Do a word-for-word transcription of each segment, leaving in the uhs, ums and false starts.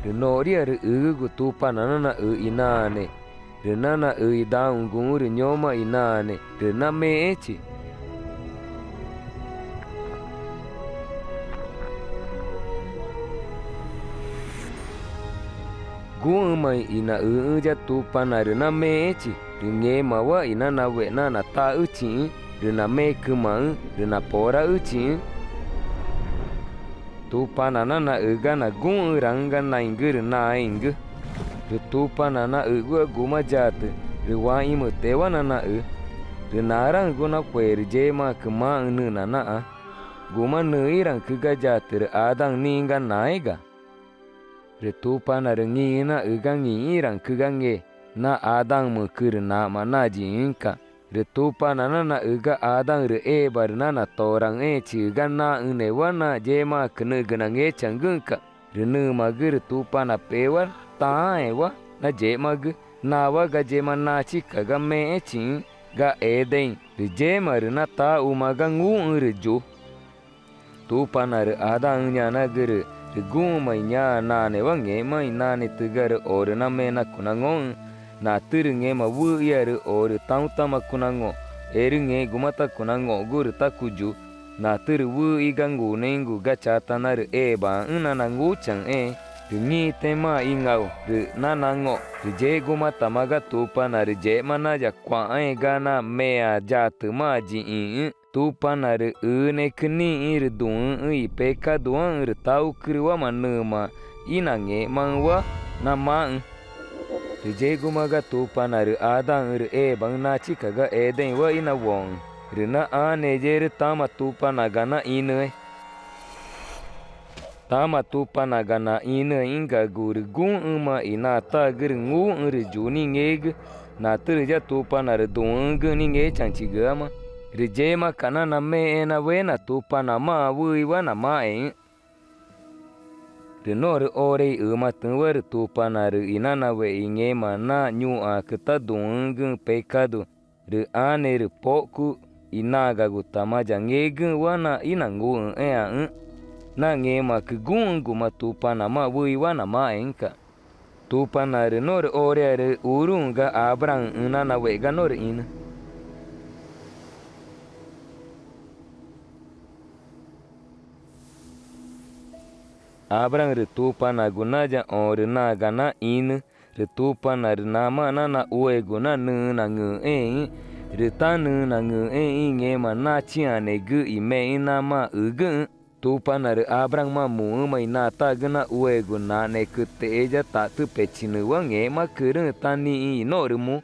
Rü noxriarü ügügu Tupana nanaxü i naane, rü nanaxü i daxũguxü̃ rü ñoma i naane, rü namexẽchi. Guxü̃ma i naxüxü̃ ya Tupana rü namexẽchi, rü ngẽmawa i nanawe̱xna nataxüchixü̃, rü namecümaxü̃, rü naporaxüchixü̃. Tupana nanaxü ga naguxü̃raxü̃ ga naingü rü naãẽgü. Rü Tupana naxügu ga guma yatü, rü waixü̃mütewa nanaxü. Rü naraxü̃gu nacuerü yemaãcü maxü̃ nüxna naxã. Guma nüxĩraü̃cü ga yatü rü Adaü̃ nixĩ ga naéga. Rü Tupana rü ngĩxü̃ naxü ga ngĩxĩraü̃cü ga nge na Adaü̃mücü rü naxma̱x na yiĩxü̃ca̱x. Rü Tupana nanaxü ga Adaü̃ rü Eba rü nanatoraü̃xẽẽchigü ga naxü̃newa na yemaãcü nügü nangechaü̃güxü̃ca̱x. Rü nümagü rü Tupana pewa taãẽwa na yexmagü, nawa ga yema nachica ga mexẽchixü̃ ga Edéü̃, rü yéma rü nataxuma ga ngúxü̃ rü yu. Tupana rü Adaü̃ ñanagürü: Rü guxü̃ma i ñaã naanewa ngẽxma i nanetügüarü o rü name na cunangõxü̃. Natürü ngẽma wüxiarü o rü tãũtáma cunangõ̱x, erü ngẽxguma tá cunangõ̱xgu rü tá cuyu. Natürü wüxi ga ngunexü̃gu ga Chataná rü Ebaãxü̃ na nanguchaü̃xẽẽ. Rü ngĩtẽxü̃maã íngaxu rü nanangõ̱x, rü yexgumatama ga Tupana rü yexma nayacua̱xãẽ ga na meã yatümaã yiĩxü̃. Tupana rü Üünecü nixĩ rü duü̃xü̃ i pecaduãxü̃ rü taxucürüwama nüma ínangẽxmaxü̃wa namaxü̃. Rü yexguma ga Tupana rü Adaü̃xü̃ rü Ebaxü̃ nachica ga Edéü̃wa ínawoxü̃, rü naxãneyeexü̃ tama tupanaga naxĩnüẽ. Tama tupanaga naxĩnüẽxü̃cagu rü guxü̃ma i nataxü̃ rü ngúxü̃ rü yu ningegü. Natürü ya Tupana rü duü̃xü̃güxü̃ ningechaü̃chigüama, rü yemaca̱x nanamexẽẽxü̃ na wena tupanamaã wüxiwa namaxẽxü̃. Rü norü ore i ümatüxü̃wa rü Tupana rü inanawe̱xe i ngẽma na ñuxãcü tá duü̃xü̃güxü̃ pecadu, rü ãne rü poxcu i nagagutama yangegüxü̃wa na ínanguxü̃xẽẽãxü̃, na ngẽmaãcü guxü̃guma tupanamaã wüxiwa namaxẽxü̃ca̱x. Tupana rü norü orearü uruü̃ ga Abüraü̃xü̃ nanawe̱xe ga norü ĩnü. Abüraü̃ rü Tupanagu nayaxõ rü naga naxĩnü, rü Tupana rü namaã nanaxuegu na nüxü̃ nangü̃xẽẽxü̃, rü tá nüxü̃ nangü̃xẽẽxü̃ i ngẽma nachiü̃ãnegü i mexü̃ namaã ügüxü̃. Tupana rü Abüraü̃maã muxü̃ma i nataxü̃ naxuegu nanecü texé ya tatüpechinüwa ngẽxmacürüxü̃ tá nixĩ i norü mu,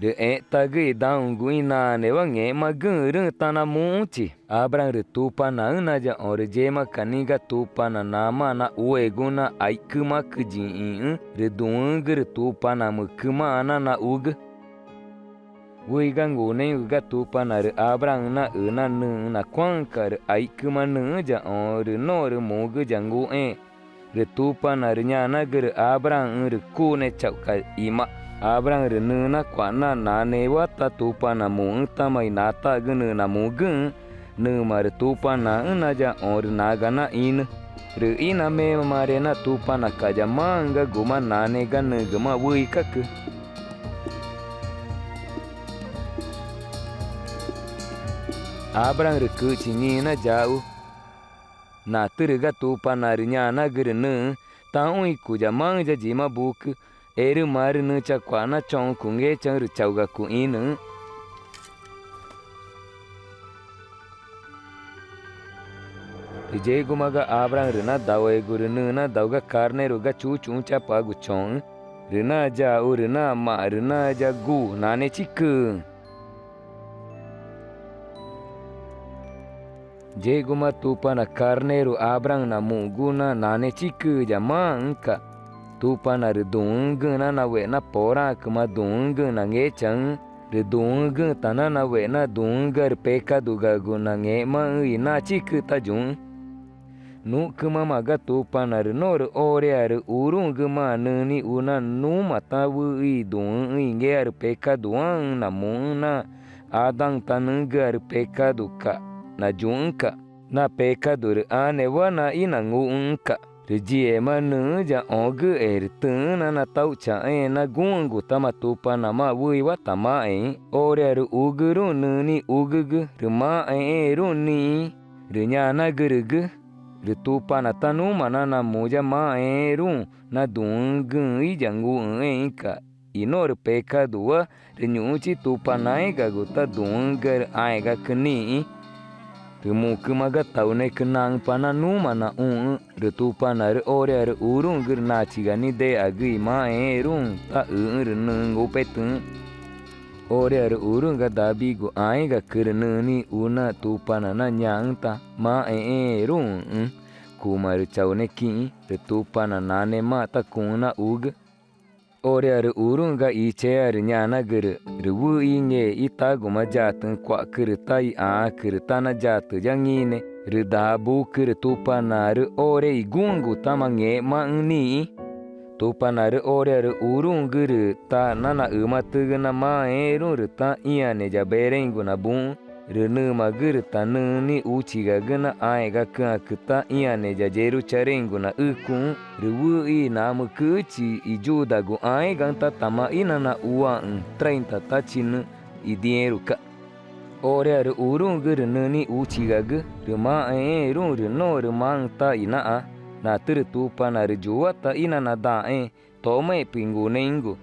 rü ẽxtagü i daxũguxü̃ i naanewa ngẽxmagüxü̃rüxü̃ tanamuxũchi. Abüraü̃ rü Tupanaxü̃́ nayaxõ rü yemaca̱x nixĩ ga Tupana namaã naxueguxü̃ na aixcümaãcü yiĩxü̃ rü duü̃xü̃gü rü Tupanamücümaã nanaxugü. Wüxi ga ngunexü̃gu ga Tupana rü Abüraü̃ naxü na nüxü̃ nacuáxü̃ca̱x rü aixcüma nüxü̃́ yaxõ rü norü mugü yanguxẽẽ. Rü Tupana rü ñanagürü Abüraü̃xü̃ rü cune chauxca̱x ima̱x. Abüraü̃ rü nüxü̃ nacua̱x na nanewa tá Tupana muxü̃ tama i nataxü̃ nüxü̃ namugüxü̃. Nüma rü Tupanaxü̃́ nayaxõ rü naga naxĩnü. Rü ínamemare na tupanaca̱x yamaxü̃ ga guma nane ga nügümaã wüxicacü. Abüraü̃ rü cüxchi ngĩxü̃ nayaxu. Natürü ga Tupana rü ñanagürü nüxü̃: Tãxṹ i cuyamaxü̃ ya yima bucü, erü marü nüxü̃ chacua̱x na choxü̃ cungechaü̃ rü chauxga cuxĩnüxü̃. Rü yexguma ga Abüraü̃ rü nadaxuegu rü nüxü̃ nadaxu ga carneru ga Chuchuxü̃chapagu choxü̃, rü nayaxu rü nama̱x rü nayagu: —¡Nanechicüxü̃! Yexguma Tupana carneru Abüraü̃ namuxgu na nanechicüxü̃ yamaxü̃ca̱x. Tupana rü duü̃xü̃güxü̃ nanawe̱xna poraãcüma duü̃xü̃güxü̃ nangechaü̃xü̃, rü duü̃xü̃güxü̃ tananawe̱xna duü̃xü̃güarü pecadugagu nangẽxmaxü̃ i nachicüxü̃ tayuxü̃. Nuxcüma ga Tupana rü norü orearü uruü̃gümaã nüxü̃ nixu na nuxma tá wüxi i duü̃xü̃ i ngearü pecaduãxü̃ namuxü̃ na Adaü̃tanüxü̃güarü pecaduca̱x nayuxü̃ca̱x, na pecadu rü ãnewa na ínanguxü̃xü̃ca̱x. Rü yíxema nüxü̃́ yaxõgüxe rü tüxü̃́ nanatauxchaxẽẽ na guxü̃gutama Tupanaãcü wüxiwa tamaxẽẽxü̃. Orearü ugüruü̃ nüxü̃ nixugügü rü maxẽxẽẽruü̃ nixĩ, rü ñanagürügü: —Rü Tupana tá numa nanamu ya maxẽxẽẽruü̃ na duü̃xü̃güxü̃ íyanguxü̃xẽẽxü̃ca̱x i norü pecaduwa, rü ñu̱xũchi Tupanaégagu tá duü̃xü̃güarü ãẽ̱xgacü nixĩ. Rü mucüma ga taunecü naxü̃pa na numa naxũxü̃. Rü Tupanaãrü orearü uruü̃gü rü nachiga nidexagü i maxẽxẽẽruü̃ tá üxü̃ rü nüxü̃ ngupetüxü̃. Orearü uruü̃ ga Dawigu ãégaxü̃cü rü nüxü̃ nixu na Tupana nañaxü̃ tá maxẽxẽẽruü̃xü̃, cuma rü chaunequiĩ, rü Tupana nanemaã tá cuxü̃ naxugü. Orearü uruü̃ ga Ichearü ñanagürü: —Rü wüxi i nge̱xi taguma yatüxü̃ cua̱xcü rü tá ixããcü rü tá nayatü ya ngĩne, rü dabucü rü Tupanaãrü ore i guxü̃gutama ngẽxmaxü̃ nixĩ. Tupanaãrü orearü uruü̃gü rü tá nanaxümatügü na maxẽxẽẽruü̃ rü tá ĩãne ya beréü̃gu nabuxü̃. Rü nümagü rü ta nüxü̃ nixuchigagü na ãẽ̱xgacüãcü tá ĩãne ya Yerucharéü̃gu naxücuxü̃. Rü wüxi i namücüxüchi i Yudagu ãégaxü̃ tá tama ínanaxuaxü̃ treinta táchinüxü̃ i dĩẽruca̱x. Orearü uruü̃gü rü nüxü̃ nixuchigagü, rü maxẽxẽẽruü̃ rü norü maxü̃ tá i naxã. Natürü Tupanaãrü yuwa tá ínanadaxẽẽ, tomaẽ̱xpü̱x i ngunexü̃gu.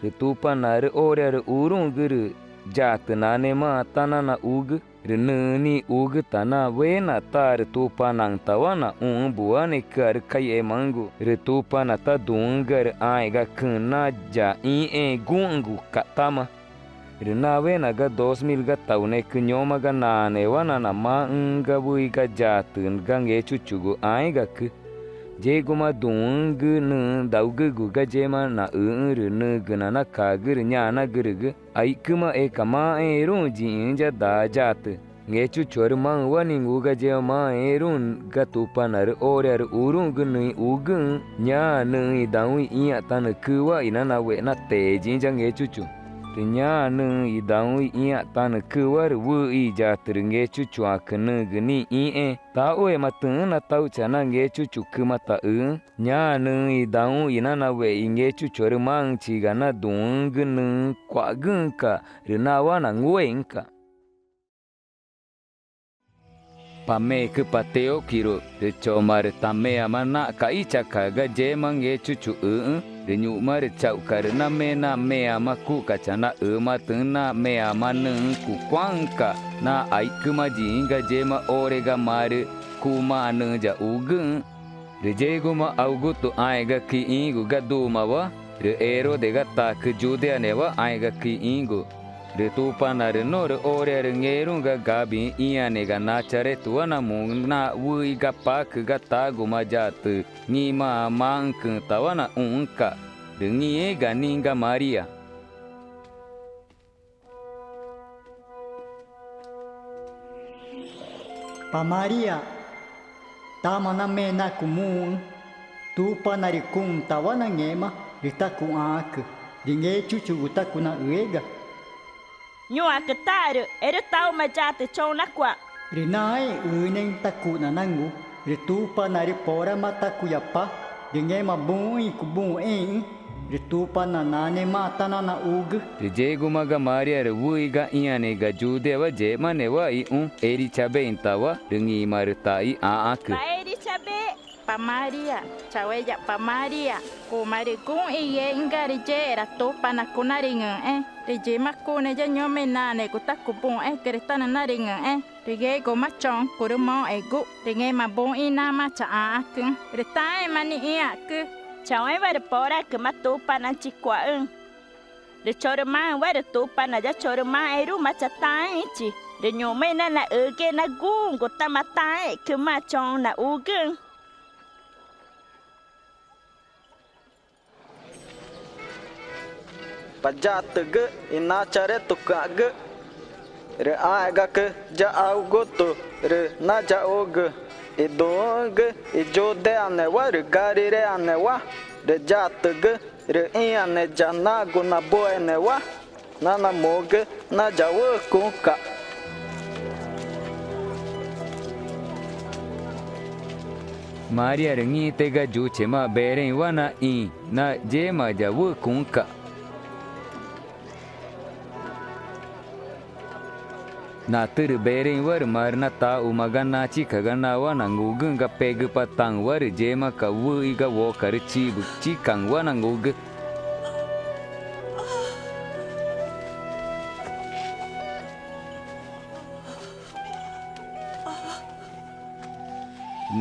Rü Tupanaãrü orearü uruü̃gü rü yatü nanemaã tá nanaxugü. Rü nüxü̃ nixugü ta nawena ta rü Tupanaãtawa naxũxü̃ buanecüarü caixemaxü̃gu. Rü Tupana tá duü̃xü̃güarü ãẽ̱xgacüxü̃ na yaxĩxẽẽ guxü̃guca̱xtama. Rü nawena ga dos mil ga taunecü ñoma ga naãnewa nanamaxü̃xü̃ ga wüxi ga yatü ga Ngechuchugu ãégaxü̃cü. Yexguma duü̃xü̃gü nüxü̃ daugügu ga yema naxüxü̃ rü nügüna nacagü rü ñanagürügü: —Aixcüma eca maxẽxẽẽruü̃ yiĩxü̃ ya daa yatü. Ngechuchuarü maxü̃wa nixu ga yema maxẽxẽẽruü̃ ga Tupanaãrü orearü uruü̃gü nüxü̃ ixugüxü̃. Ñaã nüxü̃ idaxũ i ĩãtanücüwa inanawena teyiĩxü̃ ya Ngechuchu. Rü ñaã nüxü̃ idaxũ i ĩãtanücüwa rü wüxi i yatü rü Ngechuchuãcü nügü nixĩxẽẽ. Taxuema tüxü̃́ natauxchaxü̃ na Ngechuchucüma taxüxü̃. Ñaã nüxü̃ idaxũ inanawexe i Ngechuchuarü maxü̃chiga na duü̃xü̃gü nüxü̃ cua̱xgüxü̃ca̱x rü nawa nangúexü̃ca̱x. Pa mecü pa Teóquiru, rü choma rü tameãma naxca̱x íchaca ga yema Ngechuchuxü̃xü̃, rü ñu̱xma rü chauxca̱x rü name na meãma cuxca̱x chanaxümatüxü̃ na meãma nüxü̃ cucuáxü̃ca̱x na aixcüma yiĩxü̃ ga yema ore ga marü cumaã nüxü̃ yaxugüxü̃. Rü yexguma Auguto ãẽ̱xgacü ixĩgu ga dumawa, rü Herodes ga tacü Yudeanewa ãẽ̱xgacü ixĩgu. Rü Tupanaãrü norü orearü ngẽxruü̃ ga Gabicü̃ ĩãnega Nacharétuwa namu na wüxi ga pacü ga taguma yatü ngĩmaã maxü̃cüxü̃tawa naxũxü̃ca̱x. Rü ngĩxẽxü̃ ga nixĩ ga María. Pa María, tama name na cumuxü̃, Tupana rü cuxü̃tawa nangẽxma rü tá cuxãacü, rü Ngechuchugu tá cunaxüéga. Ñuxãcü taxarü, erü taxuma yatü choxü̃ nacua̱x. Rü naãẽ i Üünexü̃ tá cuxna nangu, rü Tupanaãrü porama tá cuyapá, rü ngẽma buxü̃ i cubuxẽẽxü̃, rü Tupana nanemaã tá nanaxugü. Rü yexguma ga María rü wüxi ga ĩãnega Yudeawa yexmanewa ixũ, Erichabeü̃tawa, rü ngĩma rü ta ixãxacü. Pa Erichabe, pa María, chaueya̱x pa María, cuma rü guxü̃ i yexü̃güarü yexera Tupana cunarüngü̃xẽẽ, rü yima cune ya ñoma i naãnegu tá cubuxẽẽcü rü tá nunarüngü̃xẽẽ. Rü yexguma choxü̃ curü moxẽgu, rü ngẽma buxü̃ i namaã chaxãxacüxü̃, rü taãẽma nixĩã̱xcü. Chauéwa rü poraãcüma Tupanaãchicua̱xüü̃. Rü chorü maxü̃wa rü Tupana ya chorü maxẽxruü̃ma chataãẽxü̃chi. Rü ñu̱xma i nanaxügüxe na guxü̃gutama taãẽ̱xcüma choxü̃ naxugüxü̃. Pa yatügü i Nacharétucüã̱xgü, rü ãẽ̱xgacü ya Auguto rü nayaxugü i duü̃xü̃gü i Yudeanewa rü Gariréanewa, rü yatügü rü ĩãne ya nagu nabuenewa nanamugü na yawücuxü̃ca̱x. María rü ngĩte ga yuchemaã Berénwa naxĩ na yéma ya wüxü̃cüxü̃ca̱x. Natürü Berénwa rü marü nataxuma ga nachica ga nawa nangugüxü̃ ga pegüpataü̃wa rü yemaca̱x wüxi ga wocarü chibüchicaü̃wa nangugü.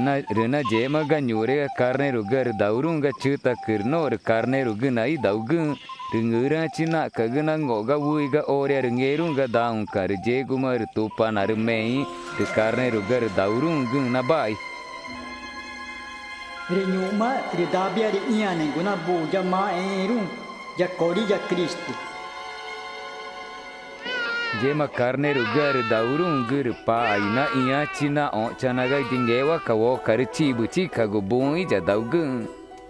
Na, rü na yema ga ñuxre ga carnerugüarü dauruü̃ ga chütacü rü norü carnerugü naxídaugüxü̃, rü ngürüãchi naxca̱x ga nango̱x ga wüxi ga orearü ngeruü̃ ga daxũca̱x, rü yexguma rü Tupanaãrü mexü̃ rü carnerugüarü dauruü̃güxü̃ naḇaxi. Rü ñu̱xma rü ḏabiarü ĩãnegu na buxu ya Maxẽxẽẽruü̃ ya cori ya Cristu. Yema carnerugüarü dauruü̃gü rü paxa i na ĩãchi na õxchana ga i ngexwaca̱x wocarü chibüchicagu buxü̃ íyadaugüxü̃.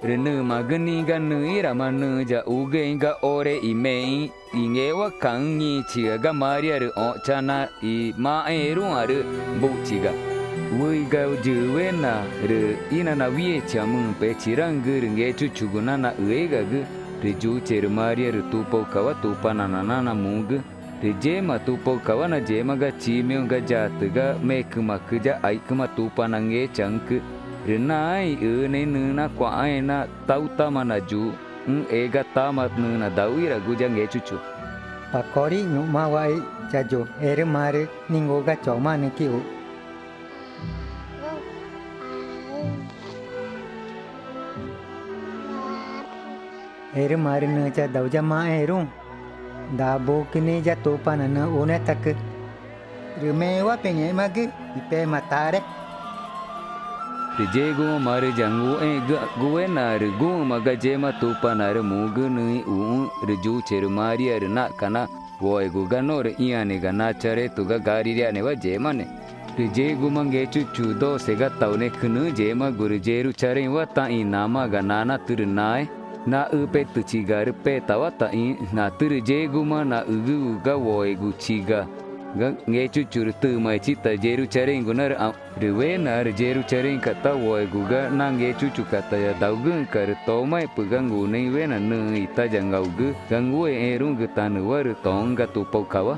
Rü nümagü nixĩ ga nüxĩrama nüxü̃ yaxugüxẽẽ ga ore i mexü̃ i ngexwaca̱xü̃ ngĩchiga ga María rü õxchana i Maxẽxẽẽruü̃ãrü buxchiga. Wüxi ga yüwena rü ínanawiechiãmüpü̱xechiraü̃gü rü Ngechuchugu na naxüexü̃gagü, rü yuche rü María rü tupoucawa Tupana nananamugü. Rü yéma tupoucawa na yema ga Chiméü̃ ga yatü ga mecümacü ya aixcüma Tupana ngechaü̃cü. Rü naãẽ i üünexü̃ nüxü̃ nacua̱xãẽ na tautama nayuxü̃ ega tama nüxü̃ nadauxiragu ya Ngechuchu. Pa cori ñu̱xmawa i ya yu, erü marü ningu ga choma nüxü̃ quixu. Erü marü nüxü̃ chadau ya Maxẽxẽẽruü̃. Daa bucü nixĩ ya Tupana nüxü̃ unetacü. Rü mewa pengẽxmagü i pema tare. Rü yexguma marü yanguxẽẽgüxü̃guena rü guxü̃ma ga yema Tupanaãrü mugü nüxü̃ ixuxü̃ rü yuche rü María rü naxca̱x na woegu ga norü ĩãnega Nacharetu ga Gariréaanewa yexmane. Rü yexguma Ngechuchu doce ga taunecü nüxü̃ yexmagu rü Yerucharéü̃wa taxĩ namaã ga nanatü rü naẽ, naxüpetüchigaarü petawa taxĩ. Natürü yexguma naxügügu ga woeguchiga ga Ngechuchu rü tümaechi ta Yerucharéü̃gunarüxã̱ũ̱x. Rü wena rü Yerucharéü̃ca̱x ta woegu ga na Ngechuchuca̱x tayadaugüxü̃ca̱x rü tomaẽ̱xpü̱x ga ngunexü̃wena nüxü̃ i tayangaugü ga ngúexẽẽruü̃gütanüwa rü toxü̃́ ga tupoucawa.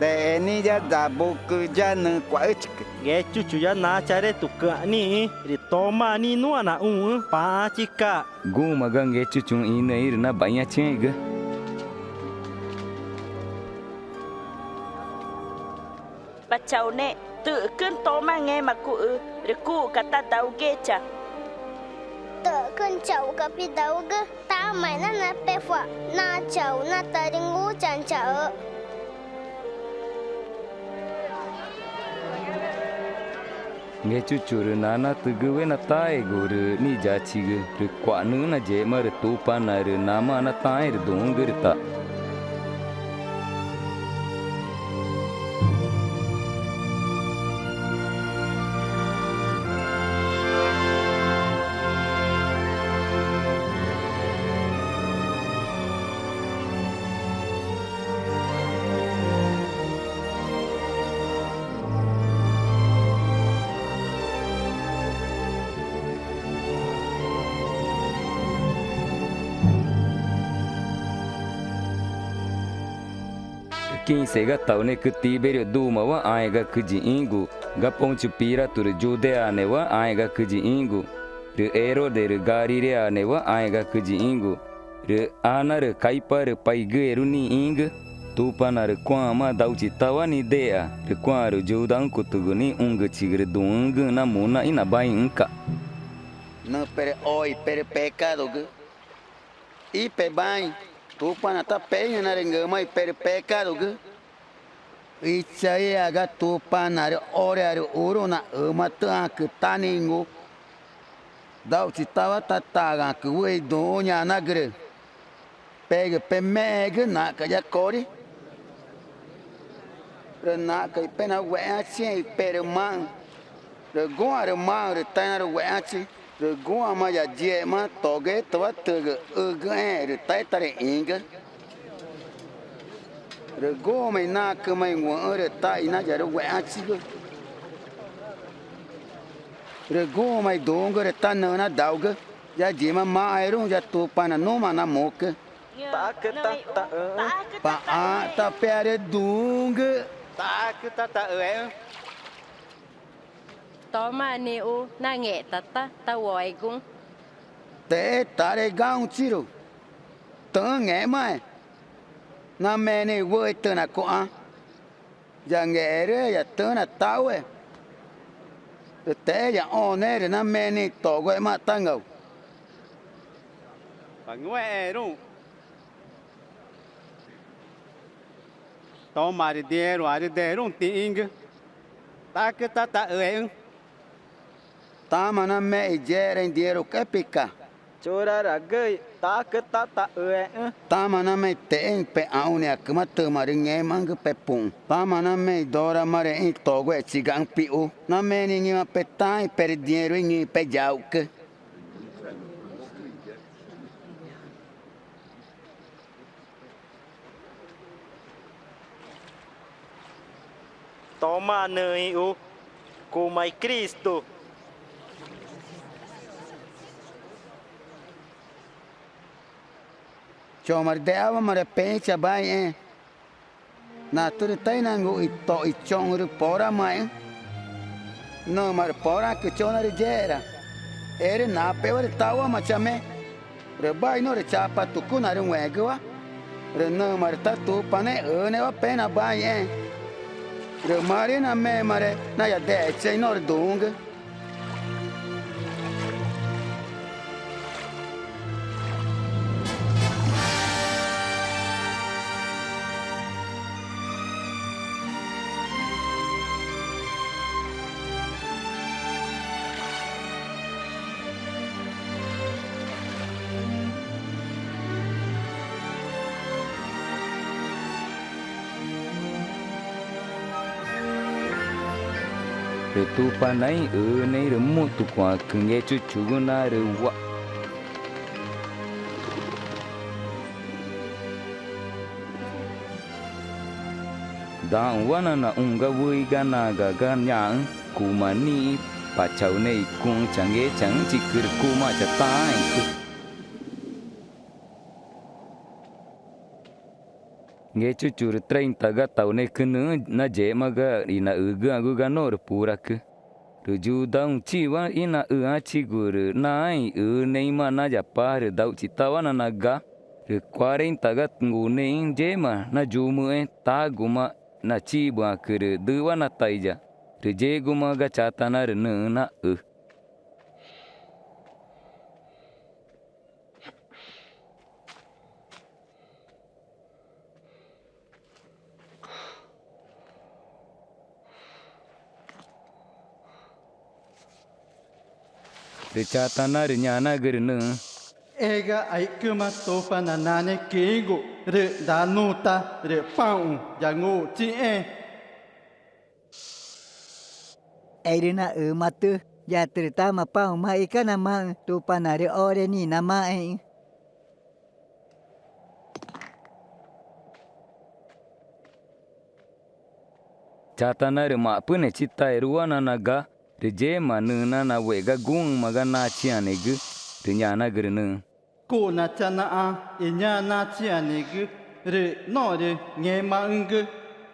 Texé nixĩ ya daa bucü ya nüxü̃ cua̱xüüchicü: Ngechuchu ya Nacharétucüã̱x nixĩ rü tomaã nixĩ nuã naxũxü̃ paxãchica̱x. Guxü̃ma ga Ngechuchuxü̃ ixĩnüxü̃ rü naḇaixãchiãẽgü. Pa Chaunexü̃, ¿tü̱xcüü̃ toma ngẽma cuxü rü cuxca̱x tadaugüecha? ¿Tü̱xcüü̃ chauxca̱x pidaugü? Tama i na napecua̱x na chau na ta rü ngúchaü̃chaxü̃. Ngechuchu rü nanatügüwena taegu rü niyachigü rü cua̱x nüxü̃́ nayexma rü Tupana rü namaã nataãẽ rü duü̃xü̃gü rü ta. Quince ga taunecü Tiberio duxü̃mawa ãẽ̱xgacü yiĩgu ga Póncio Piratu rü Yudeanewa ãẽ̱xgacü yiĩgu, rü Herodes rü Gariréaanewa ãẽ̱xgacü yiĩgu, rü Ana rü Caipa rü paigüerü nixĩgü, Tupana rü cuãxü̃maã dauchitawa nidexa rü cuãxü̃ rü yudaxü̃cutügu nixĩ ungüchigü rü duü̃xü̃güxü̃ namu naxĩ naḇaixü̃xü̃ca̱x: —Nüxü̃ perü oe i perü pecadugü. Ípebaẽ, Tupana tá pexü̃ na rüngümaã i perü pecadugü. Ichaxü̃ ixaa ga Tupanaãrü orearü uruü̃ naxümatüxü̃ãcü tá nixĩ ngu. Dauchitawa tá tagaãcü wüxi i duü̃xü̃ ñanagürü: —¿Pegü pemexẽẽgü naxca̱x ya cori? ¿Rü naxca̱x i penaxü̃ wüexãchiü̃ i perü maxü̃? Rü guxãrü maxü̃ rü tá inaruxü̃ wüexãchi. Rü guxãma ya yíxema toguetüwa tügüxügüxẽẽ rü taétarüxĩgü. Rü guxü̃ma i nacüma i wüxü̃ rü tá inayaruxü̃ wüexãchigü. Rü guxü̃ma i duü̃xü̃gü rü tá nüxü̃ nadaugü. Ya yima Maxẽxẽẽruü̃ ya Tupana núma namucü. Taxacü tá taxü̃xü̃. Paxãxü̃ tá pearü duü̃xü̃gü. Taxacü tá taxüexü̃. Tomaã nixu nangexta tá taueguxü̃. Texé taré gauchiru. Tüxü̃́ ngẽxmaẽ. Name nixĩ i wüxi tüxna cuxã. Yangexa erü ya tüxü̃́ natauxe. Rü texé yaxõnexẽ rü name nixĩ i toxguemaã tangau. Ngúexẽẽruü̃. Tomaã rü dĩẽruarü dexü̃ruü̃ tixĩgü. Taxacü tá taxüexü̃. Tama name i yexera i dĩẽrucüépeca. Churaragüxü̃ i taxacü tá taxüexü̃. Tama name i texé i pexãxü̃neãcüma tüma rü ngẽmaxü̃gü pepuxü̃. Tama name i doramare i toxguexigaxü̃ pixu. Name nixĩ i ngĩma petaãẽ perü dĩẽru i ngĩxü̃ peyauxcü. Tomaã nüxü̃ ixu, cuma i Cristu. Choma rü dexawamare pexü̃ chabaixẽẽ. Natürü tá ínangu i toxü̃ i choxü̃ rü poramaẽxü̃. Nüma rü poraãcü choxü̃ narüyexera. Erü napewa rü tauwama chame. Rü bai norü chapa tucunarüngüẽgüwa. Rü nüma rü tá Tupanaégawa pexü̃ nabaixẽẽ. Rü marü namemare nayadexechixü̃ i norü duü̃xü̃gü. Rü Tupanaégawa i Üünexü̃ rü mutucuãcü Ngechuchugu narüwa. Daxũwa nanaxũ ga wüxi ga naga ga ñaxü̃, cuma nixĩ, Pa Chaunex i Cuxü̃ changechaü̃chicü rü cumaã chataãẽcü. Ngechuchu rü treinta ga taunecü nüxü̃ nayexma ga inaxügüãgu ga norü puracü. Rü Yudaxü̃chiwa ínaxüãchigu rü naãẽ i Üünexü̃maã nayapaxarü dauxchitawa nanaga. Rü cuarenta ga ngunexü̃ yéma nayumüxẽ, taguma nachibüãcü rü düxwa nataiya. Rü yexguma ga Chatanarü nüxü̃ naxü. Rü Chatanarü ñanagürü nüxü̃: —Ega aixcüma Tupana Nane quixgu rü danuta rü paxü̃ yanguxuchixẽẽ. —Erü naxümatü yatü rü tama paxü̃ma ixĩca namaxü̃ Tupanaarü ore nixĩ namaxẽẽxü̃. Chatanarü ma̱xpǘnechi ta erua nanaga, rü yéma nüxü̃ nanawega guxü̃ma ga nachiü̃ãnegü, rü ñanagürü nüxü̃: —Cuxna chanaxã i ñaã nachiü̃ãnegü rü norü ngẽmaxü̃gü,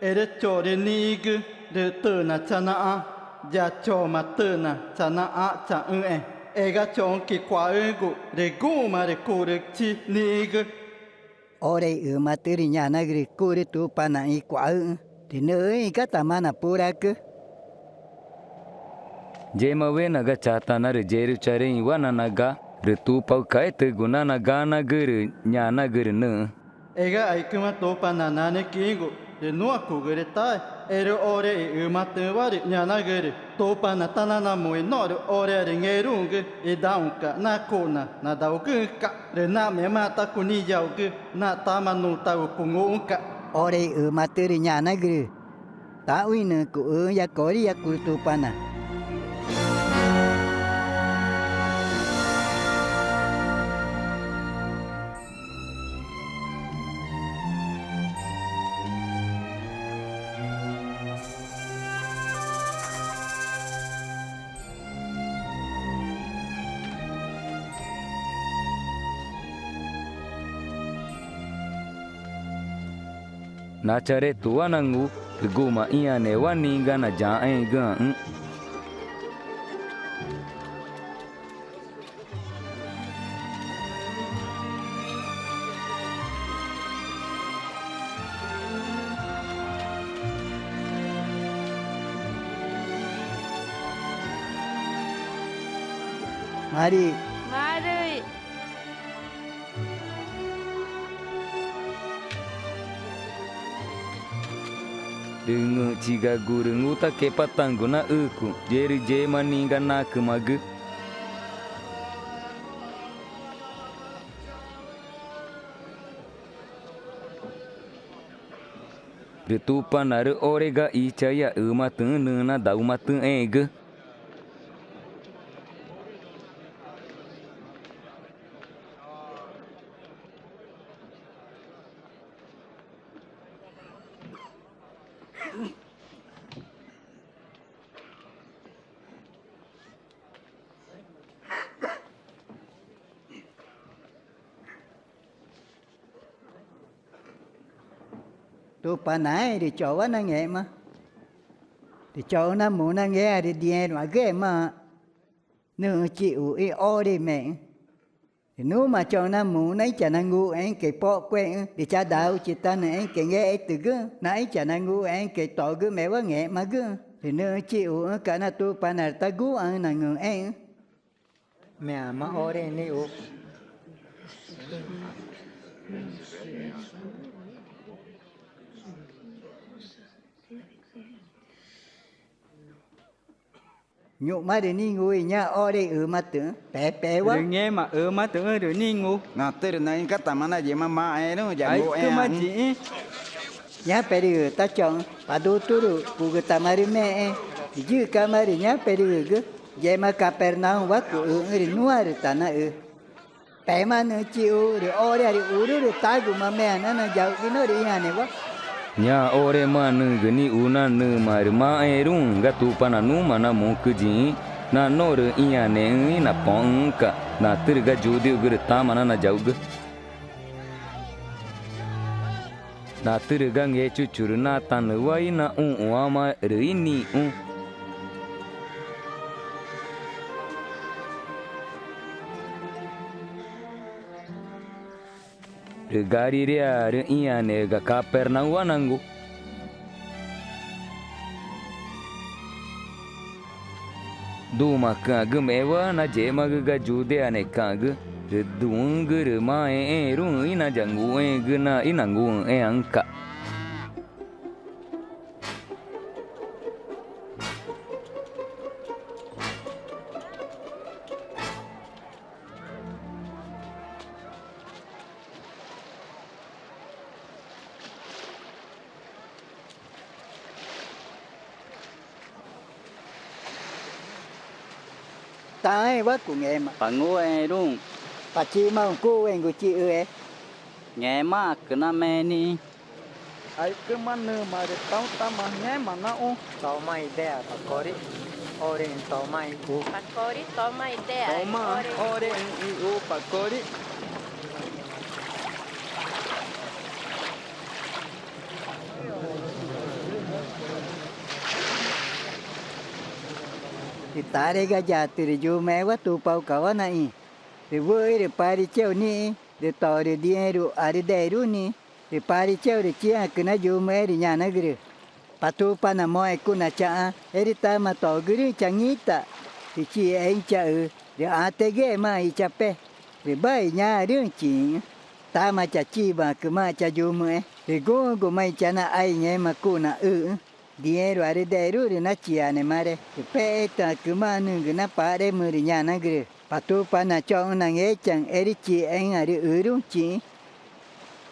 erü chorü nixĩgü rü tüxna chanaxã ya choma tüxna chanaxãchaxü̃xẽẽ, ega choxü̃ quicuaxü̃gu rü guxü̃ma rü curüchi nixĩgü. Ore i ümatü rü ñanagürü curü Tupanaxü̃ i cuaxü̃xü̃, rü nüxü̃́ ixĩcatama napuracü. Yema wena ga Chatanarü Yerucharéü̃wa nanaga, rü tupaucaétügu nanaganagü, rü ñanagürü nüxü̃: —Ega aixcüma Tupana Nane quixgu rü nuã cugürütae, erü ore i ümatüxü̃wa rü ñanagürü: Tupana tá nanamu i norü orearü ngẽxruü̃gü idaxũca̱x na cuxna nadaugüxü̃ca̱x, rü naxmemaã tá cuniyauxgü na tama nutagu cunguxü̃ca̱x. Ore i ümatü rü ñanagürü: —Taxuü̃ i nüxü̃ cuxüxü̃ ya Corias curü Tupana. Nacharetuwa nangu rü guma ĩãnewa nixĩ ga nayaxãẽgüãxü̃. Marü. Marü. Rü ngü̃xchigagu rü ngutaque̱xepataü̃gu naxücuxü̃, yerü yema nixĩ ga nacümagü. Rü Tupanaãrü ore ga ichaxü̃ i axümatüxü̃ nüxü̃ nadaumatüxü̃ẽẽgü. Tupanaãẽ rü choxü̃wa nangẽxma. Rü choxü̃ namu nangẽxma rü dĩẽruãcüemaã nüxü̃ chixu i ore i mexü̃. Rü núma choxü̃ namu na íchananguxẽẽxü̃ que poxcuẽxü̃ rü chadauchitanüxẽẽxü̃ que ngexetügüxü̃ na íchananguxẽẽxü̃ que togümewa ngẽxmagüxü̃. Rü nüxü̃ chixuxü̃ca̱x na Tupanaãrü taguxãxü̃ nangü̃xẽẽxü̃. Meãma ore nixu. Ñu̱xma rü ningu i ñaã ore i ümatüxü̃ pepewa. Rü ngẽma ümatüxü̃ rü ningu. Natürü naxĩcatama nayima maxẽxẽẽruü̃ yanguxẽẽãxü̃. Aixcüma yixĩ. Ñaã perügü tá choxü̃, Pa Dutu rü cugü tamaarü mexẽẽ. Rü yüxü̃cama rü ñaã perügügü, yema Capernaúwa cuxüxü̃ rü nuã rü tanaxü. Pemaã nüxü̃ chixu rü orearü urü rü taguma meã na nayauxgü norü ĩãnewa. Ñaã oremaã nügü nixu na nüma rü maxẽxẽẽruü̃ ga Tupana núma namucü yiĩxü̃ na norü ĩãneẽxü̃ ínapoxü̃xü̃ca̱x, natürü ga Yudíugü rü tama nanayauxgü. Natürü ga Ngechuchu rü natanüwa ínaxũxũãma rü ínixũ. Rü Gariréaarü ĩãneü̃ ga Capernaúwa nangu. Duü̃macüã̱xgümewa nayexmagü ga Yudéanecüã̱xgü, rü duü̃xü̃gü rü maxẽxẽẽruü̃ ínayanguxẽẽgü na ínanguxü̃xẽẽãxü̃ca̱x. Taãẽwa cungẽxma. Pa ngúexẽẽruü̃. Pa chimaxü̃ cuxü̃ wüxi chixüe. Ngẽmaãcü name nixĩ. Aixcüma nüma rü tãũtáma ngẽma naxũ. Toma idea, pa cori orexü̃ toma ixu. Pa cori toma idea, toma orexü̃ ixu, pa cori. Rü tarüga yatü rü yumüxẽwa tupaucawa naxĩ. Rü wüxi rü Parichéu nixĩ rü torü dĩẽruarü derú nixĩ. Rü Parichéu rü chiãcü na yumüxẽ rü ñanagürü: —Pa Tupana moxẽ cuxna chaxã, erü tama togürüxü̃ changĩta, rü chixexü̃ chaxü, rü ãtegüemaã ichape, rü bai ñaãrüü̃ chiĩxü̃. Tama chachimaãcümaã chayumüxẽ, rü guxü̃guma i chanaxai ngẽma cuxna üxü̃. Dĩẽruarü derú rü nachianemare, rü pexetüãcümaã nügü na paxremü rü ñanagürü: —Pa Tupana choxü̃ nangechaü̃, erü chixexü̃ãrü üruü̃ chiĩxü̃.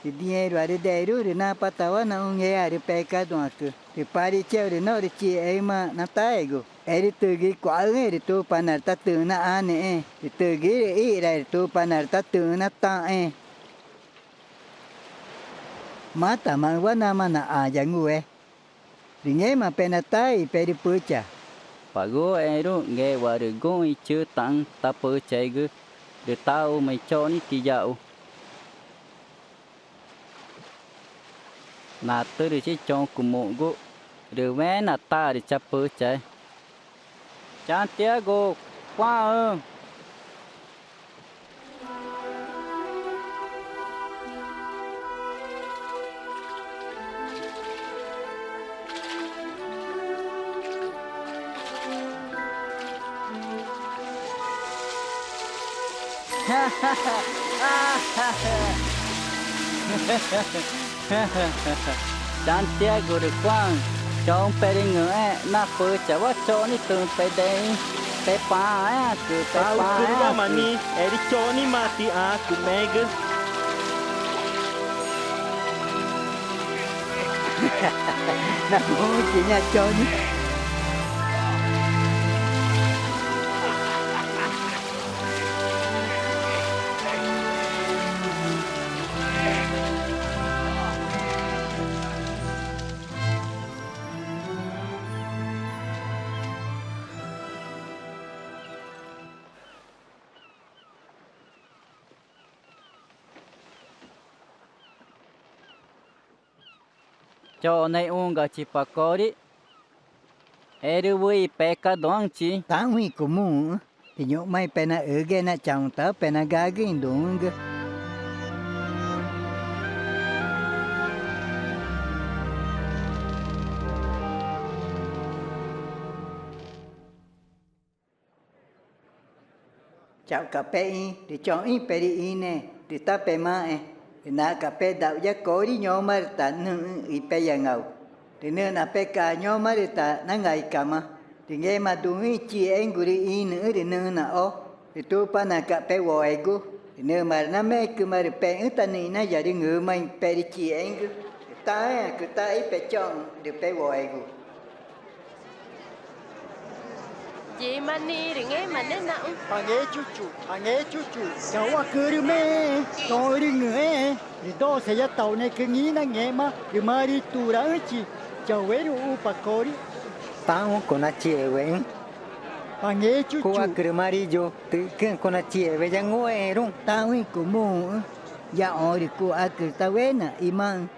Rü dĩẽruarü derú rü napatawa naxũ i ngearü pecaduãcü. Rü Parichéu rü norü chixexü̃maã nataegu, erü tügü icuaxü̃xẽẽ rü Tupanaãrü tá tüxü̃ naxãnexẽẽ, rü tügü ixĩrae rü Tupanaãrü tá tüxü̃ nataxẽẽ. Mátamaxü̃wa namaã naxã yanguxe. Rü ngẽma pena ta i perü pücha. Pa guxẽẽruü̃, ngexwa rü guxü̃ i chütaxü̃ tapüchaegü rü taxuma i choxni tiyaxu. natürü chi choxü̃ cumugu, rü wena taxarü chapüchae. Chantiagu, cuáxü̃. Chantiagu rü Juan, choxü̃ perüngü̃xẽẽ napüchawa choxni tüxü̃ pedexü̃, pepaxãẽãcü, pepaxãẽãcü. Aurü nixĩ, erü choxni matüxü̃ ãcümegü. Namuxü̃chi ñaã choxni. Choxna i ũgachi, Pa Cori, erü wüxi i pecadoãü̃chi. Taxũ i cumuü̃xü̃. Rü ñu̱xma i penaxügüe nachaxü̃tawa penagagüxü̃ i duü̃xü̃gü. Chauxca̱x pexü̃ rü choxü̃ perüxĩnüẽ rü tá pemaxẽ. Rü naxca̱x pedau ya Cori ñoma rü ta nüxü̃ i peyangau. Rü nüxna peca ñoma rü ta nangaicama. Rü ngẽma duü̃xü̃ i chixexü̃gu rüxĩnüxü̃ rü nüxü̃ naxo. Rü Tupanaca̱x pewoegu. Rü nüma rü namecüma rü pexü̃́ ta nüxĩ̃ nayarüngümaü̃ perü chixexü̃gü. Rü taãẽãcü tá i pechoxü̃ rü pewoegu. Yima nixĩ rü ngẽma ne naxũ. Pa Ngechuchu, Pa Ngechuchu, chauxacürümüxẽẽ, choxü̃ rüngü̃xẽẽ rü doce ya taunecü ngĩxna ngẽxma rü marü i turaxü̃chi. Chaueneẽgü, Pa Cori. Taxũ cunachiexeexü̃. Pa Ngechuchu, cuácü rü marü yu tü̱xcüü̃ cunachiexeewe ya ngúexẽẽruü̃. Taxũ i cumuü̃xü̃. Yaxõxü̃ rü cuácü rü tawena imaxü̃.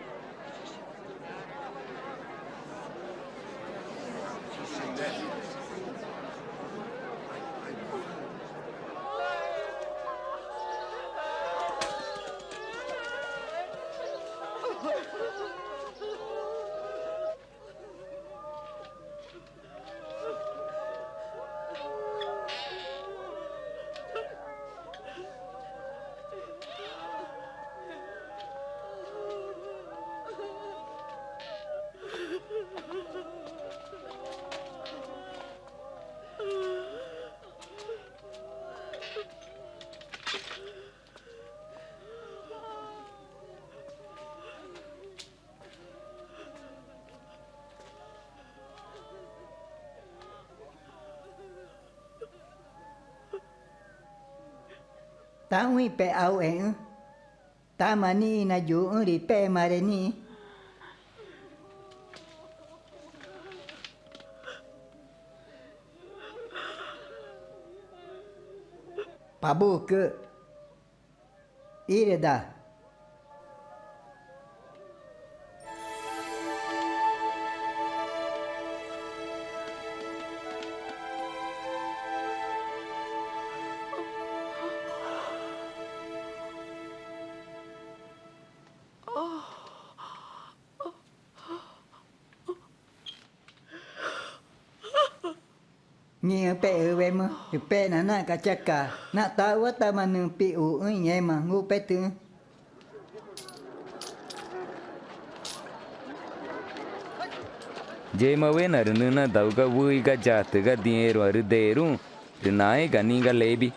Taxũ i pexauxẽẽxü̃. Tama nixĩ i nayuxü̃ rü i pemare nixĩ. Pa Bucü, íreda. Ngĩxü̃ pexüwemü rü pexna naxca̱x chaca naxtaxuwa tama nüxü̃ pixuxü̃ i ngẽma ngupetüxü̃. Yemawena rü nüxü̃ nadau ga wüxi ga yatü ga dĩẽruarü dexeruü̃ rü naéga nixĩ ga Lebi.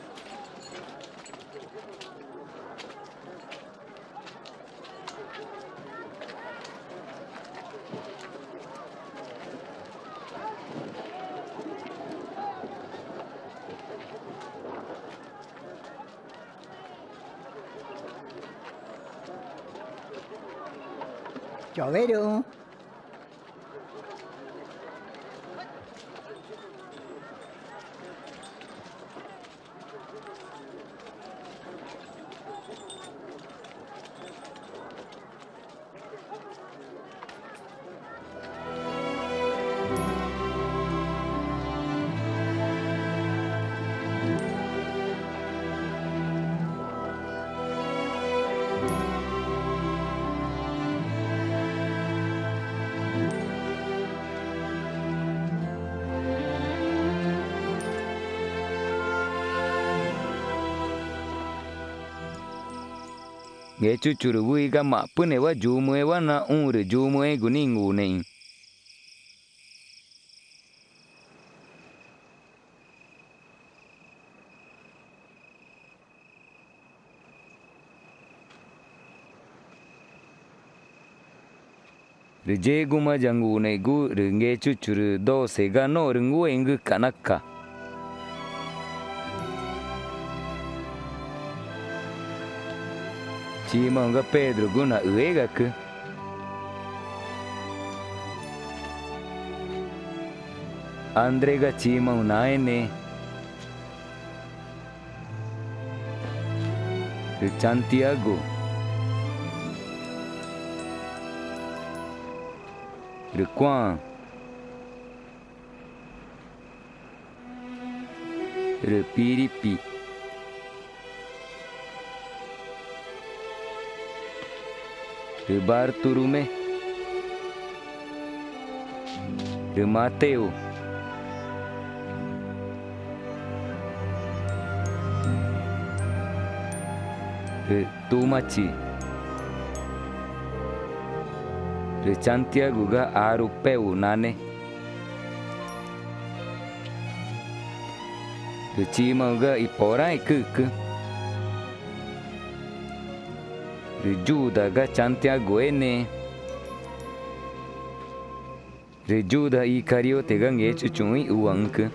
Choweruü̃. Ngechuchu rü wüxi ga ma̱xpǘnewa yumüxẽwa naxũ rü yumüxẽgu nixĩ i ngunexü̃. Rü yexguma yangunexgu rü Ngechuchu rü doce ga norü ngúexü̃güca̱x naca. Chimaxü̃ ga Pedrugu naxüexgacü. André ga chimaxü̃ naẽne. Rü Chantiagu, rü Kuãxü̃, rü Piripi, rü Barturumé, rü Mateu, rü Tumachi, rü Chantiagu ga Arupéu nane, rü chimaxü̃ ga iporaãẽ icücü, rü Yuda ga Chantiaguene, rü Yuda Icariote ga Ngechuchuxü̃ ixuaxü̃cü.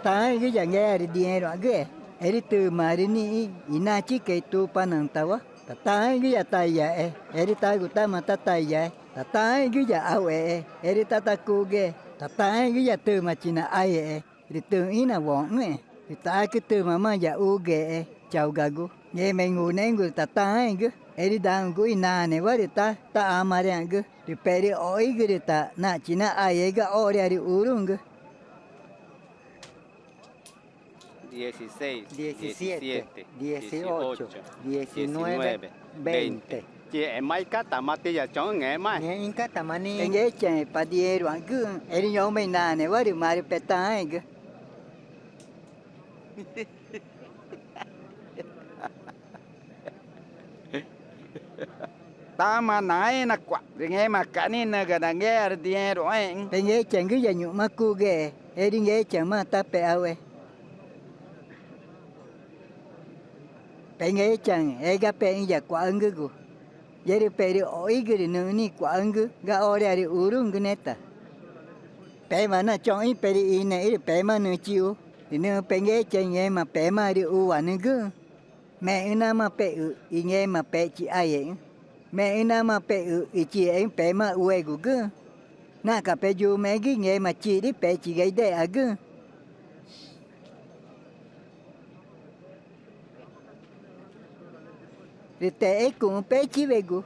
Tataãẽgü ya ngearü dĩẽruã̱xgüxe, erü tümaarü nixĩ i nachica i Tupanaxü̃tawa. Tataãẽgü ya taiyaxe, erü tagu tama tataiyae. Tataãẽgü ya auxexe, erü tatacuxguxe. Tataãẽgü ya tümachina aiyexẽẽ, rü tüxü̃ ína woxü̃xẽẽ, rü ṯacü tümamaã ya uguexẽẽ chauxgagu. Ngẽma i ngunexü̃gu rü tataãẽgü, erü daxũgu i naãnewa rü tá taxãmareã̱xgü, rü perü o̱xigü rü tá nachina aiyexü̃ ga oxrearü uruü̃gü. Dieciséis, diecisiete, dieciocho, diecinueve, veinte. Chixexẽma icatama tiya choxü̃́ ngẽxmae. Ngẽxü̃ icatama nixĩ. Pengechaü̃ pa dĩẽruã̱xgüxü̃, erü ñoma i naãnewa rü marü petaãẽgü. Tama naẽnacua̱x rü ngẽmaca̱x nixĩ nügüna ngearü dĩẽruxẽẽxü̃. Pengechaü̃gü ya ñu̱xma cuxguexe, erü ngechaü̃maã tá pexauxe. Pengechaü̃ ega pexü̃ ya cua̱xü̃gügu. Yerü perü o̱xigü rü nüxü̃ nixĩ cua̱xü̃gü ga oxrearü uruü̃gü neta. Pema nachoxü̃ ípere i nexü̃ rü pemaã nüxü̃ chixu, rü nüxü̃ pengechaü̃ i ngẽma pemaã rü uwanügüxü̃. Me̱xü̃ namaã pexü̱ i ngẽma pexchi aiyexü̃. Me̱xü̃ namaã pexü̱ i chixexü̃ pemaã uegugüxü̃. Naxca̱x peyumüxẽgü i ngẽma chixri pexchi ga idexagüxü̃. Rü texé cuxü̃ péchiwegu,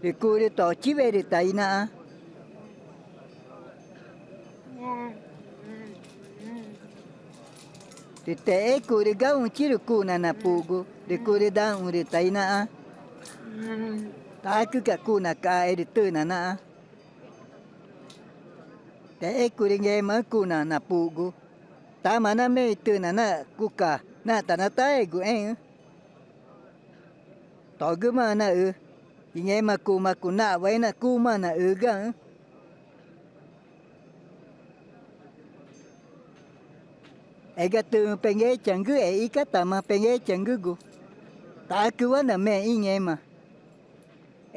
rü curü tochiwe rü ta inaxã. Rü texé curü ga ũchiru cuxna napuxgu, rü curü daxũ rü ta inaxã. Ṯacüca̱x cuxna ca̱x erü tüxna naxã. Texé curü ngẽmaxü̃ cuxna napuxgu. Tama name i tüxna naxcuca naxtanataegu ẽxü̃. Togümaã naxü i ngẽma cumacu naxwa̱xe nax cumaã naxügüãxü̃. Ega tüxü̃ pengechaü̃güxe icatama pengechaü̃gügu. Ṯacüwa name̱x i ngẽma.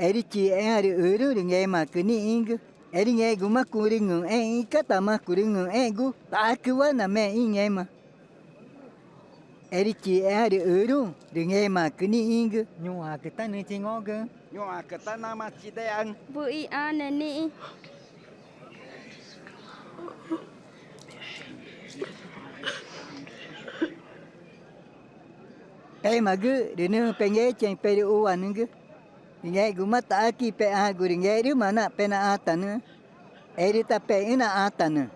Erü chixexü̃arü üruü̃ rü ngẽmaãcü nixĩgü. Erü ngẽxguma curü ngü̃xẽẽxü̃ icatama curü ngü̃xẽẽgu. Ṯacüwa name̱x i ngẽma. Erü chixexü̃arü üruü̃ rü ngẽmaãcü nixĩgü. Ñuxãcü tá nüxü̃ chingõgüxü̃. Ñuxãcü tá namaã chidexaxü̃. Wüxi ãne nixĩ. pemagü rü nüxü̃ pengechaü̃ i perü uwanügü. Rü ngẽxguma taxacü i pexãgu rü ngerü ma naxpenaa ãtanüxü̃, erü ta pexü̃ naxãtanüxü̃.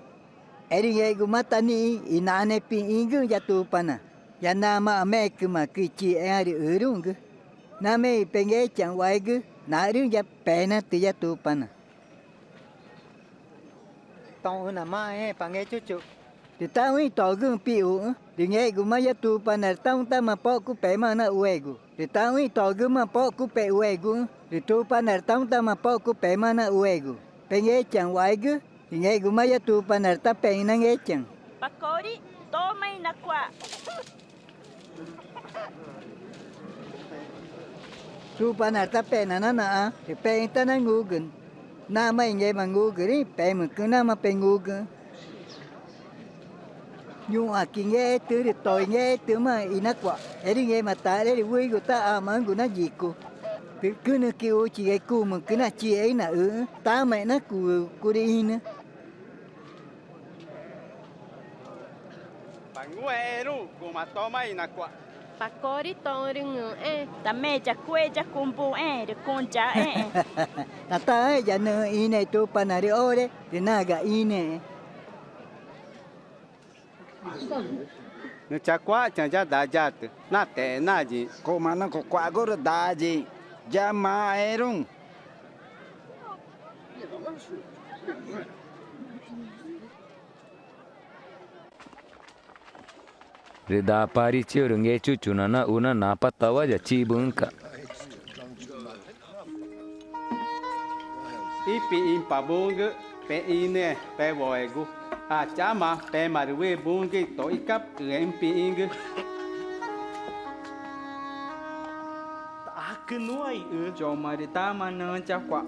Erü ngẽxguma ta nixĩ i naxane pixĩgüxü̃ ya Tupana, ya namaã mecümaãcü i chixexü̃ rü üruü̃gü. Name i pengechaü̃wa̱xegü, narüxü̃ ya penatü ya Tupana. Toxü̃ namaxẽẽxü̃, Pa Ngechuchu. Rü taxuxü̃ i togüxü̃ pixuxü̃. Rü ngẽxguma ya Tupana rü taxü̃ tama poxcupemaã naxuegu. Rü taxuxü̃ i togümaã poxcupexueguxü̃. Rü Tupana rü taxü̃ tama poxcupemaã naxuegu. Pengechaü̃wa̱xegü. Rü ngẽxguma ya Tupana rü ta pexü̃ nangechaü̃. Pa Cori, toma ínacua̱x. Tupana rü ta pexna nanaxã rü pexü̃ tanangugü. Namaã i ngẽma ngugürüü̃ i pemücüxü̃ namaã pengugüxü̃. Ñuxãcü i ngexetü rü to i ngexetümaã inacua̱x, erü ngẽma taxre rü wüxigu tá ãmaxü̃gu na yicu. Tücünüxü̃ quixuchigü i cumücü na chixexü̃ naxüxü̃, tama i na cuxücuruxü̃ ĩnü. Pa Ngúexẽẽruü̃, cuma toma ínacua̱x. Pa Cori, toxü̃ rüngü̃xẽẽ. Ta me ya cueyacubuxẽẽ rü cuxü̃ yaxẽxẽẽ. Nataxãẽ ya nüxü̃ ĩnüẽ i Tupanaãrü ore rü naga ĩnüẽxü̃. Nüxü̃ chacuáxchaü̃ ya daa yatü natexna yiĩxü̃. Cuma nüxü̃ cucua̱xgu rü daa yiĩxü̃ ya Maxẽẽruü̃. Rü daa Parichéu rü Ngechuchuna naxu na napatawa ya chibüxü̃ca̱x. Ipixĩ pa buxü̃gü pexü̃ ĩnüẽ pewoegu, achama pema rü wüxi buxü̃gü i toxicapü̱xẽxü̃ pixĩgü. Ṯacü nuã i̱xü̃. Choma rü tama nüxü̃ chacua̱x.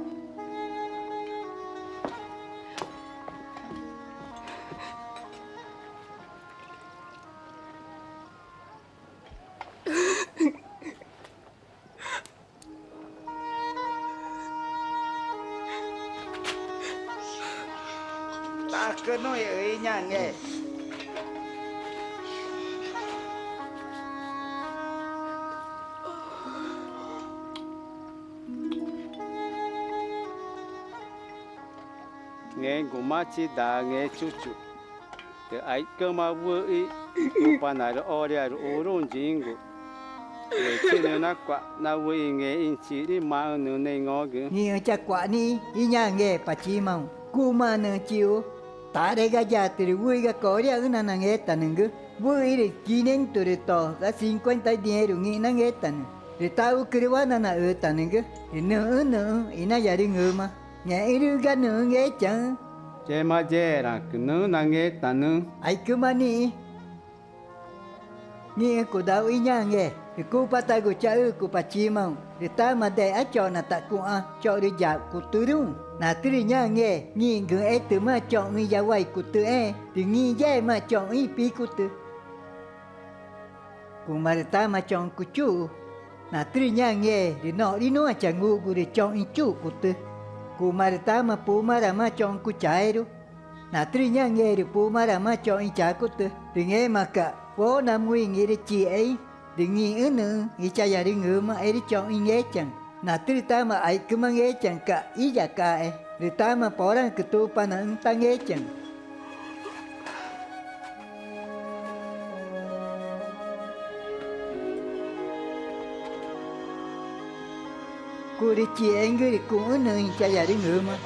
Ṯacü nuã i̱xü̃ i ñaxü̃gexe. Ngẽxguma chi daa Ngechuchu, rü aixcüma wüxi i Tupanaãrü orearü uruü̃ yiĩgu. Rü chi nüxü̃ nacua̱x na wüxi i ngexü̃ i chixri maxü̃ nüxü̃ nexü̃ ingõgüxü̃. Ngĩxü̃ chacua̱x nixĩ i ñaxü̃gexe, Pa Chimaũ. Cuma nüxü̃ chixu, taxre ga yatü rü wüxi ga Coreaxü̃ na nangetanügü. Wüxi rü quinientos rü to ga cincuenta dinheiro ngĩxü̃ nangetanü. Rü taxucürüwa na naxütanügü. Rü nüxü̃́ nüxü̃ i nayarüngüma. Ngẽxü̃rüü̃ ga nüxü̃ ngechaü̃xü̃. Yema yexeraãcü nüxü̃́ nangetanüxü̃. Aixcüma nixĩ. Ngĩxü̃ cudaxu i ñaxü̃gexe rü cupatagu chaxücu, Pa Chimaũ, rü tama dexa choxna tacuxãxü̃ chorü yaxucutüruü̃. Natürü ñaxü̃gexe ngĩxü̃güxẽẽtümaã choxü̃ i yawaiicutüxẽẽ rü ngĩxü̃ yemaã choxü̃ i picutü. Cuma rü tama choxü̃ cuchuxu. Natürü ñaxü̃gexe rü noxri nuã changugu rü choxü̃ i chuxcutü. Cuma rü tama pumaramaã choxü̃ cuchaeru. Natürü ñaxü̃gexe rü pumaramaã choxü̃ i chacutü. Rü ngẽmaca̱x woo namu i ngĩxre chixexü̃. Rü ngĩxü̃́ nüxü̃ i chayarüngümaã erü choxü̃ i ngechaü̃. Natürü tama aixcüma ngechaü̃ca̱x íyaca̱xe, rü tama poraãcü Tupanaxü̃ tangechaü̃. Curü chixexü̃gü rü cuxü̃́ nüxü̃ i chayarüngümaã.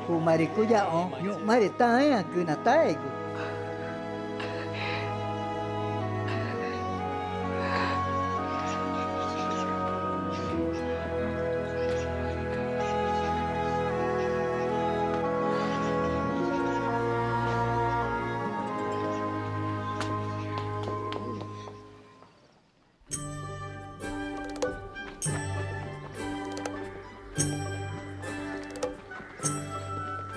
Cuma rü cuyaxõ ñu̱xma rü taãẽãcü nataegu.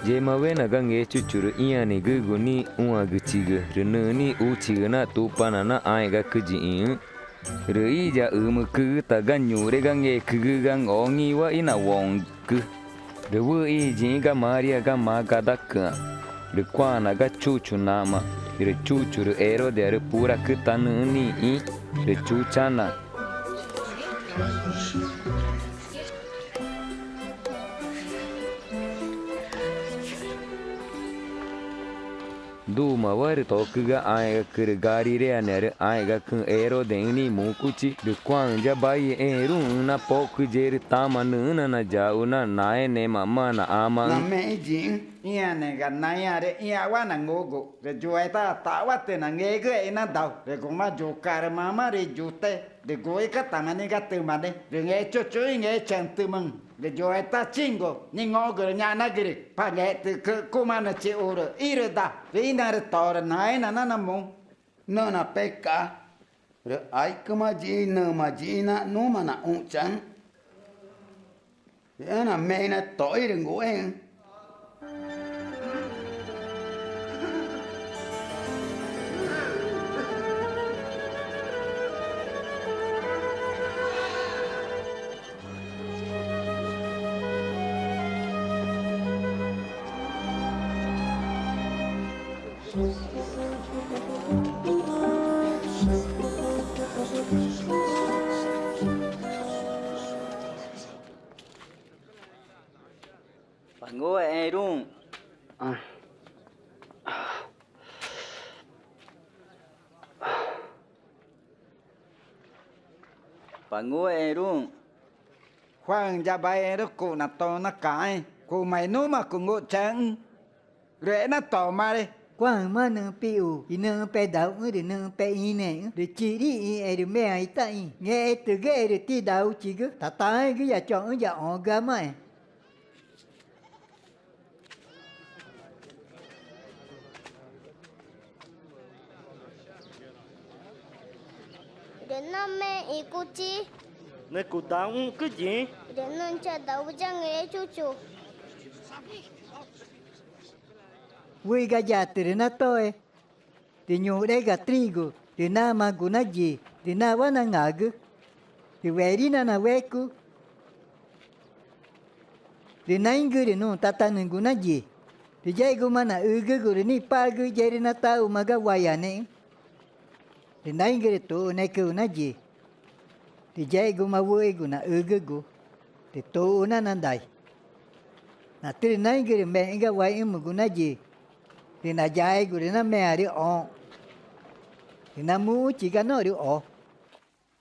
Yemawena ga Ngechuchu rü ĩãnegügu nixĩ ũãgüchigü rü nüxü̃ nixĩ úchigü na Tupana na ãẽ̱xgacü yiĩxü̃. Rü íyaxüxü̃mücügütax ga ñuxre ga ngecügü ga ngoxü̃giwa ínawoxü̃cü. Rü wüxi i yiĩxü̃ ga María ga Magadacüã̱x. Rü cuaxü̃ na ga Chuchu namaã, rü Chuchu rü Herodearü puracütanüxü̃ nixĩ i rü Chuchana. Duü̃mawa rü tocü ga ãẽ̱xgacü rü Gariréanearü ãẽ̱xgacüxü̃ Herodexü̃ nixĩ i mucuchi. Rü cuaxü̃ ya baiexẽẽruü̃xü̃ na poxcü yerü tama nüxü̃́ nanayaxu na naẽ nema̱xmaã naxãmaxü̃: —Namexü̃ yiĩxü̃ ĩãnega naĩãrü ĩãwa nanguxgu, rü yueta taxuá tüxna ngegüexü̃ nadau, rü guma yucarümamaã rü yute, rü guxicatama niga tüma ne, rü Ngechuchuxü̃ i Ngechaü̃tümüxü̃. Rü yueta chingü ningõgü rü ñanagürü: —Pa Ngetü, cü̱xcuma nüxü̃ chixu rü írüda, rü ínarüto rü naẽna nanamu. Nüxna peca̱x, rü aixcüma yiĩ nüma yiĩxü̃ na numa naxũchaü̃xü̃. Rü ẽ́na mexü̃ na toxü̃ rü ngu̱xẽẽxü̃. Pa Ngúexẽẽruü̃x. Pa Ngúexẽẽruü̃x. Cuaxü̃ ya baiãẽrü cuxna toxü̃ nacaxẽ, cuma i numa cunguxchaü̃xü̃. Rü e̱xna tomare. Cuaxü̃ma nüxü̃ pixu i nüxü̃ pedauxü̃ rü nüxü̃ pexĩnüẽxü̃, rü chixri ixĩxẽẽ rü meã itaxĩ. Ngexetügüxe rü tidauchigü, tataãẽgü ya choxü̃́ yaxõgüamaxẽ. Rü name i cuchi, nüxü̃ cudauxü̃xü̃ yiĩxü̃, rü nüxü̃ chadau ya Ngechuchu. Wüxi ga yatü rü natoe, rü ñuxre ga trigu, rü namagu nayi, rü nawa nangagü, rü weri nanawecu. Rü naĩgü rü nuxtatanügu nayi, rü yexguma naxügügu rü nipaxagü yerü nataxuma ga waianexü̃. Rü naĩgü rü tuxunecügu nayi, rü yexguma wüxigu naxügügu, rü tuxu nanadai. Natürü naĩgü rü mexü̃ ga waixü̃mügu nayi, rü nayaegu rü nameãrü oxü̃, rü namuxũchi ga norü o.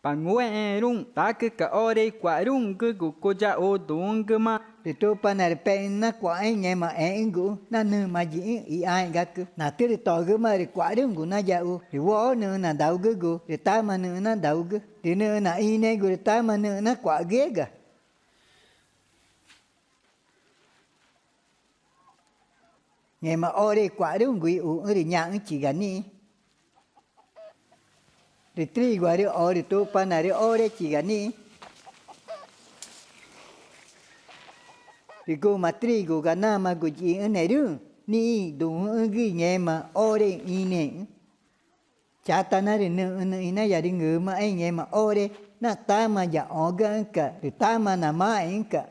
Pa Ngúexẽẽruü̃x, ṯacüca̱x ore i cua̱xruü̃gügu cuyaxu duü̃xü̃gümaã. Rü Tupana rü pexü̃ nacua̱xẽ i ngẽma ẽxü̃guxü̃ na nüma yiĩxü̃ i ãẽ̱xgacü. Natürü togümaã rü cua̱xruü̃gu nayaxu, rü woxo nüxü̃ nadaugügu rü tama nüxü̃ nadaugü, rü nüxü̃ naxĩnüẽgu rü tama nüxü̃ nacua̱xgüéga. Ngẽma ore i cua̱xruü̃gu ixuxü̃ rü ñaxü̃chiga nixĩ. Rü triguarü o rü Tupanaarü orechiga nixĩ. Rü guma trigu ga namagu yiĩxü̃nerüü̃ nixĩ i duü̃xü̃gü i ngẽma ore ixĩnüẽxü̃. Chata na rü nüxü̃ nüxü̃ inayarüngümaxẽ i ngẽma ore na tama yaxõgüxü̃ca̱x rü tama namaxẽxü̃ca̱x.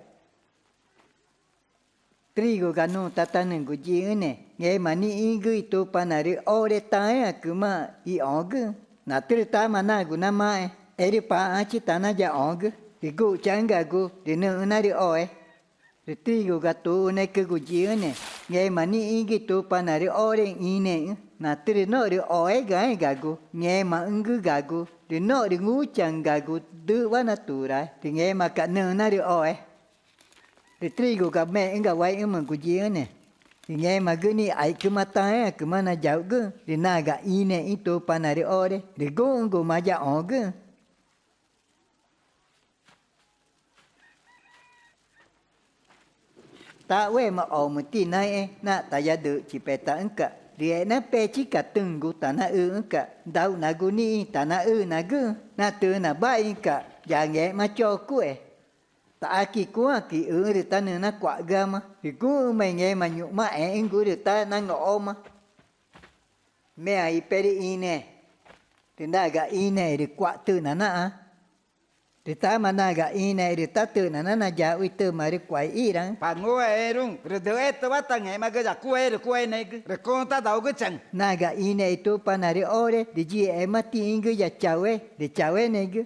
Trigu ga nuxtatanügu yiĩxü̃ne, ngẽma nixĩgü i Tupanaarü ore taãẽãcümaã ixõgüxü̃. Natürü tama nagu namaxẽ, erü paxãchi tanayaxõgü, rü guxchaxü̃gagu rü nüxü̃ narüxoe. Rü trigu ga tuxunecügu yiĩxü̃ne, ngẽma nixĩgü i Tupanaarü ore ixĩnüẽxü̃. Natürü norü oegaãẽ̱xgagu, ngẽmaxü̃gügagu, rü norü ngúchaü̃gagu düxwa naturae, rü ngẽmaca̱x nüxü̃ narüxoe. Rü trigu ga mexü̃ ga waixü̃mügu yiĩxü̃ne, rü ngẽmagü nixĩ aixcüma taãẽãcüma nayauxgüxü̃ rü naga ixĩnüẽxü̃ i Tupanaarü ore, rü guxü̃guma yaxõgüxü̃. Taxuema omü tinaĩxẽ na tayadüxchipetaxü̃ca̱x, rü e̱xna pechicatügu tanaxüxü̃ca̱x. Dauxnagu nixĩ tanaxüxü̃nagüxü̃ na tüxü̃ naḇaixü̃ca̱x yangẽxma chocuxe. Taxacü i cuãcü ixüxü̃ rü tá nüxü̃ nacua̱xgüama, rü guxü̃ma i ngẽma ñu̱xma ẽxü̃gu rü tá nangoxoma. Meã iperü ĩnüẽ, rü naga ĩnüẽ rü cua̱x tüxna naxã. Rü tama naga ĩnexü̃ rü tá tüxna na nayaxu i tümaarü cuaixĩraxü̃. Pa ngúexẽẽruü̃ rü düxétüwa tangẽxmagü ya cuéi rü cuénexü̃gü, rü cuxü̃́ tadaugüchaü̃. Naga ĩnexü̃ i Tupanaarü ore rü yixema tixĩgü ya chaué rü chauénexü̃gü.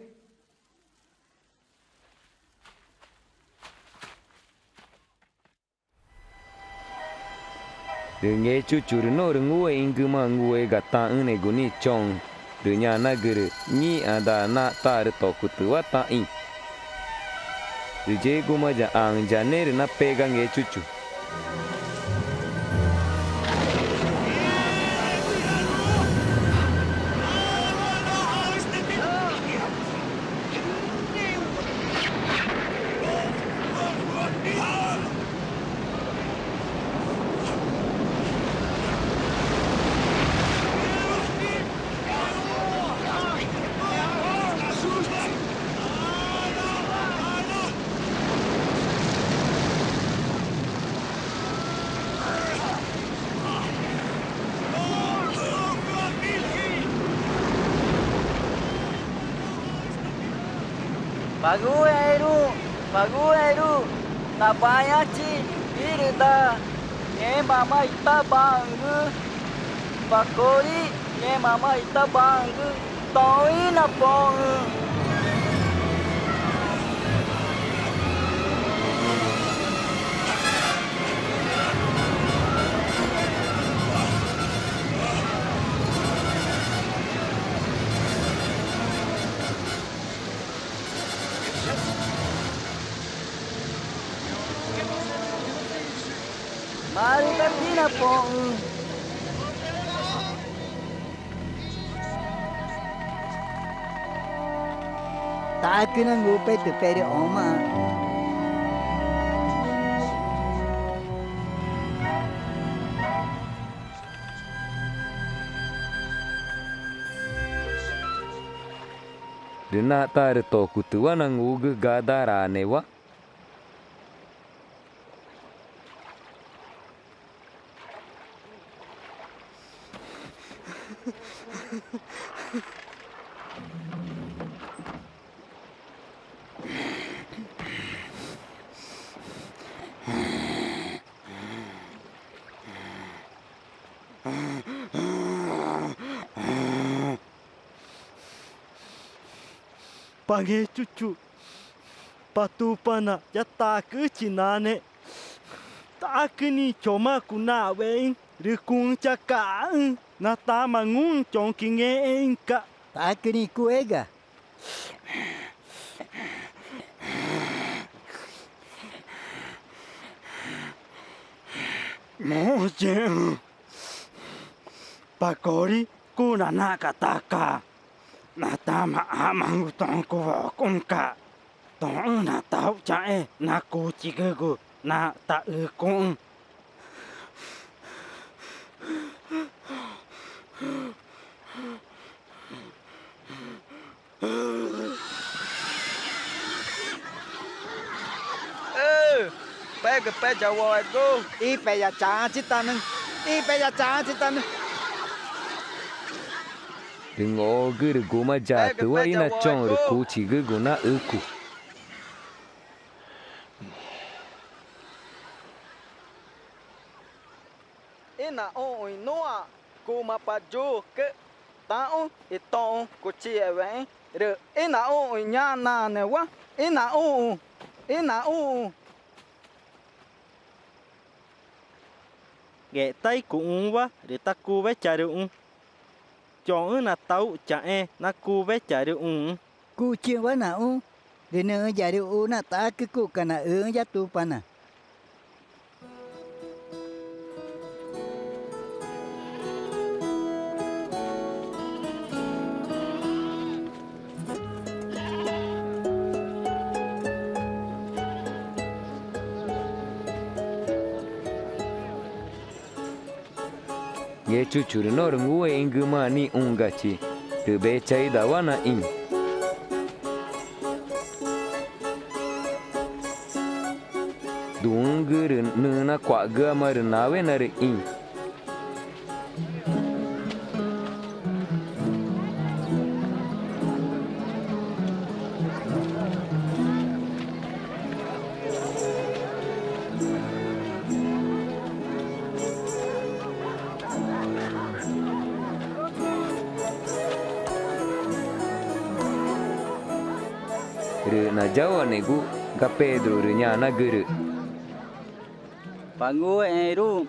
Rü Ngechuchu rü norü ngúexü̃gümaã ngúega taxü̃negu nixĩ choxü̃, rü ñanagürü: —Ngĩxã, daa naxtarü tocutüwa taxĩ. Rü yexguma ya ãxü̃ yane rü napega Ngechuchu. Pa ngúexẽẽruü̃, pa ngúexẽẽruü̃, naḇaixãchi wüxi daa. Ngẽmamaã itabaxü̃gü. Pa cori, ngẽmamaã itabaxü̃gü. Toxü̃ ínapoxü̃. Marü tá tinapoxü̃. Ṯacü na ngupetü perü omaã. Rü naxtarü tocutüwa nangugü Gadaraanewa. Pa Ngechuchu, Pa Tupana ya Taxacüchi Nane, ṯacü nixĩ i chomaã cunaxwa̱xexü̃ rü cuxü̃́ chacaxü̃ na tama ngúxü̃ choxü̃ quingẽxẽẽxü̃ca̱x. Ṯacü nixĩ i cuéga. Moxü̃ yexü̃, Pa cori, cuna naxca̱x taca na tama ãxmaxü̃gu toxü̃ cuwocuxü̃ca̱x. Toxü̃́ nataxuchaxẽ na cuchigügu na taxücuxü̃. Ü, pegü, peyauoegu, ípeyachaxãchitanüxü̃, ípeyachaxãchitanüxü̃. Rü ngoxogü rü guma yatüwa ínachoxü̃ rü cuchigügu na ücu. Ínaxũxü̃ i nuã cuma pa yucü, tãxũ i toxü̃ cuchiewexü̃ rü ínaxũxü̃ i ñaxãnewa. Ínaxũxü̃, ínaxũxü̃. Ngextá i cuxü̃wa rü tacuvecharüxü̃. Choxü̃́ nataxuchaxẽ na cuvecharüxũxü̃. Cuchiü̃wa naxũ rü nüxü̃ yarüxu na ṯacü cuxca̱x naxüxü̃ ya Tupana. Ngechuchu rü norü ngúexü̃gümaã nixũgachi, rü bechaidauwa naxĩ. Duü̃xü̃gü rü nüxü̃ nacua̱xgüama rü nawe narüxĩ. Rü nayauanegu ga Pedru rü ñanagürü: —Pa Ngúexẽẽruü̃,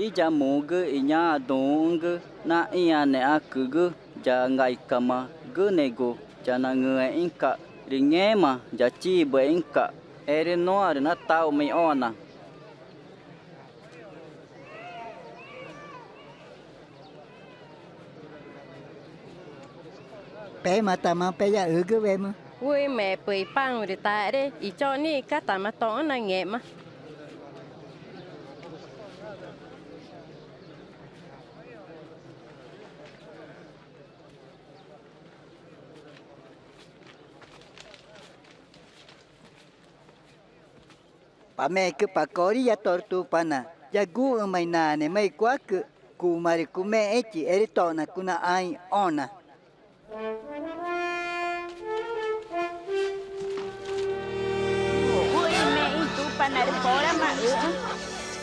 íyamugü i ñaã duü̃xü̃gü na ĩãneãcügü ya ngaicamagünego ya nangü̃xẽxü̃ca̱x, rü ngẽma ya chibüexü̃ca̱x, erü nuã rü na taxuü̃ma i õna. Pematama peyaxügüwemü. Wüxi mepü i paxü̃ rü taxre i choxni icatama toxü̃́ nangẽxma. Pa Mecü, pa Cori, ya tórü Tupana ya guxü̃ma i naãnemaã i cuácü, cuma rü cumexẽchi erü toxna cunaxã i õna. Wüxi mexü̃ i Tupanaãrü poramaxü̃xü̃.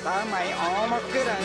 Tama i õmacüraü̃.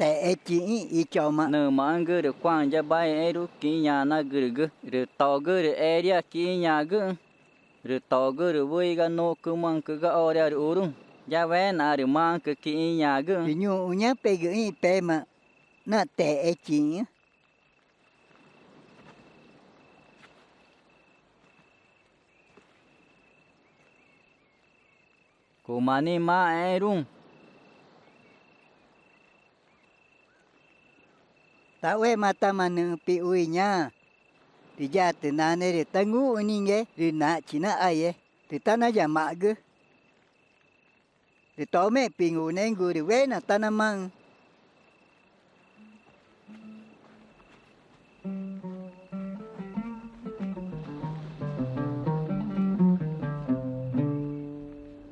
Texé chixĩ i choma. Nümaxü̃gü rü cuaxü̃ ya bayexẽẽruü̃ quixü̃ ñanagürügü, rü togü rü eria quixü̃ ñagüxü̃, rü togü rü wüxi ga nuxcümaxü̃cü ga orearü uruü̃, ya wenaxãrü maxü̃cü quixü̃ ñagüxü̃. Rü ñuxũ ñaa pegüxü̃ i pema na texé chixĩxü̃. Cuma nixĩ maxẽxẽẽruü̃. Taxuematama nüxü̃ pixu i ñaã. Rü yatü nane rü tanguxü̃ nüxü̃ nge rü naxchi naxaie rü tanayama̱xgü. Rü tome pingunexü̃gu rü wena tanamaxü̃.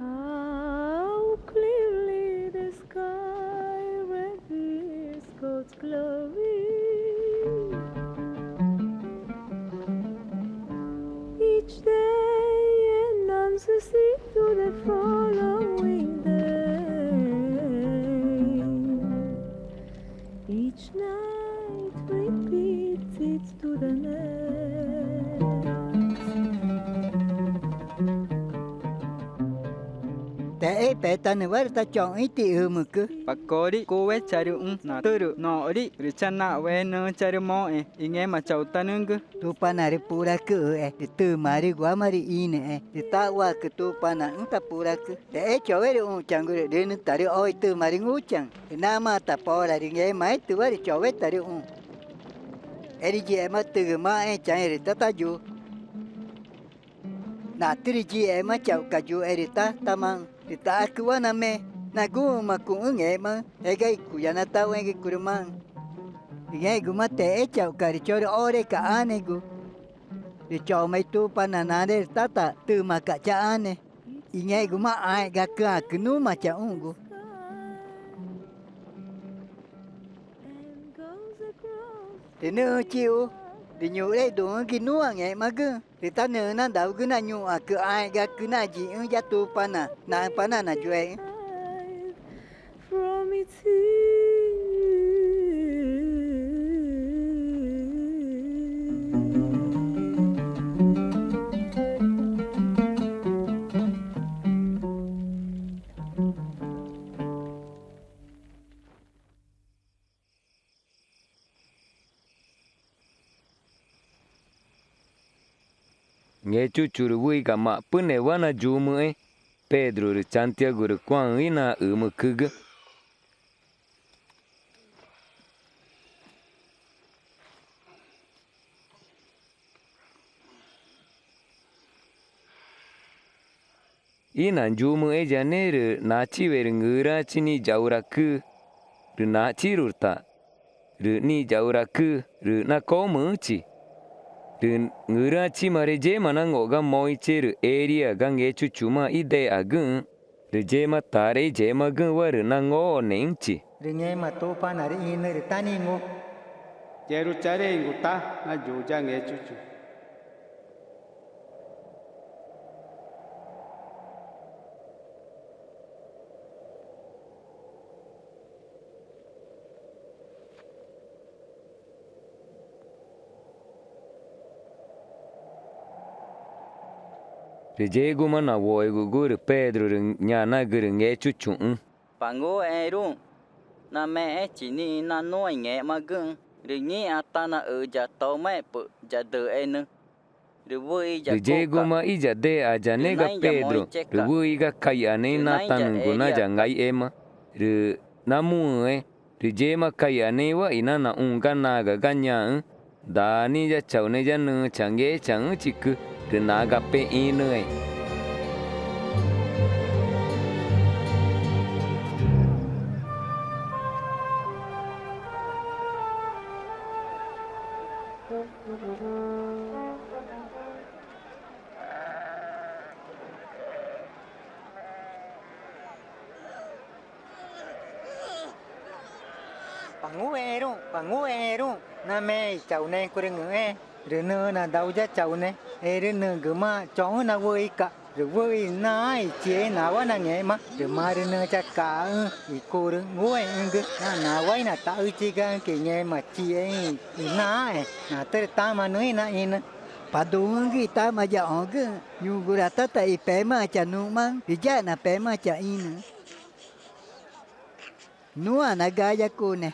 How clearly the sky reveals God's glory. Each day announces it to the following day. Each night repeats it to the next. Texé i petanüwa rü tachoxü̃ i tixümücü. Pa Cori, cuwecharüxü̃ natürü noxri rü chanaxwa̱xe nüxü̃ charümoxẽ i ngẽma chautanüxü̃gü. Tupanaãrü puracüxü̃e rü tümaarüguama rü ĩnü̃e rü taxuacü Tupanaxü̃ tapuracü. Texé chowerü ũxchaü̃gu rü rünütarüxo i tümaarü ngúchaü̃ rü namaã tapora rü ngẽmaẽtüwa rü chowetarüxũ. Erü yixema tügü maxẽchaü̃ rü tatayu. Natürü yixema chauxca̱x yuxe rü tatamaxü̃ rü taxacüwa name na guxü̃ma cuxü̃́ ngẽxmaxü̃ ega i cuyanataxuexü̃gü curümaxü̃. Rü ngẽxguma texé chauxca̱x rü chorü oreca̱x ãnegu. Rü choma i Tupana nane rü tata tümaca̱x chaxãne i ngẽxguma ãẽ̱xgacüãcü numa chaxũxgu. Rü nüxü̃ chixu rü ñuxre i duü̃xü̃gü i nuã ngẽxmagüxü̃ rü tá nüxü̃ nadaugü na ñuxãcü ãẽ̱xgacü na yiĩxü̃ ya Tupana naxü̃pa na nayuexü̃. Ngechuchu rü wüxi ga Ma̱xpü̱newa nayumüxẽ, Pedru rü Chantiagu rü Cuáxü̃ ínaxüxü̃mücügü. ínayumüxẽyane, rü nachiwe rü ngüraãchi nixĩ yauracü, rü nachirurü ta, rü nixĩ yauracü, rü nacoumüxü̃chi. Rü ngüraãchima rü yéma nango̱xgü ga Moixẽ rü Erías ga Ngechuchumaã idexagüxü̃, rü yema taxre iyemagüxü̃wa rü nangoxonexü̃chi. Rü ngẽma Tupanaãrü ĩnü rü tá nixĩ ngu: Yerucharéü̃gu tá nayuya Ngechuchu. Rü yexguma nawoegugu rü Pedru rü ñanagürü Ngechuchuxü̃: —Pa Ngúexẽẽruü̃, namexẽchi nixĩ na nuã i ngẽxmagüxü̃ rü ngĩxã tanaxü ya tomaẽ̱xpü̱x yadüxenü. Rü yexguma íyadexayane ga Pedru, rü wüxi ga caixanexü̃ natanügu na yangaixema, rü namuü̃ẽ. Rü yema caixanexü̃wa inanaxũxü̃ ga naga ga ñaxü̃, daa nixĩ ya chauneya nüxü̃ changechaü̃chicü, rü nagapexü̃ ĩnüẽ. —Pa Ngúexẽẽruü̃, Pa Ngúexẽẽruü̃, name i chaunexü̃ curüngü̃xẽẽ rü nüxü̃ nadau ya chaune, erü nügümaã choxü̃́ na wüxica̱x. Rü wüxi naãẽ i chixexü̃ nawa nangẽxma, rü marü nüxü̃ chacaxü̃ i curü ngúexü̃gü na nawa inataxüchigaxü̃chi i ngẽma chixexü̃ i naãẽ. Natürü tama nüxü̃ ínaxĩnü: —Pa Duü̃xü̃gü i tama yaxõgüxü̃, ñuxgurata ta i pemaã chanuxmaxü̃ rü yéxna pemaã chaxĩnüxü̃. Nuã nagaya cune.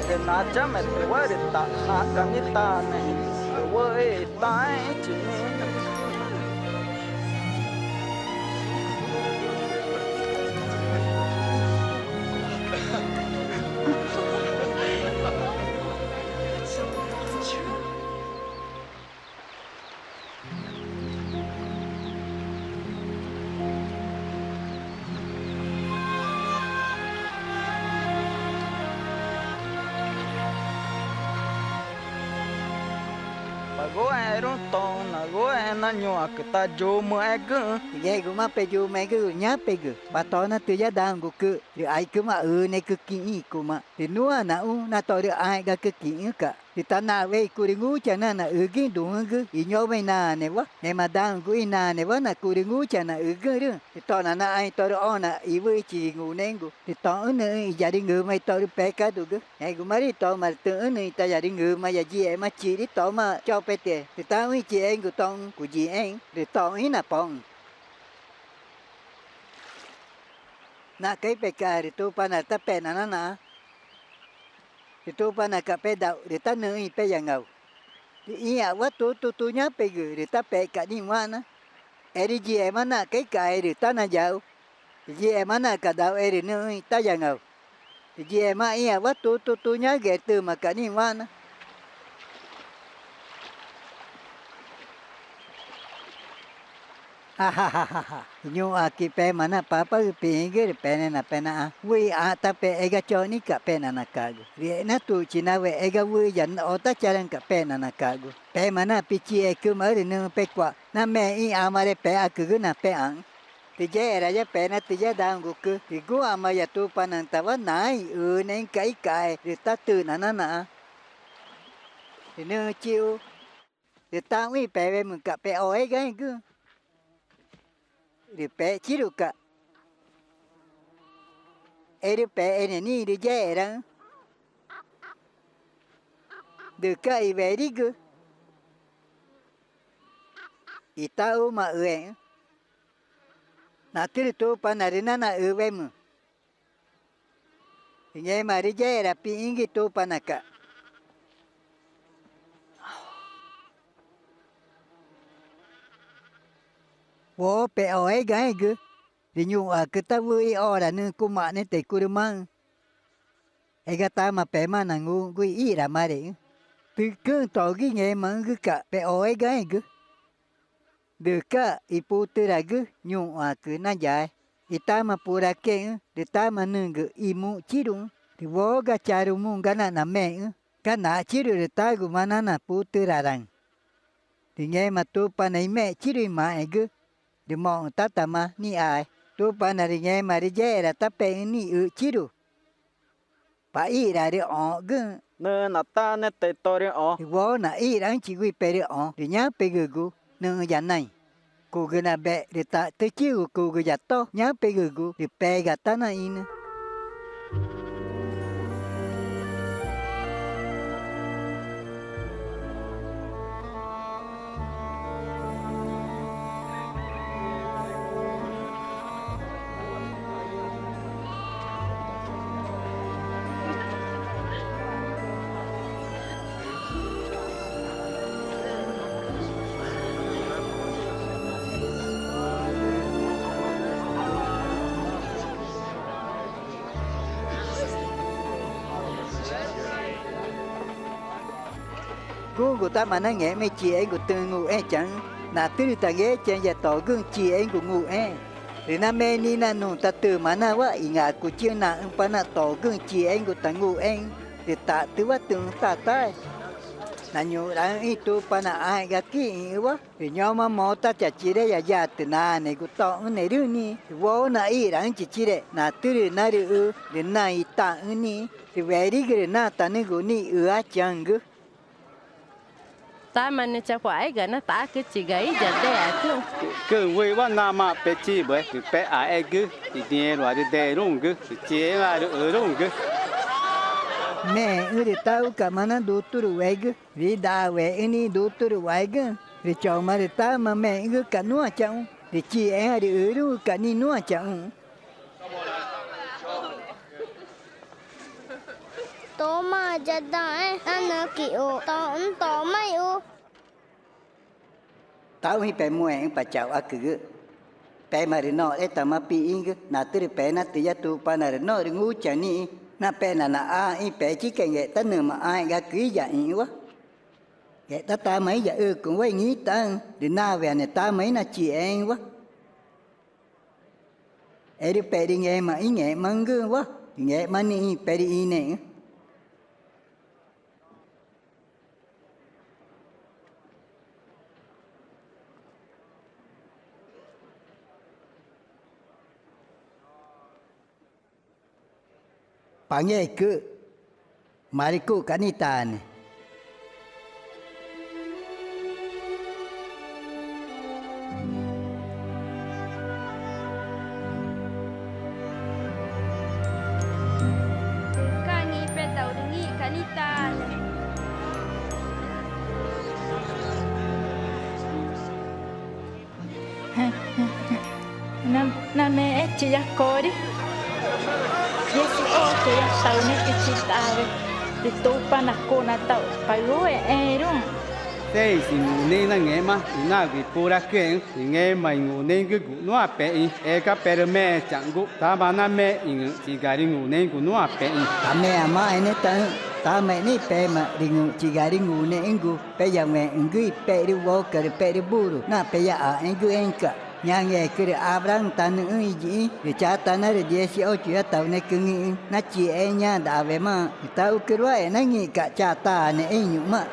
Rü nachame tuerü ta naxca̱x nixĩ i tane, rü wüxi i taxẽxü̃chi nixĩ. Pa Ngúexẽẽruü̃, toxü̃ nagúexẽẽ na ñuxãcü tayumüxẽgüxü̃. Rü ngẽxguma peyumüxẽgü rü ñapegü: Pa Tonatü ya daxũgucü, rü aixcüma üünecü quixĩ i cuma, rü nuã naxũ na torü ãẽ̱xgacü quixü̃ca̱x. Rü tanaxwa̱xe i curü ngúchaü̃ na naxügüxü̃ duü̃xü̃gü i ñoma i naanewa, ngẽma daxũgu i naanewa na curü ngúchaü̃ naxügüxü̃rüxü̃. Rü toxna naxã i torü õna i wüxichi i ngunexü̃gu, rü toxü̃́ nüxü̃ iyarüngüma i torü pecadugü. Ngẽxgumarü i toma rü tüxü̃́ nüxü̃ i tayarüngüma ya yixema chixri toma chopetüe, rü taxũ i chixexü̃gu toxü̃ cuyixẽẽxü̃, rü toxü̃ ínapoxü̃. Naxca̱x ípecaxa rü Tupanaãrü tá pexna nanaxã. Rü Tupanaca̱x pedau rü tá nüxü̃ i peyangau. Rü ĩã̱xwa tutu tüxü̃ ñapegü rü tá pexca̱x nixĩ i wüxna. Erü yixema naxca̱x íca̱x i rü tá nayaxu. Rü yixema naxca̱x dau erü nüxü̃ i tayangau. Rü yixema ĩã̱xwa tutu tüxü̃ ñagü erü tümaca̱x nixĩ i wüxna. —I ñuxãcü i pema na papaxü̃ pixĩgü rü pene napenaxã: Wüxi ãxta̱x pexega choxnica̱x pexna naca̱xgu. Rü e̱xna tuxchi nawa ega wüxi ya otacharaü̃ca̱x pexna naca̱xgu. Pema na pichiecümaxü̃ rü nüxü̃ pecua: Name ĩxãmare pexacügü na pexãxü̃. Rü yexera ya pena tüxü̃ ya daxũgucü rü guxãma ya Tupanaãtawa naãẽ i Üünexü̃ca̱x íca̱x rü tá tüxna nanaxã. Rü nüxü̃ chixu rü taxuxü̃ i pewemüca̱x pexo̱xegaxü̃güxü̃ rü pexchiruca̱x. Erü pexene nixĩ rü yexeraxü̃. Dücax i werigü i taxumaxüexü̃, natürü Tupana rü nanaxüwemü. Rü ngẽma rü yexera pixĩgü i Tupanaca̱x. Woo pexo̱xegaxü̃gü rü ñuxãcü tá wüxi ora nüxü̃ cuma̱xne ta i curümaxü̃. Ega tama pemaã nanguxü̃gu i ixramareü̃. Tücüxü̃ togü i ngẽmaxü̃güca̱x pexo̱xegaxü̃gü. Dücax i putüragü ñuxãcü nayae i tama puracüexü̃ rü tama nügü i muxchiruxü̃ rü woo ga charumuxü̃ ga nanamexü̃ ga naxchiru rü taguma nanaputüraraü̃. Rü ngẽma Tupana i mexchiru i maxẽgü rü moxü̃ tátama nixae. Tupana rü ngẽma rü yexera tá pexü̃ nixĩ üxchiru. Pa ixrarü õgüxü̃. Nüxü̃ natane ta i torü õ. Rü woo naxixraxü̃chigü i perü õ rü ñaã pegügu nüxü̃ ya naĩ. Cugü nabe̱x rü taxtüchiügu cugü ya to ñaã pegügu rü pega tá naxĩnü. Guxü̃gutama nangẽxma i chixexü̃gu tüxü̃ nguxẽchaü̃, natürü tangechaü̃ ya togüxü̃ chixexü̃gu nguxẽẽ. Rü name nixĩ na nüxü̃ tatüma nawa ingãcuchiü̃ naxü̃pa na togüxü̃ chixexü̃gu tanguxẽẽxü̃ rü taxtüwa tüxü̃ tatae. Nañuxraxü̃xü̃ i Tupana ãẽ̱xgacü ixĩxü̃wa rü ñoma motachachire ya yatü naanegu toxü̃nerüü̃ nixĩ. Rü woo naxixraxü̃chichire natürü narüxü rü naĩ i taxü̃ nixĩ rü werigü rü natanügu nixĩ üachaü̃gü. Tama nüxü̃ chacua̱x ega na ṯacüchiga iyadexacüxü̃. Cüxü̃ wüxiwa namaã pechibüe rü pexaexgü i dĩẽruarü dexeruü̃gü rü chixexü̃arü üruü̃gü. Mexü̃ rü taxucama na duturuwegü rü ídaawexü̃ nixĩ i duturuwaegüxü̃. Rü choma rü tama mexü̃güca̱x nuã chaxũ rü chixexü̃arü üruü̃ca̱x nixĩ nuã chaxũxü̃. Tomaã ya daxũẽ na nüxü̃ quixu toxü̃ tomaixu. Taxuxü̃ i pemuẽxü̃, Pa Chauxacügü. Pema rü noxretama pixĩgü natürü penatü ya Tupana rü norü ngúchaü̃ nixĩ na pexna naxãxü̃ i pechicüe ngextá nüma ãẽ̱xgacü íyaxĩxü̃wa. Ngextá tama íyaxücuxü̃wa i ngĩtaxü̃ rü naweane tama ínachixexü̃wa. Erü perü ngẽma íngẽxmaxü̃güxü̃wa i ngẽxma nixĩ i perü ĩnexü̃. Pangẽxcü, marü cuxca̱x nitaane. Tüxca̱x ngĩxpedaurü ngĩxca̱x nitaane. Na, namexẽchi ya corü. Dieciocho ya taunetüchi i ḏaawe rü Tupana cunataxũ pa nguxe̱xẽẽruü̃. Seis i ngunexü̃ nangẽxma i nagu i puracüexü̃ i ngẽma i ngunexü̃gügu nuã pexü̃. Ega perü mechaü̃gu tama name i ngü̃xchiga rü ngunexü̃gu nuã pexü̃. Tameã maxẽnetaxü̃ tama ixna i pema rü ngü̃xchiga rü ngunexü̃gu peyauẽxü̃gü i perü woca rü perü buru na peyaxãxü̃güxẽẽxü̃ca̱x. Ñangecü rü Abraham tanüxü̃ i yiĩxü̃ rü chatanarü dieciocho ya taunecü ngĩxü̃ nachixexü̃ ñaã ḏaawemaã rü taxucüruü̃ e̱xna ngĩxca̱x chataanexü̃ i ñu̱xmaã.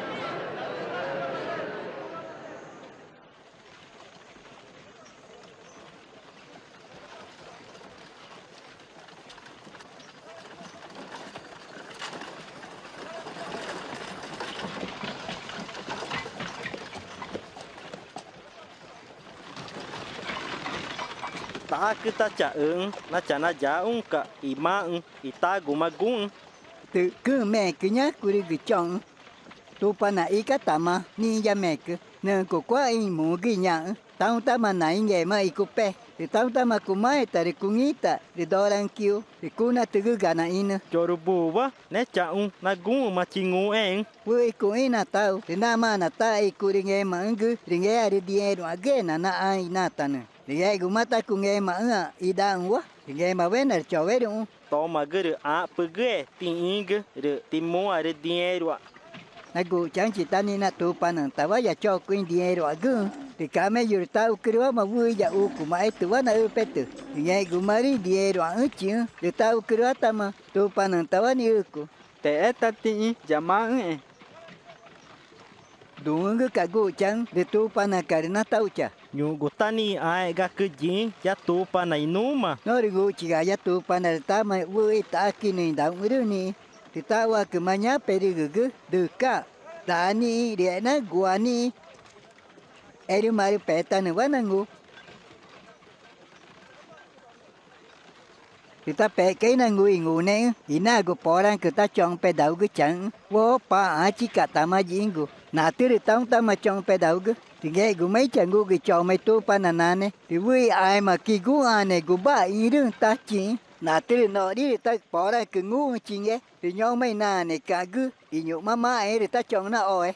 Ṯacü tá chaxüxü̃ na chanayauxü̃ca̱x i maxü̃ i taguma guxü̃. Tü̱xcüü̃ mecü ñacurügü choxü̃. Tupana icatama nixĩ i yamecü. Nüxü̃ cucuáxü̃ i mugü i ñaxü̃. Tãũtáma nax i ngẽma i cupé. Rü tãũtáma cumaẽta rü cuxĩta rü doraxü̃ quiu rü cunatügüga naxĩnü. Choxü̃ buwa ne chaxũ na guxü̃ma chinguxẽẽxü̃. Wüxi cuxĩnü tau rü namaã nataxe i curü ngẽmaxü̃gü rü ngearü dĩẽruã̱xgüxe na naxã i natanü. Rü ngẽxguma tá cungẽmaxü̃ã̱x idaxü̃wa rü ngẽmawena rü choweruxü̃. Tomagü rü ãxpügüxe tixĩgü rü timuarü dĩẽruã̱x. Na guxchaxü̃chi tá nixĩ na Tupanaxü̃tawa yachocuxü̃ i dĩẽruã̱xgüxü̃. Rü camellu rü taxucürüwama wüxi yaxucuma̱x i tüwa naxüpetü. Rü ngẽxgumarüü̃ i dĩẽruã̱xü̃chixü̃ rü taxucürüwatama Tupanaxü̃tawa nixücu. Texé tá tixĩ ya maxü̃xẽẽ. Duü̃xü̃güca̱x guxchaxü̃ rü Tupanaca̱x rü natauxcha. Ñuxgu tá nixĩ ãẽ̱xgacü yiĩxü̃ ya Tupana i nuxü̃ma. Norü guxchiga ya Tupana rü tama wüxi i ta̱xacüinü i dauxü̃rüü̃ nixĩ. Rü taxuacüma ñaã perügügü, dücax, daa nixĩ rü e̱xna gua nixĩ. Erü marü petanüwa nangu. Rü tá pexca̱x ínangu i ngunexü̃ i nagu poraãcü tá choxü̃ pedaugüchaü̃xü̃. Woo paxãchica̱x tama yiĩgu. Natürü tãũtáma choxü̃ pedaugü. Rü ngẽxguma íchangugü i choma i Tupana Nane rü wüxi i ãẽ̱maãcü i guxü̃ãne guxba̱x ixĩrüü̃ tá chixü̃. Natürü noxri rü tá poraãcü nguxü̃chi nge rü ñoma i naãneca̱xgü i ñu̱xma maxẽxü̃ rü tá choxü̃ naxoe.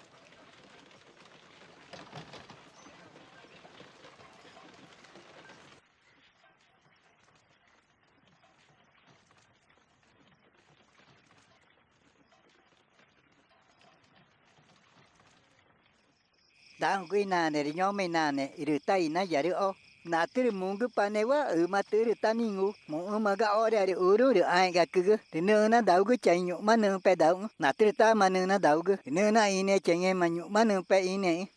Daxũgu i naãne rü ñoma i naãne i rü tá inayarüxo. Natürü mugüpanewa ümatüxü̃ rü tá nixĩ ngu. Muxü̃ma ga orearü uruü̃ rü ãẽ̱xgacügü rü nüxü̃ nadaugüchaü̃ i ñu̱xma nüxü̃ pedauxü̃. Natürü tama nüxü̃ nadaugü rü nüxü̃ naxĩnüẽchaü̃ ngẽma ñu̱xma nüxü̃ pexĩnüẽxü̃.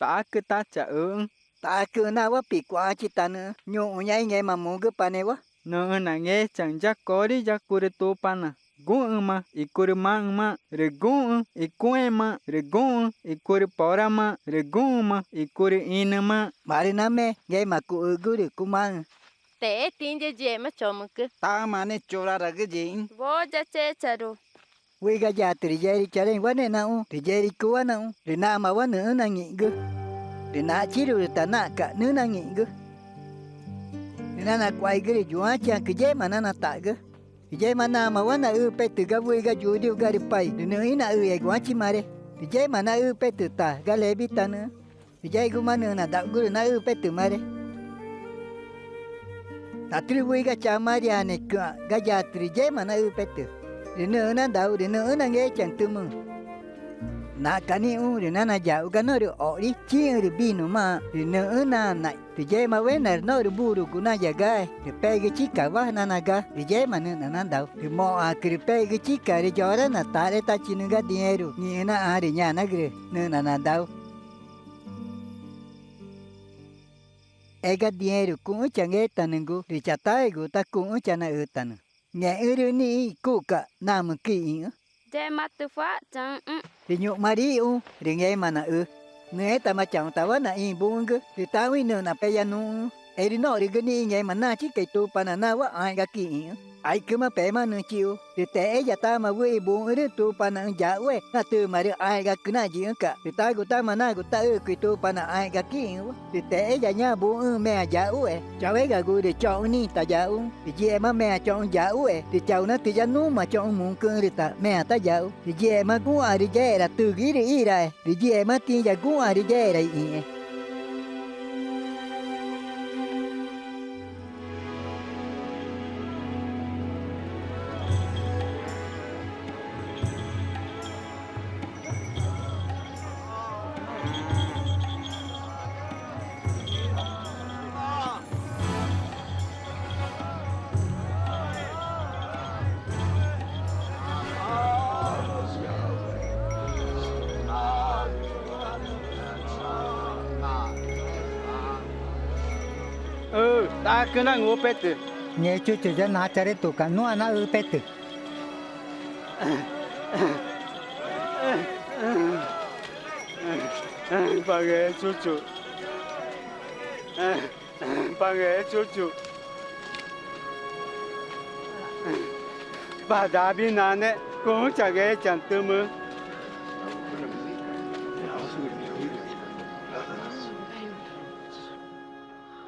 Ṯacü tá chaxüxü̃. Ṯacüxü̃ nawa picua̱xãchitanüxü̃. Ñuxũ ñaxü̃ i ngẽma mugüpanewa. Nüxü̃ nangechaü̃ ya cori ya curü Tupana guxü̃ma i curü maxü̃maã rü guxü̃ i cuxẽmaã rü guxü̃ i curü poramaã rü guxü̃ma i curü ĩnümaã. Marü name ngẽma cuxügu rü cumaxü̃. Texé tixĩ ya yíxema chomücü. Tama ne churaragü yiĩxü̃. Woo ya checharu. Wüxi ga yatü rü yeri charüxü̃wa ne naxũ rü yeri cuwa naxũ rü namawa nüxü̃́ nangĩxgü. Rü naxchiru rü ta naxca̱x nüxü̃́ nangĩxgü. Rü nanacuaigü rü yuãchiãcü yéma nanata̱xgü. Rü yéma namawa naxüpetü ga wüxi ga Yudíugüarü pai rü nüxü̃ ínaxüeguãchimare. Rü yéma naxüpetü ta ga levítanüxü̃. Rü yexguma nüxü̃ nada̱u̱xgu rü naxüpetümare. Natürü wüxi ga chamarianecüã̱x ga yatü rü yéma naxüpetü. Rü nüxü̃ nadau rü nüxü̃́ nangechaü̃ tümüxü̃. Naxca̱x nixũ rü nanayauxga norü o̱xri chixü̃ rü vinomaã rü nüxü̃́ nanaxĩ. Rü yemawena rü norü burugu nayagae rü pegüchicawa nanaga rü yéma nüxna nadau. Rü moxãcü rü pegüchica rü yora natare tachinü ga dĩẽru ngĩxü̃ naxã rü ñanagürü nüxna nadau. Ega dĩẽru cuxü̃́ changetanügu rü chataegu tá cuxü̃́ chanaxütanü. Ngẽxü̃rüü̃ nixĩ i cuxca̱x namücü ixĩxü̃. Yema tücua̱xchaü̃xü̃. Rü ñu̱xma rüxũ rü ngẽma naxü. Ngẽxẽtama chaxü̃tawa naxĩ i buxü̃gü rü taxũ i nüxna peyanuxü̃xü̃. Erü norügü nixĩ i ngẽma nachica i Tupana nawa ãẽ̱xgacü ixĩxü̃. Aixcüma pemaã nüxü̃ chixu. Rü texé ya tama wüxi i buxü̃rüü̃ Tupanaxü̃ yaxuxe na tümaarü ãẽ̱xgacü na yiĩxü̃ca̱x. Rü tagu tama nagu taxücu i Tupana ãẽ̱xgacü ixĩxü̃wa. Rü texé ya ñaã buxü̃rüü̃ meã yaxuxe. Chauégagu rü choxü̃ nixĩ tayaxuxü̃. Rü yíxema meã choxü̃ yaxuxe. Rü chaunatü ya nuxma choxü̃ mucüxü̃ rü ta meã tayaxu. Rü yíxema guxãrü yexera tügü írüirae. Rü yíxema tixĩ ya guxãrü yexera ixĩxe. Ü, ṯacü nangupetü. Ngechuchu ya Nacharetüca̱x nuã naxüpetü. Pa Ngechuchu. Pa Ngechuchu, Pa David Nane, cuxü̃́ changechaü̃ tümü.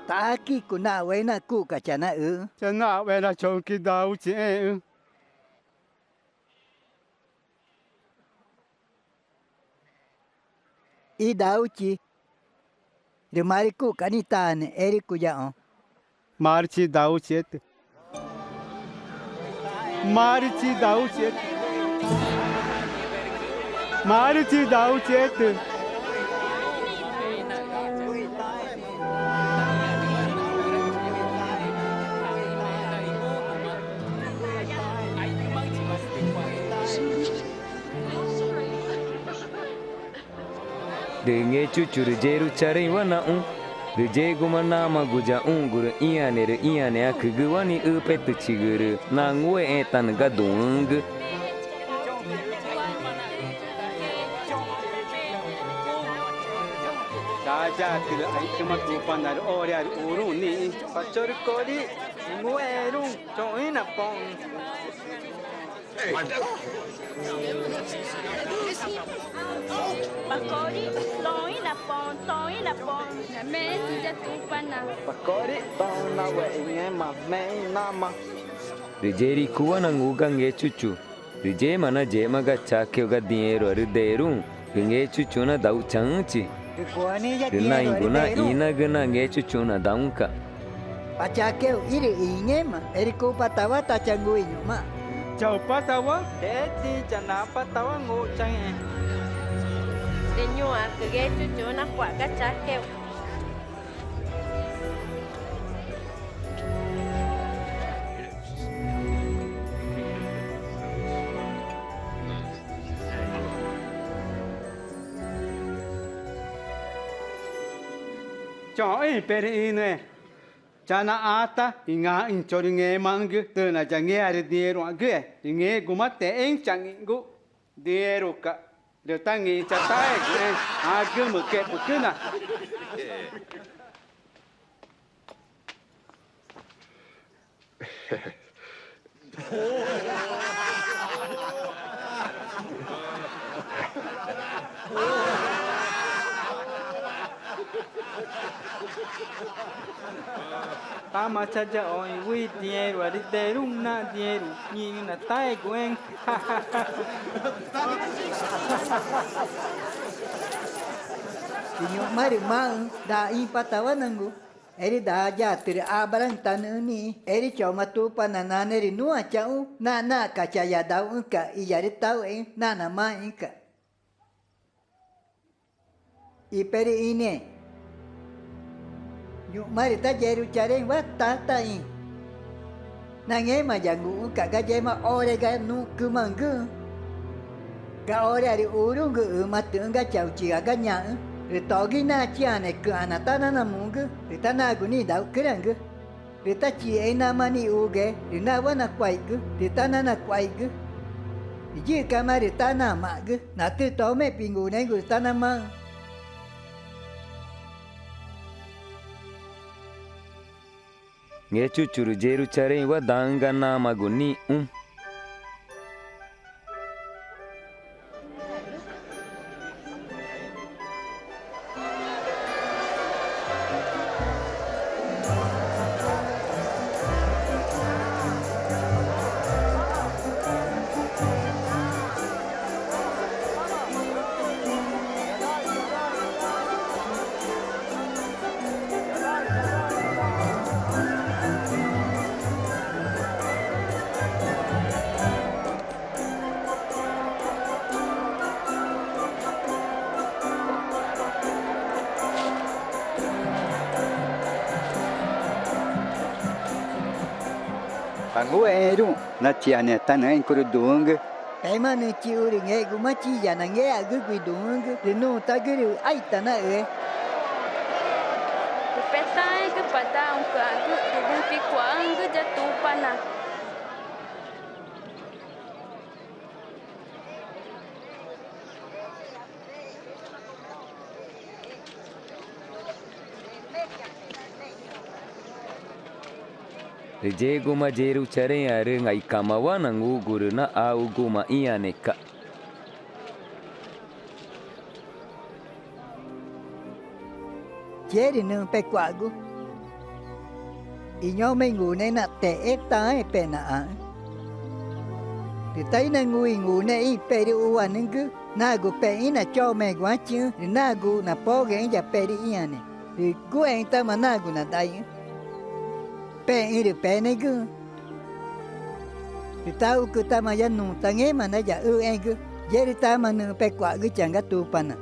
Taquicu nawa ena cuca chanaüü̃. Chanawa ena choxü̃ quidauchiẽẽ üü̃. Idauchi, rü marü cuca nitaane, erü cuyaxõ. Marü chi idauchietü. Marü chi idauchietü. Marü chi idauchietü. Rü Ngechuchu rü yerucharü̃wa naxũ, rü yexguma namagu yaxũgu rü ĩãneãrü ĩãneãcügüwa nixüpetüchigü rü nangúexẽẽtanü ga duü̃xü̃gü. Chayatü rü aixcüma Tupana rü orearü uruü̃ nixĩ. Pa chorü Cori, ngúexẽẽruü̃, choxü̃́ ínapoxü̃. Pa Cori, toxü̃́ ínapoxü̃, toxü̃́ ínapoxü̃. Nameẽtchi ya Tupana. Pa Cori, toxü̃́ nawe̱xẽ i ngẽma, meẽ i nama. Rü yexericuwa nangu ga Ngechuchu. Rü yéma nayexma ga Chaqueu ga dĩẽruarü deruü̃, rü Ngechuchuxü̃ nadauxchaü̃xü̃chi. Rü naĩgu naxĩnagü na Ngechuchuxü̃ nadaxũxü̃ca̱x: —Pa Chaqueu, irü i ngẽma, erü cupatawa ta changu i ñu̱xma. —¿Chaupatawa? —Eti, chanapatawa, nguxchaü̃xẽẽ. Rü ñuxãcü Ngechuchuxü̃ nacua̱x ga Chaqueu. Choxü̃ i perüxĩnüẽ, chanaxata i ngaxü̃ i chorü ngẽmaxü̃gü tüxna yangearü dĩẽruã̱xgüe, rü ngẽxguma texéü̃ changĩxgu. Dĩẽruca̱x, rü tangĩxü̃ chataeguxẽẽ agümücüepü̱xcüna. Tama chayaxõ i wüxi dĩẽruarü deruü̃ na dĩẽru ngĩxü̃ nataeguxẽẽxü̃. Rü ñu̱xma rü maxü̃ daa ĩpatawa nangu, erü daa yatü rü Abaraü̃tanüxü̃ nixĩ, erü choma Tupana Nane rü nuã chaxũ na naxca̱x chayadauxü̃ca̱x i yarütauxẽẽxü̃ na namaxẽxü̃ca̱x. I perüxĩnüẽ, ñu̱xma rü tayerucharüxü̃wa tata ixĩ. Na ngẽma yanguxü̃ca̱x ga yema ore ga nuxcümaü̃güxü̃, ga orearü uruü̃gü ümatüxü̃ ga chauchiga ga ñaxü̃, rü togü i nachiü̃ãnecüã̱x na tananamugü, rü tanagu nidauxcüraü̃gü. Rü tachixexü̃ namaã nixugüe rü nawa nacuaixgü rü tananacuaixgü. Rü yixcama rü tanama̱xgü, natürü tome pingunegu rü tanamaxü̃. Ngechuchu rü yerucharüxü̃wa daxü̃ ga namagu nixũ. Tangúexẽẽruü̃ na chianetanüxẽxü̃ curü duü̃xü̃gü. Pemaã nüxü̃ chixu rü ngẽxguma chi yanangexagügu i duü̃xü̃gü rü nutagürü aitanaxüe. Rü petaãẽgü pa daxũcüã̱xgü rü nüxü̃ picuaxü̃gü ya Tupana. Rü yexguma yerucharéü̃ãrü ngaicamawa nangugu rü naxauxguma ĩãneca̱x. Yéerü nüxü̃ pecua̱xgu i ñoma i ngunexü̃ natexétaãẽ penaxãxü̃. Rü tá ínangu i ngunexü̃ i perüxuanüxü̃gü nagu pexü̃ ínachomeẽguãchiü̃ rü nagu napogeü̃ ya perü ĩãne, rü guxexü̃tama nagu nadaixü̃. Pexü̃ rü penegüxü̃. Rü taxucütama ya nuta ngéma na yaxüxẽẽgü. Yéerü tama nüxü̃ pecua̱xgüchaü̃ ga Tupana.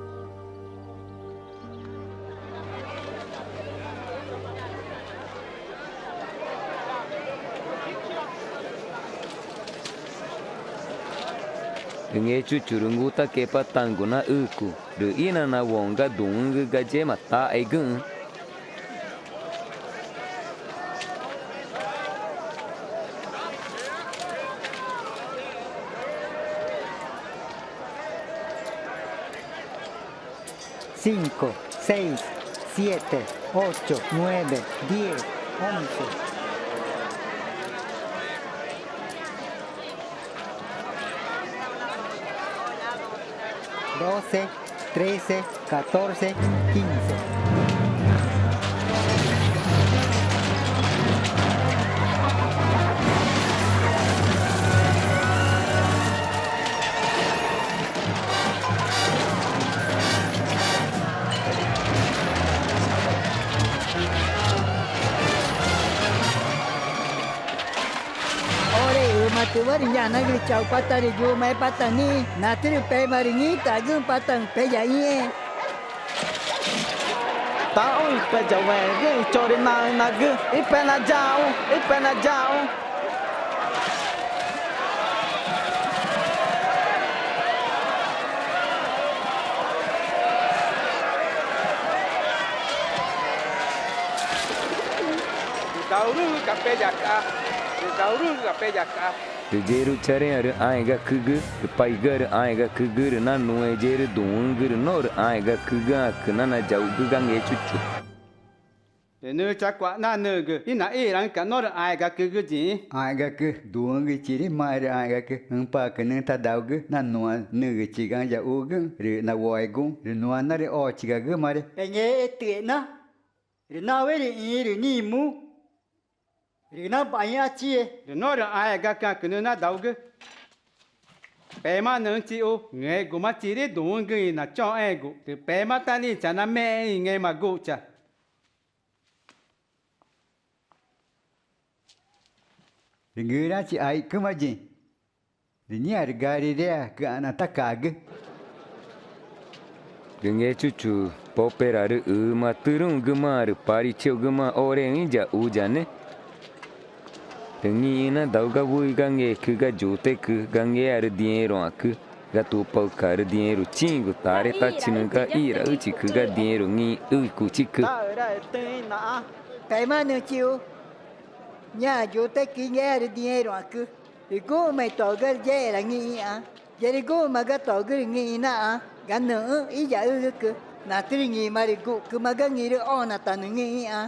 Rü Ngechuchu rü ngutaque̱xepataü̃gu naxücu rü ínanawo̱xü̃ ga duü̃xü̃gü ga yéma taxegüxü̃. Cinco, seis, siete, ocho, nueve, diez, once, doce, trece, catorce, quince. Ore ümatüwa rü ñanagürü chaupata rü yumüxẽpata nixĩ, natürü pema rü ngítaagüxü̃pataü̃ peya ĩxẽ. Taxũ i peyawegüxü̃ i chorü naxü̃nagü. Ípena yaxũ, ípena yaxũ. Rü daurüxü̃ca̱x peyaca̱x, rü daurüxü̃ca̱x peyaca̱x. Rü yerucharéü̃ãrü ãẽ̱xgacügü rü paigüarü ãẽ̱xgacügü rü na nuẽ yerü duü̃xü̃gü rü norü ãẽ̱xgacügüãcü nanayauxgü ga Ngechuchu. Rü nüxü̃ chacua̱x na nügü ínaxíraxü̃ca̱x norü ãẽ̱xgacügü yiĩxü̃. Ãẽ̱xgacü duü̃xü̃güchi rü marü ãẽ̱xgacü ü̃pacü nüxü̃ tadaugü na nuã nügüchigaxü̃ yaxugüxü̃ rü nawoeguxü̃ rü nuã narüxochigagümare. Engeetüe̱xna rü nawe rüxĩ rü nixĩ mu rü naḇaixãchie rü norü ãẽ̱xgacüãcü nüxü̃ nadaugü. Pemaã nüxü̃ chixu ngẽxguma chixirü duü̃xü̃güxü̃ i nachoxẽẽgu rü pemaã tá nixĩ chanamexẽxü̃ i ngẽma guxcha. Rü ngürüãchi aixcüma yiĩ rü ñaã rü Gariréacüã̱x natacagü. Rü Ngechuchu poperaarü ümatüruü̃gümaã rü Parichéugümaã oreü̃ íyaxuyane. Rü ngĩxü̃ nadau ga wüxi ga ngecü ga yutecü ga ngearü dĩẽruã̱xcü ga tupaücaarü dĩẽru chiü̃gu taretachinüxü̃ ga iraxüchicü ga dĩẽru ngĩxü̃ üicuchicü. Taxüraetüxü̃ ínaxã. Pemaã nüxü̃ chixu ñaã yutecü i ngearü dĩẽruã̱xcü rü guxü̃ma i togü arü yexera ngĩxĩxã. Yerü guxü̃ma ga togü rü ngĩxĩ naxã ga nüxü̃ íyaxügücü. Natürü ngĩma rü guxcüma ga ngĩrü onatanü ngĩxĩxã.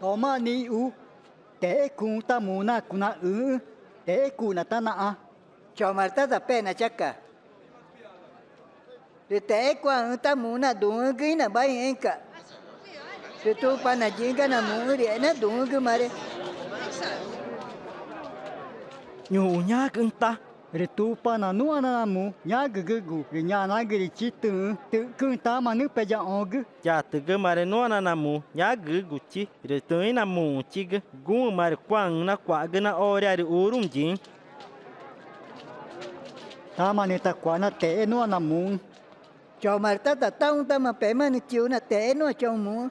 Tomaã nixu texécuxü̃ tá mu na cunaxüxü̃ texécuxna tanaxã. Choma rü tá tapexna chaca. Rü texécuãxü̃ tá mu na duü̃xü̃gü ínabaixü̃xẽxü̃ca̱x. Rü Tupana yiĩxü̃ ga namuxü̃ rü e̱xna duü̃xü̃gümare. Ñuxũ ñagüxü̃ tá. Rü Tupana nuã nanamu ñagügügu rü ñanagürüchi tüxü̃ tü̱xcüü̃ tama nüxü̃ peyaxõgü. Yatügüma rü nuã nanamu ñagügüguchi rü tüxü̃ ínamuü̃chigü. Guxü̃ma rü cuaxü̃ nacua̱xgü na orearü uruü̃ yiĩxü̃. Tama nüxü̃ tacua̱x natexé nuã namuxü̃. Choma rü tá tataxü̃ tama pemaã nüxü̃ chixu natexé nuã choxü̃ muxü̃.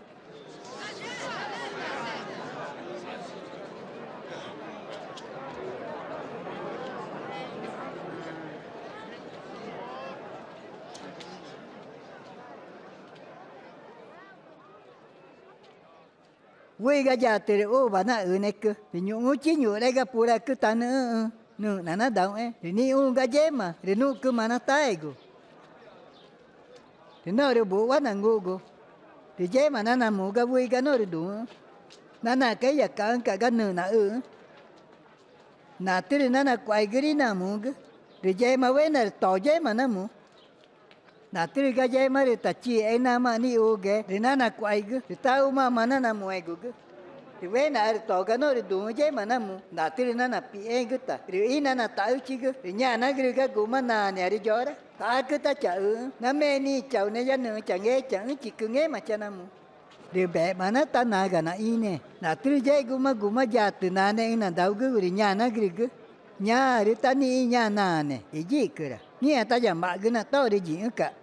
Wüxi ga yatü rü uxwa naxünecü rü ñu̱xũchi ñuxre ga puracütanüxü̃xü̃ nüxna nadauxẽẽ rü nixũ ga yéma rü nuxcüma nataegu. Rü norü buxwa nangugu rü yéma nanamu ga wüxi ga norü duü̃xü̃. Nanaxca̱x íyaca̱xüü̃ca̱x ga nüxna naxüxü̃. Natürü nanacuaigüri namugü. Rü yema wena rü to yéma namu. Natürü ga yema rü tachixexü̃ namaã nixuge rü nanacuaigü rü taxuü̃maã nanamuẽgugü. Rü wenaxarü toga norü duü̃xü̃ yéma namu natürü nanapixẽẽgüta rü ínanata̱xüchigü rü ñaxnagürü ga guma naãnearü yora. Ṯacü tá chaxüxü̃, name nixĩ i chauneẽ ya nüxü̃ changechaü̃chicüngẽma chanamu. Rü bexma na tá naga naxĩnüẽ natürü yexguma guma yatü naanexü̃ nadaugügu rü ñanagürügü: Ñaãrü tá nixĩ i ñaã naane i yixcüra, ngĩxã tayama̱xgü na tórü yiĩxü̃ca̱x.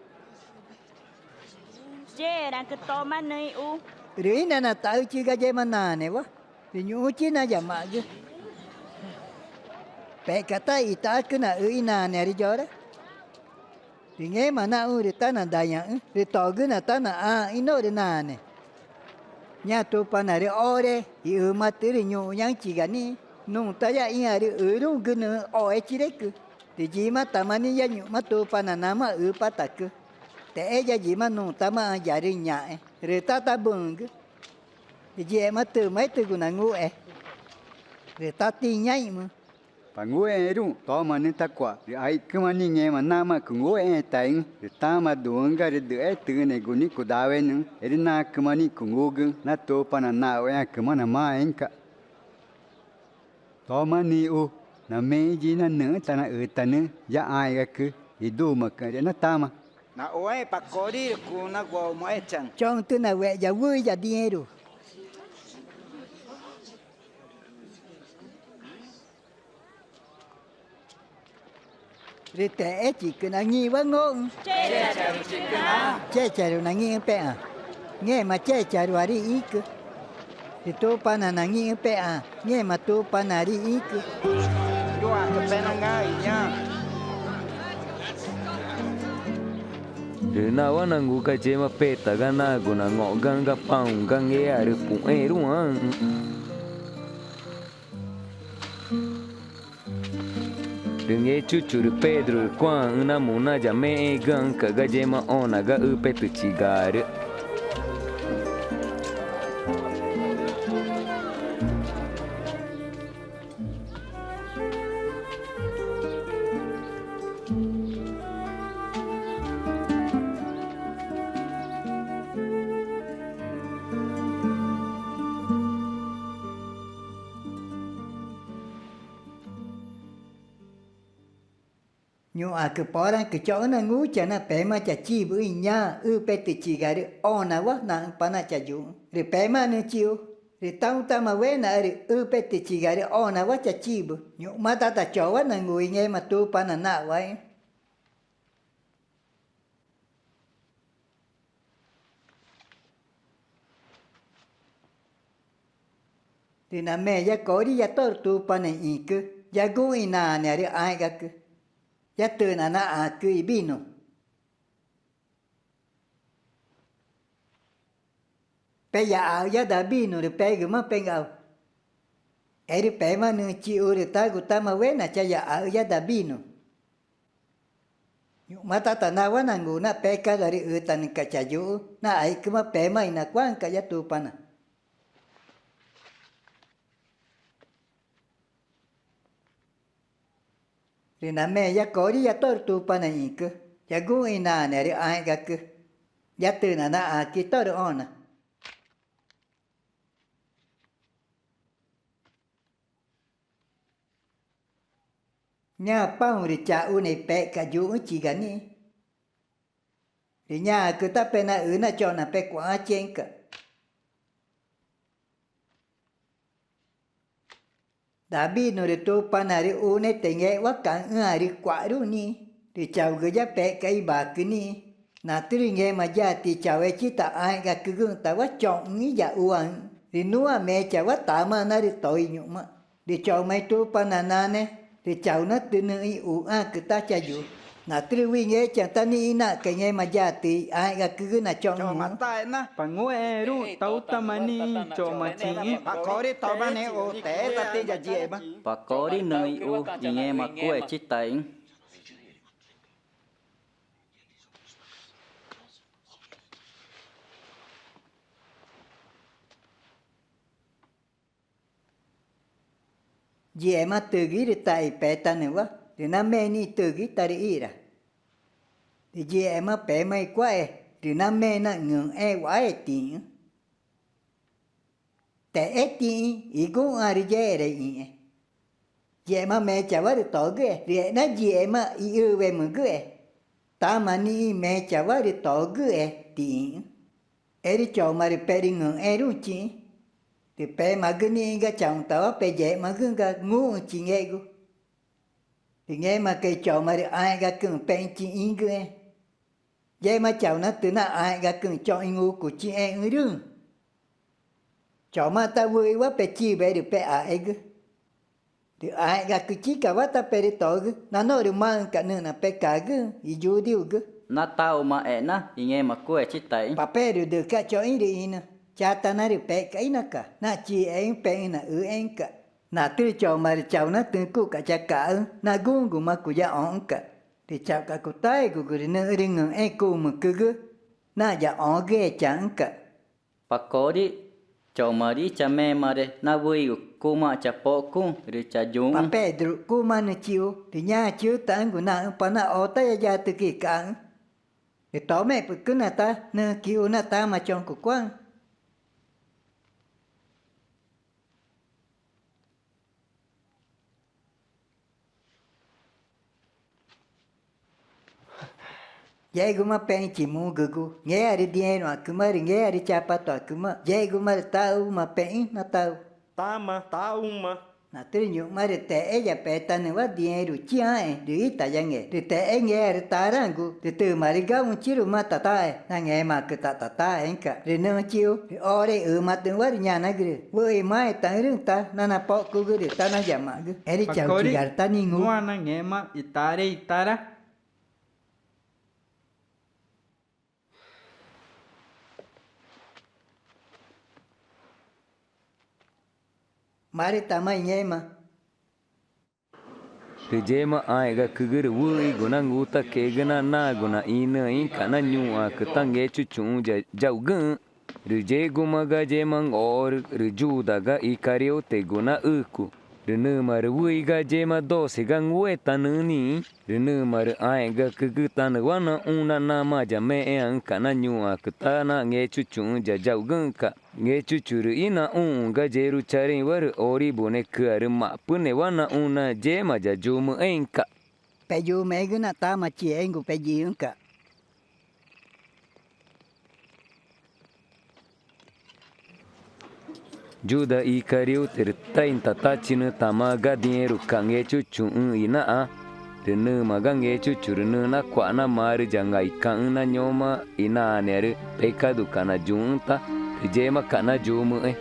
Yexeraãcü toma nüxü̃ ixu. Rü ínanata̱xüchi ga yema naanewa rü ñu̱xũchi nayama̱xgü. Pexca̱x tá ita̱xacü naxü ínaãnearü yora. Rü ngẽma naxũ rü tánadaiãxü̃ rü togü na tánaxãxü̃ i norü naane. Ñaã Tupanaãrü ore i ümatü rü ñuxãchiga nixĩ, nuxü̃ tá ya ĩãrü üruü̃gü nüxü̃ oechirécü. Rü yimatama nixĩ ya ñu̱xma Tupana namaã üüpatacü. Texé ya yima nuxü̃ tamaã yarü ñaxẽ rü tá tabuü̃gü. Rü yíxema tümaétügu nanguxe rü tá tiñaixmü: —Pa ngúexẽẽruü̃, toma nüxü̃ tacua̱x rü aixcüma nixĩ i ngẽma namaã cungúexẽẽtaexü̃ rü tama duü̃xü̃güarü düxétüxü̃negu nixĩ cudawenüxü̃. Erü nacüma nixĩ cungugüxü̃ na Tupana naxwa̱xexü̃ãcü namaxẽxü̃ca̱x. Toma nüxü̃ ixu. Name ixĩ na nüxü̃́ tanaxütanüxü̃ ya ãẽ̱xgacü i duxumacüxü̃ rüe̱xna tama. —Naxuãẽ̱xü̃ pa cori rü cuxü̃ na guxü̃maéchaü̃ —choxü̃ tüxna wüxi ya dĩẽru. Rü texéchicü nangiwa ngoxü̃: —Checharu nangĩxü̃ pexna, ngẽma checharuarü ixicü. Rü Tupana nangĩxü̃ pexna, ngẽma Tupanaarü ixicü. Rü nawa nangu ga yema peta ga nagu nango̱xgüxü̃ ga paü̃ ga ngearü puxẽẽruü̃ãxü̃. Rü Ngechuchu rü Pedru rü Cuáãxü̃ namu nayamexẽẽgüxü̃ãxü̃ca̱x ga yema õna ga üpetüchigaarü. Ñuxãcü poraãcü choxü̃́ nanguchaü̃ na pemaã chachibüxü̃ i ñaã üpetüchigaarü õnawa naxü̃pa na chayuxü̃. Rü pemaã nüxü̃ chixu rü tãũtáma wenaxarü üpetüchigaarü õnawa chachibü. Ñu̱xma tá ta chowa nangu i ngẽma Tupana naxwa̱xexü̃. Rü name ya cori ya tórü tupana ixĩcü ya guxü̃ i naanearü ãẽ̱xgacü ya tüxna naxãcü i vino. Peyaxaxü̃ ya davino rü pegümaã pengãxu. Erü pemaã nüxü̃ chixu rü tagutáma wena chayaxaxü̃ ya davino. Ñu̱xma tá ta nawa nangu na pecadoarü ütanüca̱x chayuxü̃ na aixcüma pemaã inacuáxü̃ca̱x ya Tupana. Rü name ya cori ya tórü tupana ixĩcü ya guxü̃ i naanearü ãẽ̱xgacü ya tüxna naxãcü i tórü õna. Ñaã paü̃ rü chaxu na ipexca̱x yuxü̃chiga nixĩ. Rü ñaãcü tá penaxü na choxna pecua̱xãchiexü̃ca̱x. Davino rü Tupanaarü Une tengexwaca̱xü̃xü̃ãrü cua̱xruü̃ nixĩ. Rü chaugü ya pexca̱x ibacü nixĩ. Natürü ngẽma yatü i chauechi ta ãẽ̱xgacügüxü̃tawa choxü̃ íyaxuaxü̃. Rü nuã mechawa tamaã narüto i ñu̱xma. Rü choma i Tupana Nane rü chau na tüxü̃ nüxü̃ ixuxü̃ãcü tá chayuxü̃. Natürü wüxi ngechaü̃ tá nixĩ i naxca̱x i ngẽma yatü i ãẽ̱xgacügüxü̃ na choxü̃. Choma taxe̱xna. Pa ngúexẽẽruü̃, taxutáma nixĩ i choma chixĩ. Pa cori toma nüxü̃ ixu, texé ta tüxü̃ ya yíxema. Pa cori nüxü̃ ixu i ngẽma cuexchi taxexü̃. Yíxema tügü rü taxi petanüwa, rü name nixĩ i tügü tarüxira. Rü yíxema pemaxü̃ i cuaxe, rü name naxü̃ ngü̃xẽẽxü̃wa tixĩxü̃. Texé tixĩ i guxü̃ãrü yexera ixĩxẽ. Yíxema mechawa rü togüxe, rü e̱xna yíxema i üwemügüxe. Tama nixĩ i mechawa rü togüxe tixĩxü̃. Erü choma rü perü ngü̃xẽẽruü̃ chixĩ. Rü pemagü nixĩ ga chaxü̃tawa peyexmagüxü̃ ga ngúxü̃chi ngegu. Rü ngẽmaca̱x i choma rü ãẽ̱xgacüxü̃ pexü̃ chixĩgüxẽẽ. Yéma chauxna tüxna ãẽ̱xgacüxü̃ choxü̃ i ngucuchixẽẽxü̃ rüxü̃. Chomaã tá wüxiwa pechiüwe rü pexaxegü. Rü ãẽ̱xgacüchicawa tá perü togü, na norü maxü̃ca̱x nüxna pecagüxü̃ i Yudíugü. Na taxuü̃ma e̱xna i ngẽma cuechi taixĩ. Papéxerü dücax choxü̃ rüxĩnü. Chatanarü pexca̱x ínaca, na chixexü̃ pexü̃ naxüxẽẽxü̃ca̱x. Natürü choma rü chauxna tüxü̃ cuxca̱x chacaxü̃ na guxü̃guma cuyaxõxü̃ca̱x. Rü chauxca̱x cutaegugu rü nüxü̃ rüngü̃xẽẽ cumücügü na yaxõgüechaü̃ca̱x. Pa Cori, choma rüxĩ chamemare na wüxigu cumaã chapoxcuxü̃ rü chayuxü̃. Pa Pedru, cumanü chixu, rü ñaã chiütaxü̃gu naxü̃pa na ota ya yatüquicaxü̃. Rü tomexpü̱xcüna tá nüxü̃ quixu na tama choxü̃ cucuáxü̃. Yexguma pexü̃ chimugügu, ngearü dĩẽruã̱xcüma rü ngearü chapatuã̱xcüma, yexguma rü taxuü̃ma pexü̃ nataxu. Tama, taxuü̃ma. Natürü ñu̱xma rü texé ya petanüwa dĩẽruchiãẽxü̃ rü ítayange, rü texé ngearü taraãgu, rü tümaarü ga ũchiürüma tataxe na ngẽmaãcü ta tataxeẽxü̃ca̱x. Rü nüxü̃ chixu, rü ore i ümatüxü̃wa rü ñanagürü: Wüxi i maetaxü̃rüxü̃ tá nanapoxcugü rü tanayama̱xgü. Erü chauchigarü tá ningũ. Nuã na ngẽma i taare i tara. Marü tama i ngẽma. Rü yema ãẽ̱xgacügü rü wüxigu na ngutaque̱xegü na nagu naxĩnüãxü̃ca̱x na ñuxãcü tá Ngechuchuxü̃ ya yaugüxü̃. Rü yexguma ga yema ngoxorü rü Yuda ga Icariotegu na ücu, rü nüma rü wüxi ga yema doce ga ngúetanüxü̃ nixĩ. Rü nüma rü ãẽ̱xgacügütanüwa naxũ na namaã yamexẽãxü̃ca̱x na ñuxãcü tá na Ngechuchuxü̃ ya yaugüxü̃ca̱x. Ngechuchu rü ínaxũxü̃ ga Yerucharéü̃wa rü Oribunecüarü ma̱xpǘnewa naxũ na yéma yayumüxéü̃ca̱x. Peyumüxẽgü na tama chixexü̃gu peyiĩxü̃ca̱x. Yuda Icariote rü tá i tatachinüxü̃ tamaã ga dĩẽruca̱x Ngechuchuxü̃ i naxã. Rü nüma ga Ngechuchu rü nüxü̃ nacua̱x na marü yangaicaxü̃ na ñoma i naanearü pecaduca̱x nayuxü̃ tá. Rü yemaca̱x nayumüxẽ.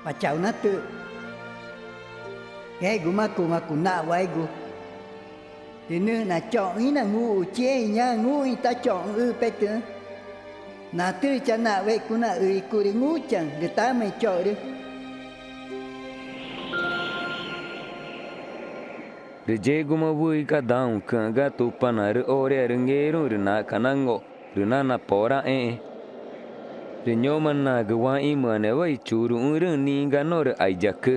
Pa chauxna tüxü̃, ngẽxguma cuma cunaxwa̱xegu. Rü nüxna choxü̃ ínanguxuchixẽẽ i ñaã ngúxü̃ i tá choxü̃ üpetüxü̃. Natürü chanaxwa̱xe cunaxücuxü̃ rü ngúchaü̃ rü tama i chorü. Rü yexguma wüxi ga daxũcü̃ã̱x ga Tupanaãrü orearü ngeruü̃ rü naxca̱x nango̱x rü nanaporaxẽẽ. Rü ñoma nagu waixü̃müãnewa i churuxü̃rüxü̃ nixĩ ga norü aiyacü.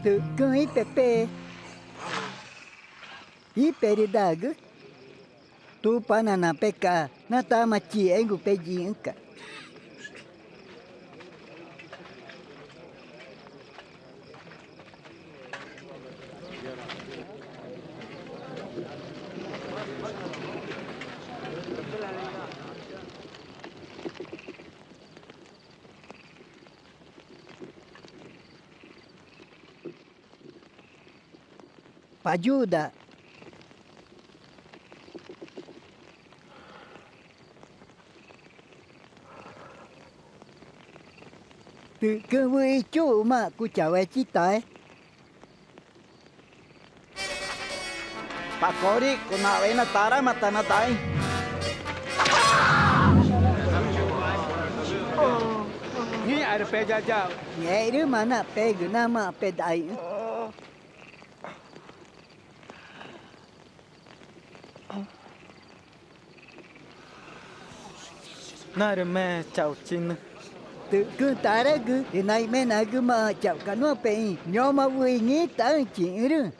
Tü̱xcüü̃ ípepe, íperüdagü. Tupana napeca̱x na tama chixexü̃gu peyiĩxü̃ca̱x. payuda. Tü̱xcüü̃ wüxi i chuxü̃maã cuchawechi tae. Pa Cori, cunaxwa̱xe na tarama tanadaixü̃. Ngĩxã rü peyayau. Ngexü̃ma na pegü namaã pedaixü̃. Narümeẽ chauchinü. Tü̱xcüü̃ tarügü rü naĩmenaü̃gümaã chaucanuã pexü̃, ñoma wüxi i ngĩxtaxü̃ i chixü̃rüxü̃.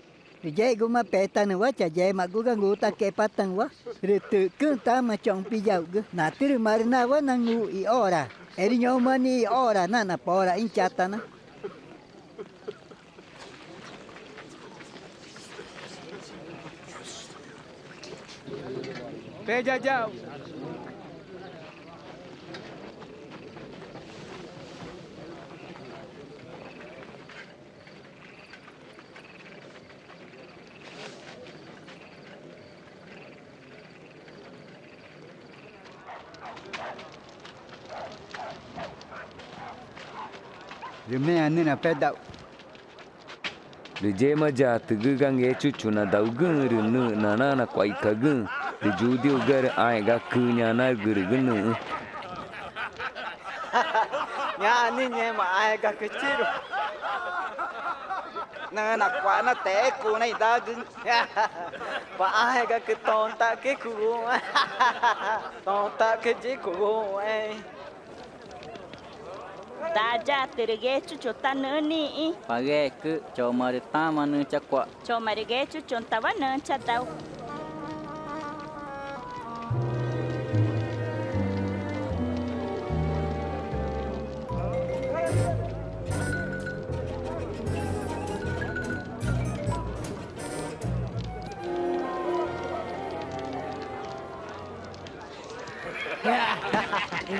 Rü yexguma petanüwa chayemagu ga ngutaque̱xepataü̃wa. Rü tü̱xcüü̃ tama choxü̃ piyaugü. Natürü marü nawa nangu i ora, erü ñoma nixĩ i ora na naporaxü̃ i chatana. Peyayau. Rü meã nüxna pedau. Rü yema yatügü ga Ngechuchu nadaugüxü̃ rü nüxna na nacuaixcagüxü̃. Rü Yudíugüarü ãẽ̱xgacü ñanagürügü nüxü̃. Ñaã nixĩ ngẽma ãẽ̱xgacü chiru. Nüxü̃ nacua̱x na texé cuna idagüxü̃. Pa ãẽ̱xgacü, toxü̃ taxca̱x i cuxũxü̃. Toxü̃ taxca̱x i cuxũxü̃. Dayatü, rü Ngechuchu tá nüxü̃ nixĩ. Pagecü, choma rü tama nüxü̃ chacua̱x. Choma rü Ngechuchuxü̃tawa nüxü̃ chadau.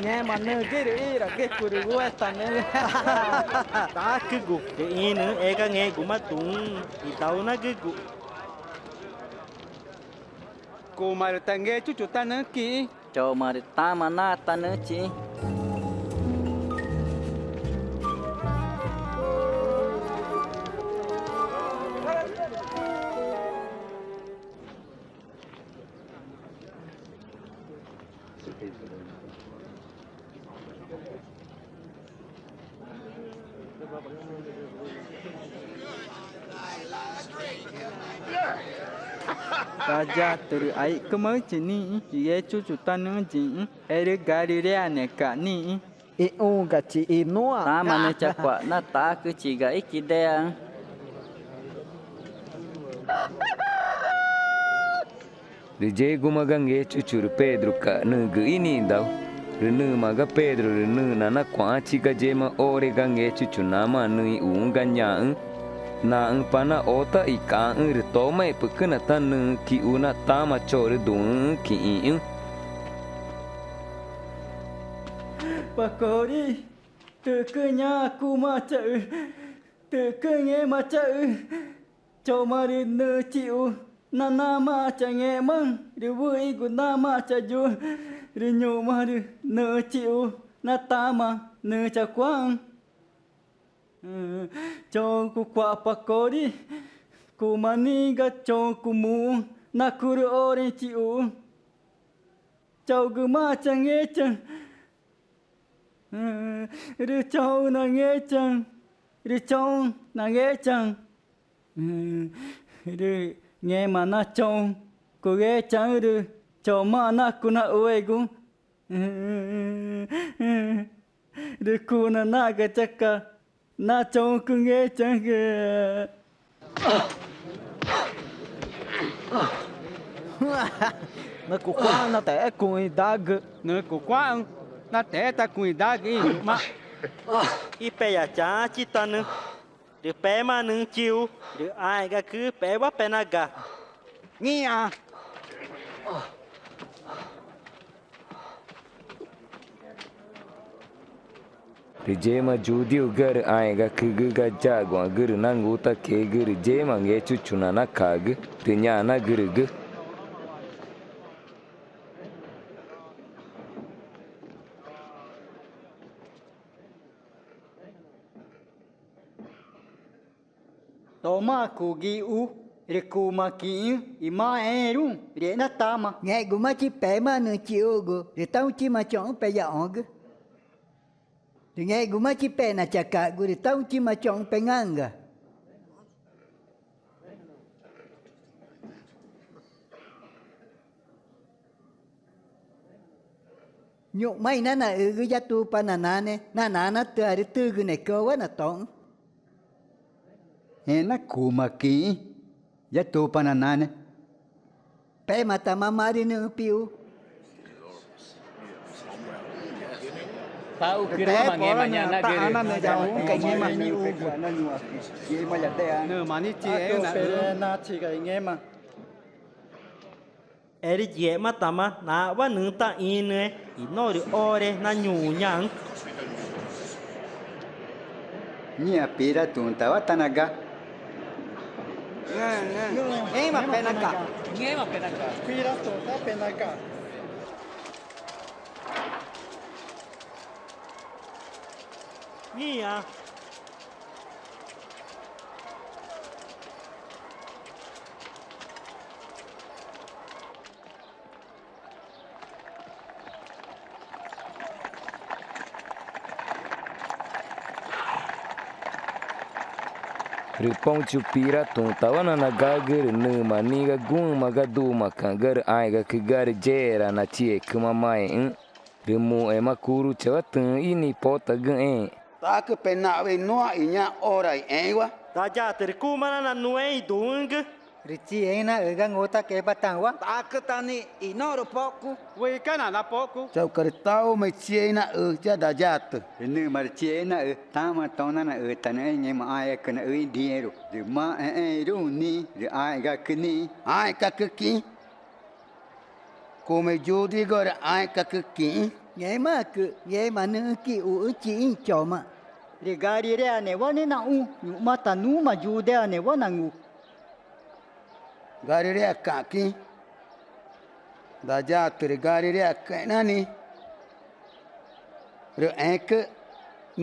Ngẽma nügüxü̃ rü ixiragücurü wüxi i tanüxü̃. Ṯacügu, rü ĩnüxü̃ ega ngẽxguma duü̃xü̃ idaunagügu. Cuma rü ta Ngechuchu tá nüxü̃ quiĩ. Choma rü tama na tá nüxü̃ chiĩ. Dayatü, rü aixcümaxü̃chi nixĩ i Ngechuchu tá nüxü̃ yiĩxü̃, erü Gariréaneca̱x nixĩ. Ixũxü̃gachi i nuã. Tama nüxü̃ chacua̱x na ṯacüchiga íquideaxü̃. Rü yexguma ga Ngechuchu rü Pedruca̱x nügüxü̃ ínidau. Rü nüma ga Pedru rü nüxna nacua̱xãchi ga yema ore ga Ngechuchu namaã nüxü̃ ixuxü̃ ga ñaxü̃. Naxü̃pa na ota icaxü̃ rü tomaẽ̱xpü̱xcüna tá nüxü̃ quixu na tama chorü duü̃xü̃ quiĩxü̃. Pa Cori, tü̱xcüü̃ ñaã cumaã chaxü, tü̱xcüü̃ ngẽma chaxü. Choma rü nüxü̃ chixu na namaã changẽxmaxü̃ rü wüxigu namaã chayuxü̃, rü ñu̱xma rü nüxü̃ chixu na tama nüxü̃ chacuáxü̃. Choxü̃ cucua̱x, Pa Cori, cuma nixĩ ga choxü̃ cumuxü̃ na curü ore chixuxü̃. Chaugümaã changechaü̃ rü choxü̃ nangechaü̃, rü choxü̃ nangechaü̃, rü ngẽma na choxü̃ cungechaü̃ rü chomaã na cunaxuexguxü̃. Rü cuna naxca̱x chaca na choxü̃ cungechaü̃gü. Nüxü̃ cucuáxü̃ na texé cuxü̃ idagü. Nüxü̃ cucuáxü̃ na texé tá cuxü̃ idagü i ñu̱xma. Ipeyachaãchitanü rü pemaã nüxü̃ chixu rü ãẽ̱xgacü pexewa penaga. Ngĩxã. Rü yema Yudíugüarü ãẽ̱xgacügü ga yaguã̱xgü rü nangutaque̱xegü rü yema Ngechuchu nanacagü, rü ñanagürügü: Tomaã cugü ixu rü cuma quixü̃ i maxẽxẽẽruü̃ rü e̱xna tama. Ngẽxguma chi pemaã nüxü̃ chixuxgu rü tãũ chima choxü̃́ peyaxõgü. Rü ngẽxguma chi pexna chaca̱xgu rü tãũ chima choxü̃́ pengãxü̃ga. Ñu̱xma i nanaxügü ya Tupana Nane na Nanatüarü tügünecüãwa natoxü̃. E̱xna cuma quixü̃ ya Tupana Nane. Pematama marü nüxü̃ pixu. Taxucürüwa ma ngẽma ñanagürü. Nüma nixĩ chixexü̃ naxü. Erü yixematama naxwa nüxü̃ taxĩnüẽ i norü ore na ñuxü̃ ñaxü̃. Ngĩxã, Piratuxü̃tawa tanaga. Ngẽma penaca. Piratuxü̃tawa penaca. Ngĩxã. Rü Póncio Piratuxü̃tawa nanagagü rü nüma nixĩ ga guxü̃ma ga duxü̃maca̱x ga rü ãẽ̱xgacügüarü yexera nachiexü̃cüma maxẽxü̃. Rü muxẽma curuchawa tüxü̃ inipotagüxẽẽ. ¿Ṯacü penaxwa̱xe i nuã i ñaã ora i ẽü̃wa? Dayatü rü cuma nananuẽxü̃ i duü̃xü̃gü. Rü chixexü̃ naxü ga ngutaque̱xepataü̃wa. ¿Ṯacü tá nixĩ i norü poxcu? Wüxicana napoxcu. Chauxca̱x rü taxuü̃ma i chixexü̃ naxü ya Dayatü. Rü nüma rü chixexü̃ naxü: Tama toxü̃ nanaxütanüxẽẽ i ngẽma ãẽ̱xgacü naxüxü̃ i dĩẽru rü maxẽxẽẽruü̃ nixĩ rü ãẽ̱xgacü nixĩ. Ãẽ̱xgacü quixü̃. Cuma i Yudíugüarü ãẽ̱xgacü quixü̃. Ngẽmaãcü ngẽma nüxü̃ quixuxü̃ chixĩ i choma. Rü Gariréanewa ne naxũ, ñu̱xma tá nuxma Yudéanewa nangu. Gariréaca̱x quixü̃. Dayatü rü Gariréacüexna nixĩ. Rü ẽcü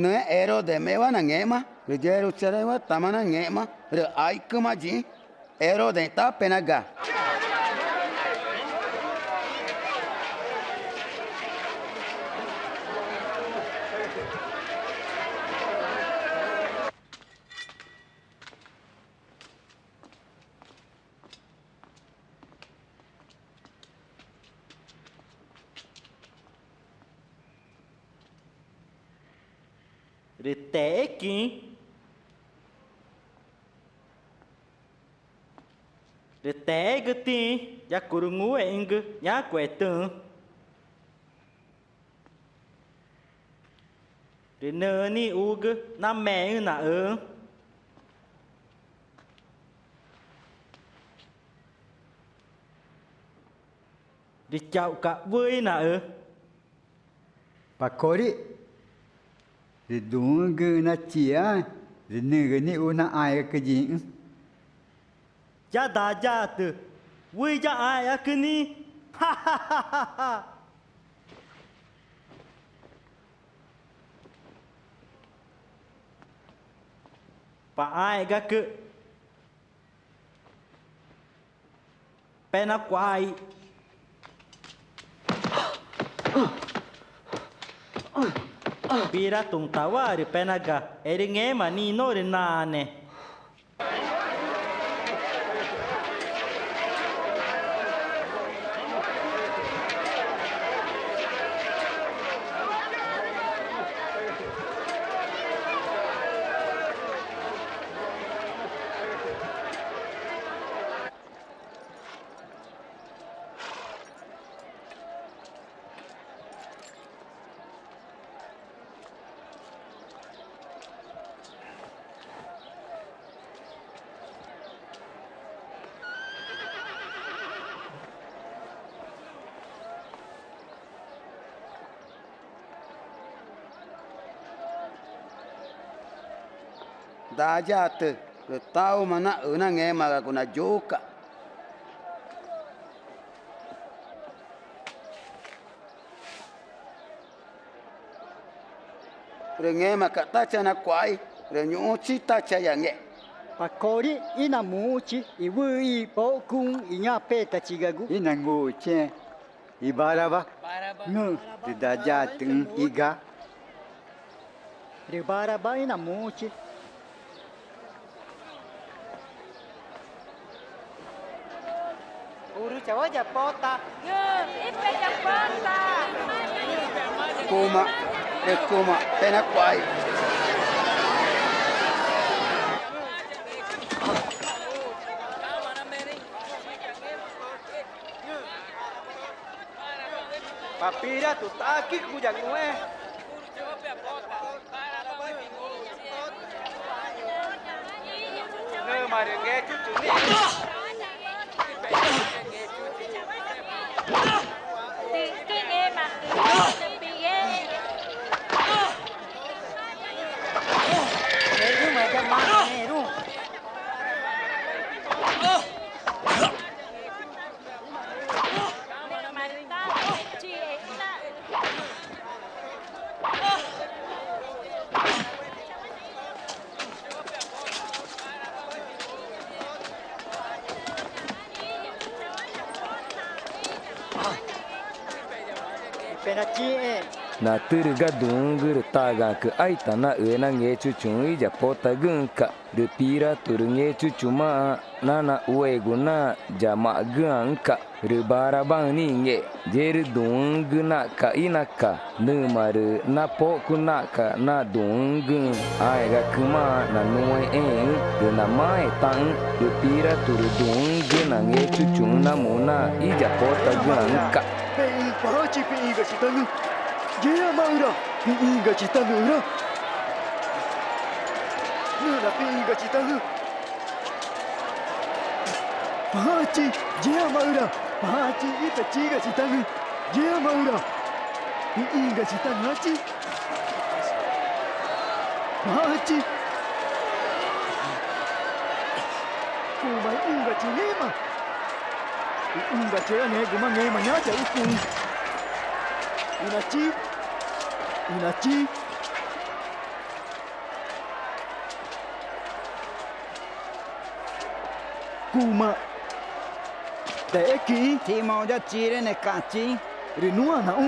nüxü̃ Herodemewa nangẽxma rü Yerucharéü̃wa tama nangẽxma rü aixcüma yiĩxü̃ Herodexü̃tawa penaga. Rü texé quixü̃. Rü texégü tixĩ ya curungúexü̃gü ñacuetüxü̃. Rü nüxü̃ nixugü namexü̃ naxüxü̃. Rü chauxca̱x wüxi naxü: —Pa Corix, rü duü̃xü̃güxü̃ nachiaxü̃ rü nügü nixu naãẽ̱xgacü yiĩxü̃. —Ya Dayatü, wüxi ya ãẽ̱xgacü nixĩ. —Pa ãẽ̱xgacü, penacua̱x i —Piratuxü̃tawa rü penaga. Erü ngẽma nixĩ i norü nane. Dayatü rü taxuü̃ma naxü na ngẽmaãcü nayuxü̃ca̱x. Rü ngẽmaca̱x tá chanacua̱xi rü ñu̱xũchi tá chayangexma. Pa Cori, ínamuxũchi i wüxi i poxcuxü̃ i ñaã petachigagu. Ínanguxuchixü̃ i Barabás nüxü̃ rü dayatüxü̃ iga. Rü Barabás ínamuxũchi. Curü chauéxü̃ yapota. Ngü̃, ípexü̃ yapota. Cuma, rü cuma penacua̱x i Pa Piratu, ta̱xacügu yangu̱xẽẽ. Nüma rü Ngechuchu nixĩ. Natürü ga duü̃xü̃gü rü tagaãcü aita naxü na Ngechuchuxü̃ iyapotagüxü̃ca̱x. Rü Piratu rü Ngechuchumaã nanaxuegu na yamagüãxü̃ca̱x. Rü Barabáxü̃ nixĩ i ngexma, yerü duü̃xü̃gü naxca̱x ínaca. Nüma rü napoxcu naxca̱x na duü̃xü̃güxü̃. Ãẽ̱xgacümaã nanuẽxẽẽxü̃ rü namaẽẽtaxü̃. Rü Piratu rü duü̃xü̃gü na Ngechuchuxü̃ namu na iyapotagüãxü̃ca̱x. Pexü̃, paxãchi pexü̃ ingachitanüxü̃. Yéamaxü̃ra pexü̃ ingachitanüxü̃. Nüxna pexü̃ ingachitanüxü̃. Paxãchi, yéamaxü̃ra. Paxãchi, ípechi ingachitanüxü̃. Yéamaxü̃ra pexü̃ ingachitanüxü̃ãchi. Paxãchi. Cuma ixũgachi ngẽma. Ixũgachi erü ngẽxguma ngẽma ñaã yaxucuxü̃. Inachi, inachi. Cuma texé quixĩ. Timau ya chirene ca̱xchixü̃ rü nuã naxũ.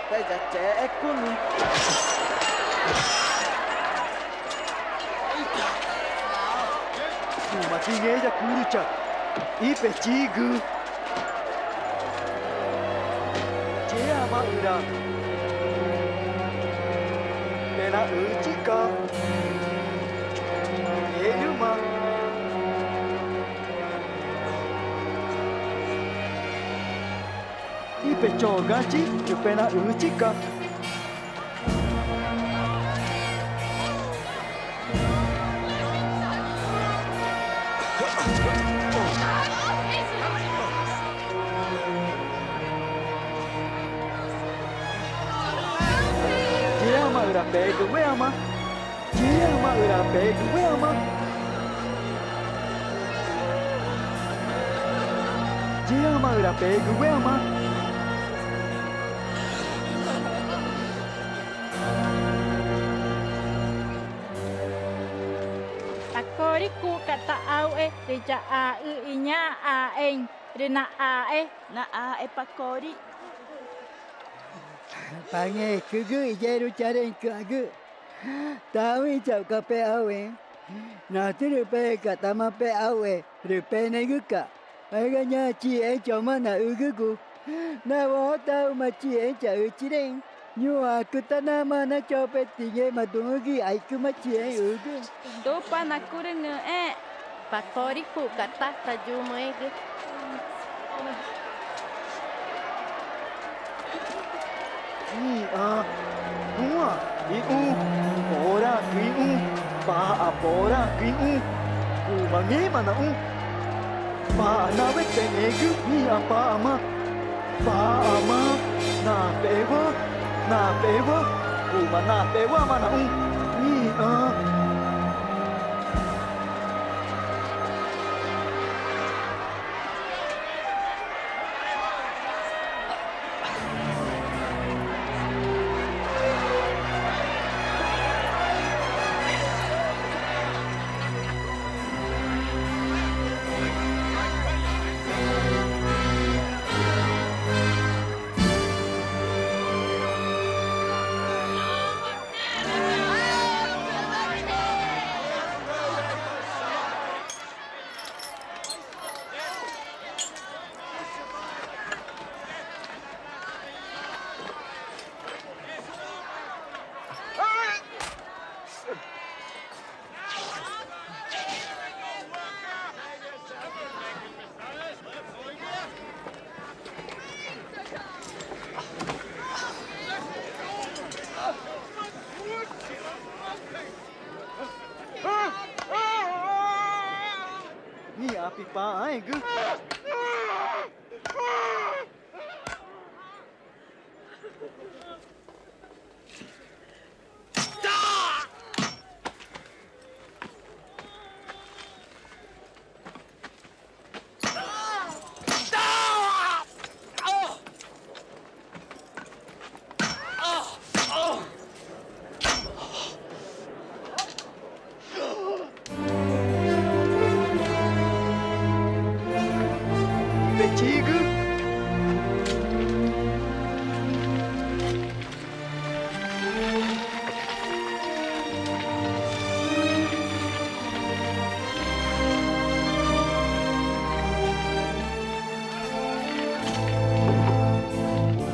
Peyachexé cunuxü̃. Cuma quingeya curucha ípechigü. Yéamaxü̃ra penaxüchica. Erüma ípechogachi rü penaxüchica. Yéamaxü̃ra pegüwéama. Yéamaxü̃ra pegüwéama. Yéamaxü̃ra pegüwéama. Pa Cori, cuxca̱x ta̱xauxe rü yaxaxü̃ i ñaã ãxẽxü̃ rü naxaxe. Naxaxe, Pa Cori. Pa Ngecügü i Yerucharéü̃cüã̱xgü, taxü̃ ichauxca̱x pexauxẽẽ. Natürü pexü̃ca̱x tama pexauxe rü penegüca̱x: Ega ñaã chixexü̃ choma naxügügu? Nawa taxuma chixexü̃ chaxüchiréü̃? Ñuxãcü tá namaã na chopeti ngẽma duü̃xü̃gü i aixcüma chixexü̃xügüxü̃. Tupana curüngü̃xẽẽ. Pa Cori, cuxca̱x tá tayumüxẽgü. Ngĩxã, nuã ixũ, poraãcü ixũ, paxa poraãcü ixũ, cuma ngẽma naxũ. Paxa nawe tengegü, ngĩxã paxama, paxama, napexwa, napexwa, cuma napexwama naxũ. Ngĩxã Ngĩxã pipaxãẽgü. Pechigü.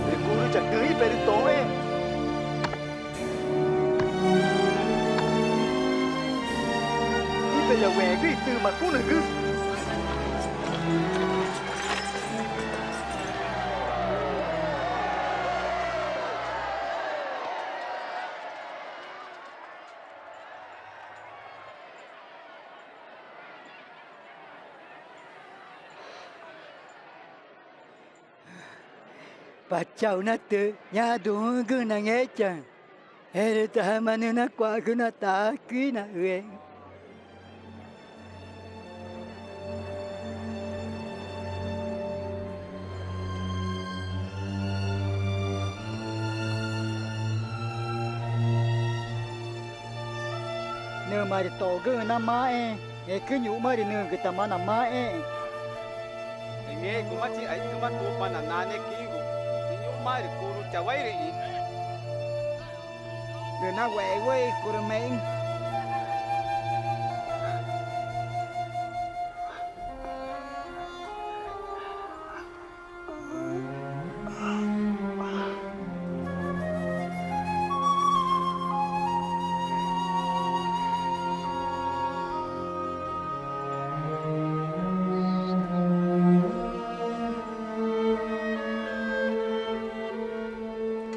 Rü curü chacüxĩ perü toxẽ. Ípeyawegü i tümacuxü̃gü. Pa Chauxna Tüxü̃, ñaã duü̃xü̃güxü̃ nangechaü̃, erü tajama nüxü̃ nacua̱xgü na ṯacü ínaxüexü̃. Nüma rü togüxü̃ namaxẽ, ngẽxgü ñu̱xma rü nügütama namaxẽxü̃. Ngẽxguma chixa̱xtüma Tupana Nane quingu, rü ñu̱xma rü curü chawairüxĩ, rü nawexwa̱x i curü mexü̃.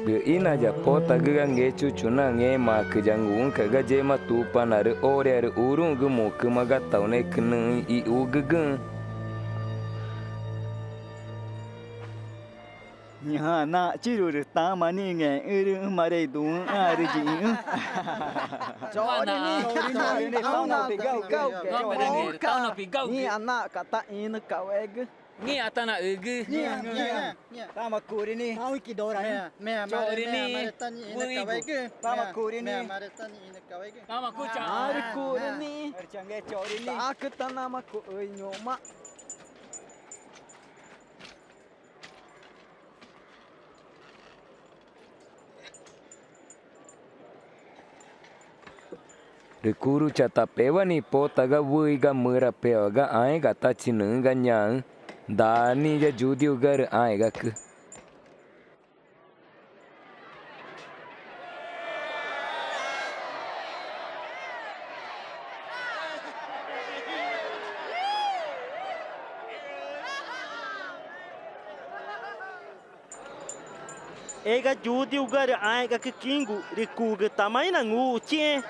Rü ínaya potagü ga Ngechuchu na ngẽmaãcü yanguxü̃ca̱x ga yema Tupanaãrü orearü uruü̃gü mucüma ga taunecü nüxü̃ ixugügüxü̃. Ñaã naxchiru rü tama nixĩ ngexü̃rüxü̃ marü i duü̃xü̃ãrü yiĩxü̃. Choxri nixĩ, choxri nixĩ, tama pigauxü̃, choxri nixĩ. Ngĩxã naxca̱x tá ĩnücawegü. Ngĩxã tá naxügü. Ngĩxã, ngĩxã. Tama curü nixĩ. Tama curü nixĩ. Tama curü nixĩ. Arü curü nixĩ. Arü change choxri nixĩ. Ṯacü tá namaã cuxü̃ i ñu̱xma. Rü curü chatapewa nixĩ pota ga wüxi ga mürapewa ga ãéga tá chi nüxü̃ ga ñaxü̃, daa nixĩ ya Yudiugüarü ãẽ̱xgacü. Ega Yudiugüarü ãẽ̱xgacü quingu, rü cugütama ínanguxuchixẽ.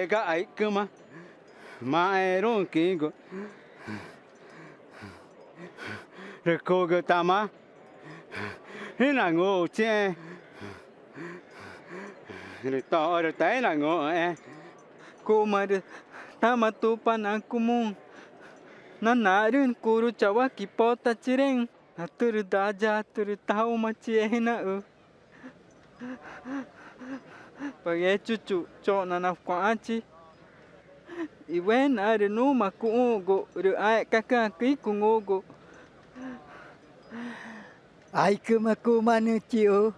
Ega aixcüma, maẽruü̃ quiü̃gu rü cugütama ínanguxuchiẽẽ rü torü ta ínanguxü̃ẽ. Cuma rü tama Tupanaãcü muü̃ na naarüxü̃ curuchawa quipotachiréü̃, natürü daa yatü rü taxuü̃machi ẽxü̃ naxü. Pa Ngechuchu, choxna nacua̱xãchi i wena rü núma cuxũxgu rü ãẽ̱xgacüãcü ícuü̃ nguxgu. Aixcüma cuxü̃ma nüxü̃ chixu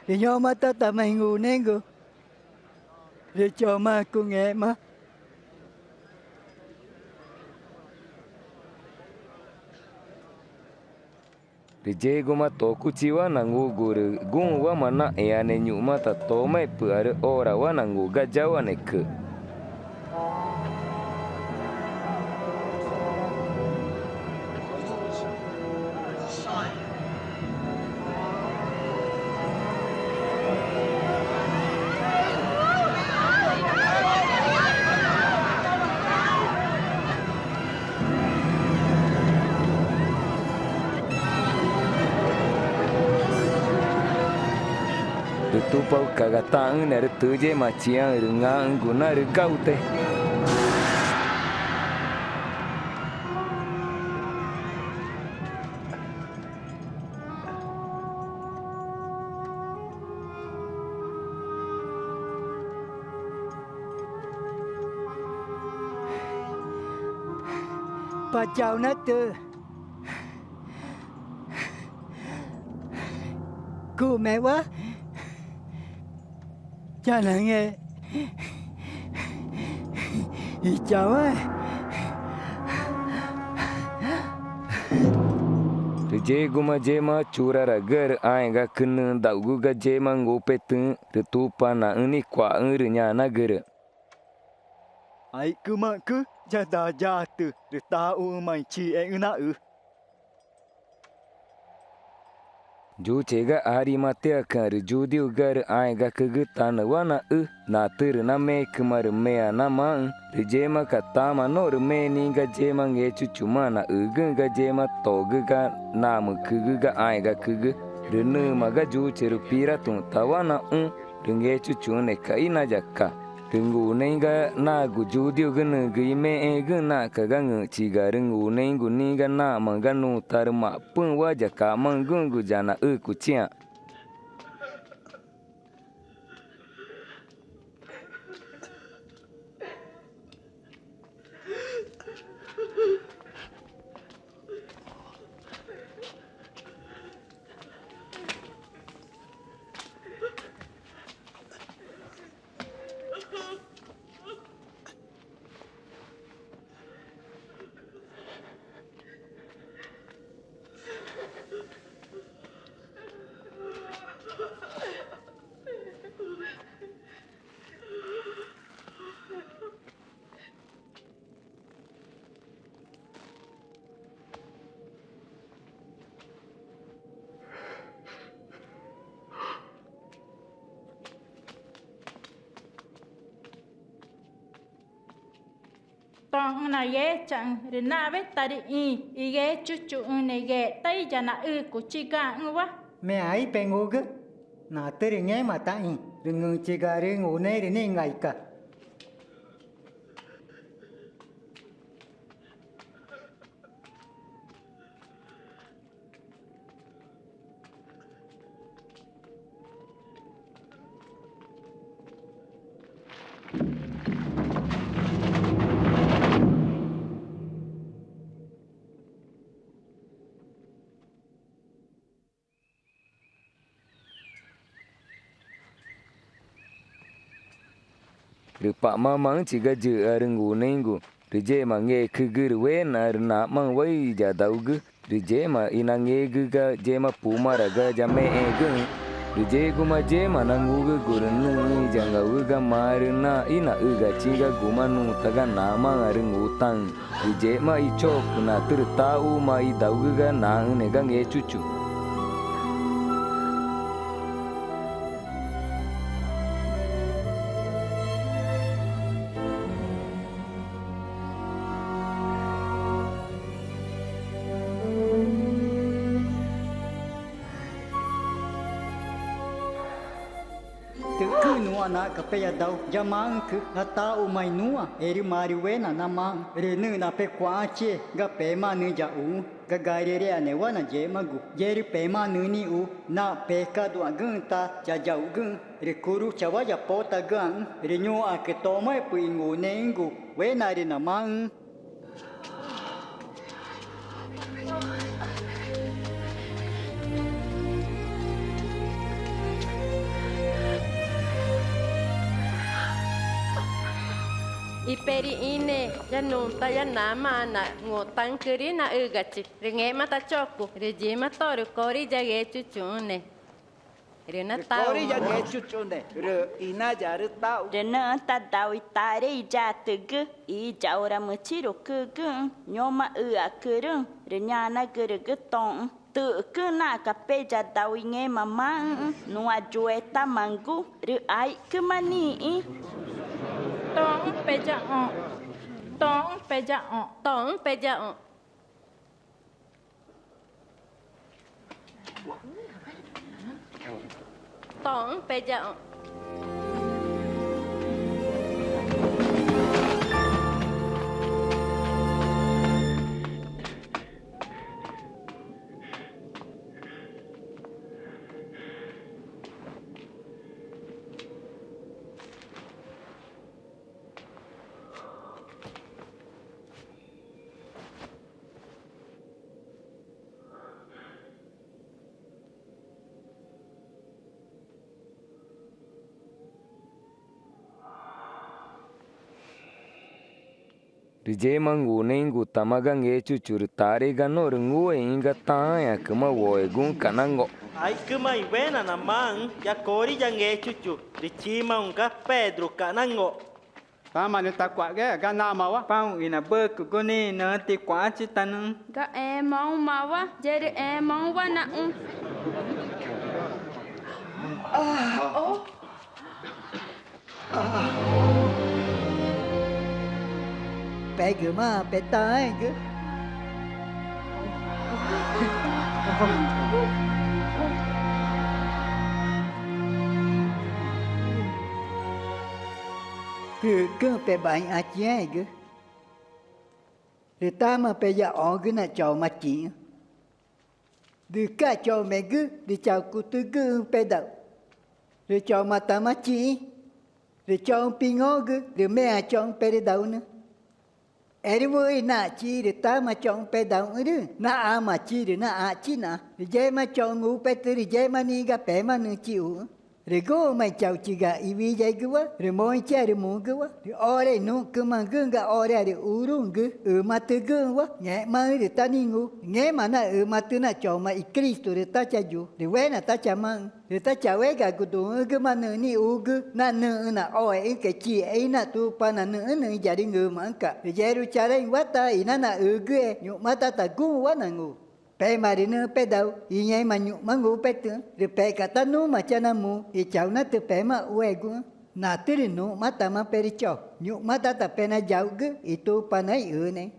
rü ñoma tá tama i ngunexü̃gu rü choma cungẽxma. Rü yexguma tocuchiwa nanguxgu rü guxü̃wama naxĩ ãne ñu̱xma ta tomaẽ̱xpü̱x arü orawa nangu ga yáuanecü. Rü tupauxca̱x ga taxü̃ne arü tüyéma chiãxü̃ rü ngaxü̃gu narügaute. Pa Chauxü̃ na Tüxü̃, cumewa chanange i Chauxü̃. Rü yexguma yema churaragüarü ãẽ̱xgacü nüxü̃ da̱u̱xgu ga yema ngupetüxü̃ rü Tupanaxü̃ nicua̱xüü̃ rü ñanagürü: —Aixcümaxü̃cü ya daa yatü rü taxuü̃maĩ chixexü̃ naxü. Yuche ga Arimatéacüã̱x rü Yudíugüarü ãẽ̱xgacügü tanüwa naxü, natürü namecüma rü meã namaxü̃. Rü yemaca̱x tama norü me nixĩ ga yema Ngechuchumaã naxügüxü̃ ga yema togü ga namücügü ga ãẽ̱xgacügü. Rü nüma ga yuche rü Piratuxü̃tawa naxũ, rü Ngechuchuxü̃neca̱x ínayaca. Rü ngunexü̃ ga nagu Yudíugü nügü imexẽẽgüxü̃ naxca̱x ga ngü̃xchiga, rü ngunexü̃gu nixĩ ga namaxü̃ ga nutarüma̱xpüxü̃wa ya camaxü̃güxü̃gu ya naxücuchiã̱x. Toxü̃ nayechaü̃ rü nawe tarüxĩ i Ngechuchuxü̃ne ngextai ya naxücuchigaxü̃wa. Meã ípengugü, natürü ngéma taxĩ rü ngü̃xchigaarü ngunexü̃ rü nixĩ ngaica. Rü pamamaxü̃chi ga yüxüarü ngunexü̃gu, rü yema ngecügü rü wenaxarü naxmaxü̃wa iyadaugü, rü yema inangegü ga yema pumara ga yamexẽgüxü̃. Rü yexguma yema nangugügu rü nüxü̃ iyangauxü̃ ga marü nax ínaxügachiü̃ ga guma nuta ga naxmaxü̃arü ngutaü̃. Rü yema ichocü natürü taxuma idaugü ga naxü̃ne ga Ngechuchu. Tü̱xcüü̃ nuã naxca̱x peyadau ya maxü̃cü ga taxuü̃maẽ nuã, erü marü wena namaxü̃ rü nüxna pecua̱xãchie ga pemaã nüxü̃ yaxuxü̃ ga Gariréaanewa nayexmagu. Yerü pemaã nüxü̃ nixu naxpecaduã̱xgüxü̃ ta chayauxgüxü̃ rü curuchawa yapotagüãxü̃ rü ñuxãcü tomaẽpü̱x i ngunexü̃gu wena rü namaxü̃. Iperü ĩne ya nuta ya namaã nangutaü̃cürü ínaxügachi. Rü ngẽxma tachocu rü yima tórü cori ya Ngechuchuxü̃ne. Rü na taxuü̃ ya Ngechuchuxü̃ne rü inayarü taxu. Rü nüxü̃ tadau i taxre i yatügü i iyauramüchirucügüxü̃ ñoma üaxcürüxü̃ rü ñanagürügü toxü̃: Tü̱xcüü̃ naxca̱x peyadau i ngẽma maxü̃xü̃ nuã yuetamagu rü aixcüma nixĩ. Toxü̃ peyaxõ. Toxü̃ peyaxõ. Toxü̃ peyaxõ. Toxü̃ peyaxõ. Rü yema ngunexü̃gutama ga Ngechuchu rü taxre ga norü ngúexü̃ ga taãẽãcüma woeguxü̃ca̱x nango̱x: —Aixcüma i wena namaxü̃ ya cori ya Ngechuchu rü chimaxü̃ ga Pedruca̱x nango̱x: —Tama nüxü̃ tacua̱xgüxü̃ ga namawa paxü̃ i nabücugu nixĩ i nüxü̃ ticua̱xãchi tanüxü̃ ga emaxü̃mawa, yerü emaxü̃wa naxũ. —Pegümaã petaãẽgü. —Tü̱xcüü̃ pebaixãchiãẽgü. Rü tama peyaxõgü na choma chixü̃. Dücax chomegü rü chaucutügüxü̃ pedau. Rü chomatama chixĩ. Rü choxü̃ pingõgü rü meã choxü̃ perüdaunü. Erü wüxi i naxchi rü tama choxü̃ pedauxü̃rüxü̃ naxããmachi rü naxãxchi nax. Rü yema choxü̃ ngupetü rü yema nixĩ ga pemaã nüxü̃ chixuxü̃. Rü guxü̃ma i chauchiga i wiyaigüwa rü moxẽchia rü mugüwa. Rü ore i nuxcümagüxü̃ ga orearü uruü̃gü ümatügüxü̃wa ngẽxmaxü̃ rü tá ningu. Rü ngẽ́ma na ümatü na choma i Cristu rü tá chayu rü wena tá chamaxü̃. Rü tá chawégagu duü̃xü̃güma nüxü̃ nixugü na nüxü̃ naxoexü̃ca̱x i chixexü̃ na Tupana nüxü̃́ nüxü̃ iyarüngümaxü̃ca̱x. Rü Yerucharéü̃wa ta inanaxügüe ñu̱xma tá ta guxü̃wa nangu. Pema rü nüxü̃ pedau i ngẽma ñu̱xma ngupetüxü̃ rü pe̱xca̱x tá numa chanamu i chauxü̃ na tüpemaxueguxü̃. Natürü nuxmatama perücho. Ñu̱xma tá ta penayauxgü i Tupanaégaxü̃ i Üünexü̃.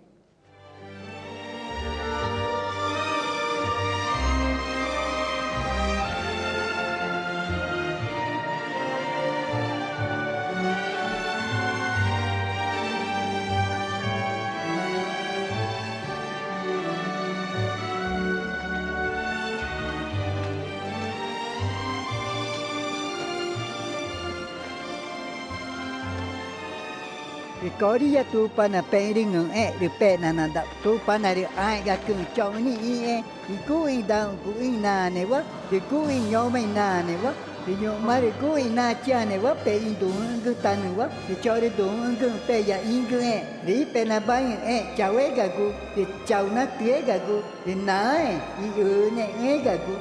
Rü Coría Tupana pexü̃ rüngü̃xẽẽ rü pexna nadau Tupana rü ãẽ̱xgacüxü̃ choxü̃ nixĩxü̃ i guxü̃ i daxũguxü̃ i naanewa rü guxü̃ i ñoma i naanewa. Rü ñu̱xma rü guxü̃ i nachiü̃ãnewa pexü̃ i duü̃xü̃gütanüwa, rü chorü duü̃xü̃güxü̃ pexü̃ yaxĩgüxẽẽ, rü ípenabaixü̃xẽẽ chauégagu, rü chaunatüégagu, rü naãẽ i üünexü̃égagu.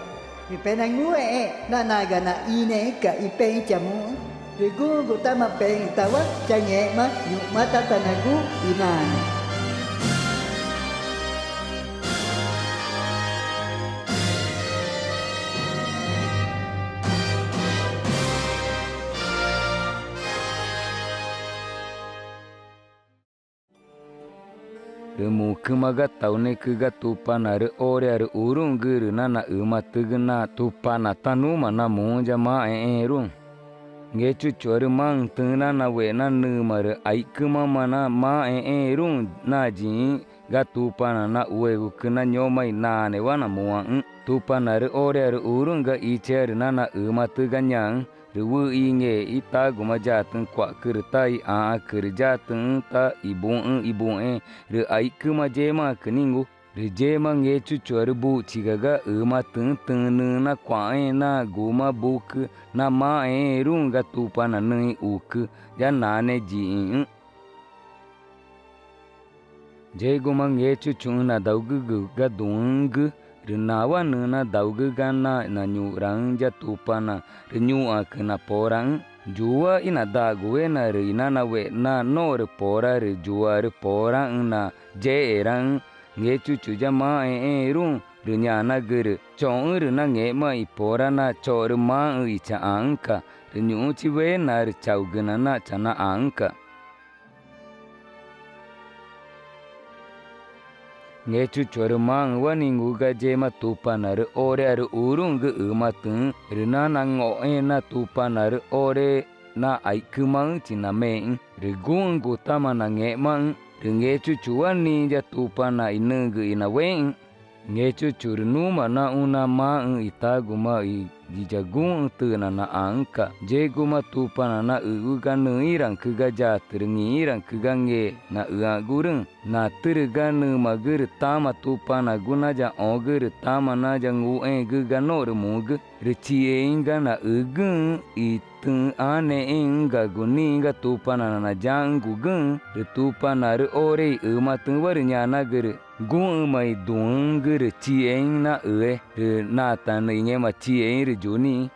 Rü penangúexẽẽ na naga naxĩnüẽxü̃ca̱x i pexü̃ chamuxü̃. Rü guxü̃gutáma pexü̃tawa changẽxma ñu̱xmatátanagu i naãne. Rü mucüma ga taunecü ga Tupanaãrü orearü uruü̃gü rü nanaxümatügü na Tupana tá numa namuü̃ ya maxẽxẽẽruü̃. Ngechuchuarü maxü̃ tüxü̃ nanawena nüma rü aixcümama na maxẽxẽẽruü̃ na yiĩxü̃ ga Tupana naxuegucü na ñoma i naanewa namuãxü̃. Tupanaãrü orearü uruü̃ ga ichea rü nanaxümatügü ga ñaxü̃. Rü wüxi i nge ítaguma yatüxü̃ cua̱xcü rü tá ixãxacü rü yatüxü̃ tá ibuxü̃ ibuxẽẽ rü aixcüma yemaãcü ningu. Rü yema Ngechuchuarü buchiga ga ümatüxü̃ tüxü̃ nüxü̃ nacua̱xẽẽ na guma bucü na maxẽxẽẽruü̃ ga Tupana nüxü̃ ixucü ya nane yiĩxü̃. Yexguma Ngechuchuxü̃ nadaugügu ga duü̃xü̃gü, rü nawa nüxü̃ nadaugü ga na nañuxraxü̃ ya Tupana rü ñuxãcü naporaxü̃. Yuwa ínadaxguwena rü inanawena norü pora rü yuarü poraxü̃ na yexeraxü̃ Ngechuchu ya maxẽxẽẽruü̃, rü ñanagürü: —Choxü̃́ rü nangẽxma i pora na chorü maxü̃ i chaxãxü̃ca̱x, rü ñu̱xũchi wena rü chaugüna na chanaxãxü̃ca̱x. Ngechuchuarü maxü̃wa ningu ga yema Tupanaãrü orearü uruü̃gü ümatüxü̃, rü nanango̱xẽẽ na Tupanaãrü ore na aixcümaxü̃chi namexü̃, rü guxü̃gutáma nangẽxmaxü̃. Rü Ngechuchuwa nixĩ ya Tupana i nügü inawexü̃. Ngechuchu rü numa naxũ na maxü̃ i taguma i yiguxü̃ tüxna naxãxü̃ca̱x. Yexguma Tupana naxügu ga nüxü̃́ iraxü̃cü ga yatü rü ngĩxü̃́ iraxü̃cü ga nge naxüaxgurüxü̃, natürü ga nümagü rü tama Tupanagu nayaxõgü rü tama nayanguxẽẽgü ga norü mugü. Rü chixexü̃ ga naxügüxü̃ i tüxü̃ ãnexẽẽxü̃gagu nixĩ ga Tupana nayãxü̃gugüxü̃. Rü Tupanaãrü ore i ümatüxü̃wa rü ñanagürü: —Guxü̃ma i duü̃xü̃gü rü chixexü̃ naxüe, rü natanü i ngẽma chixexü̃ rü yu nixĩ.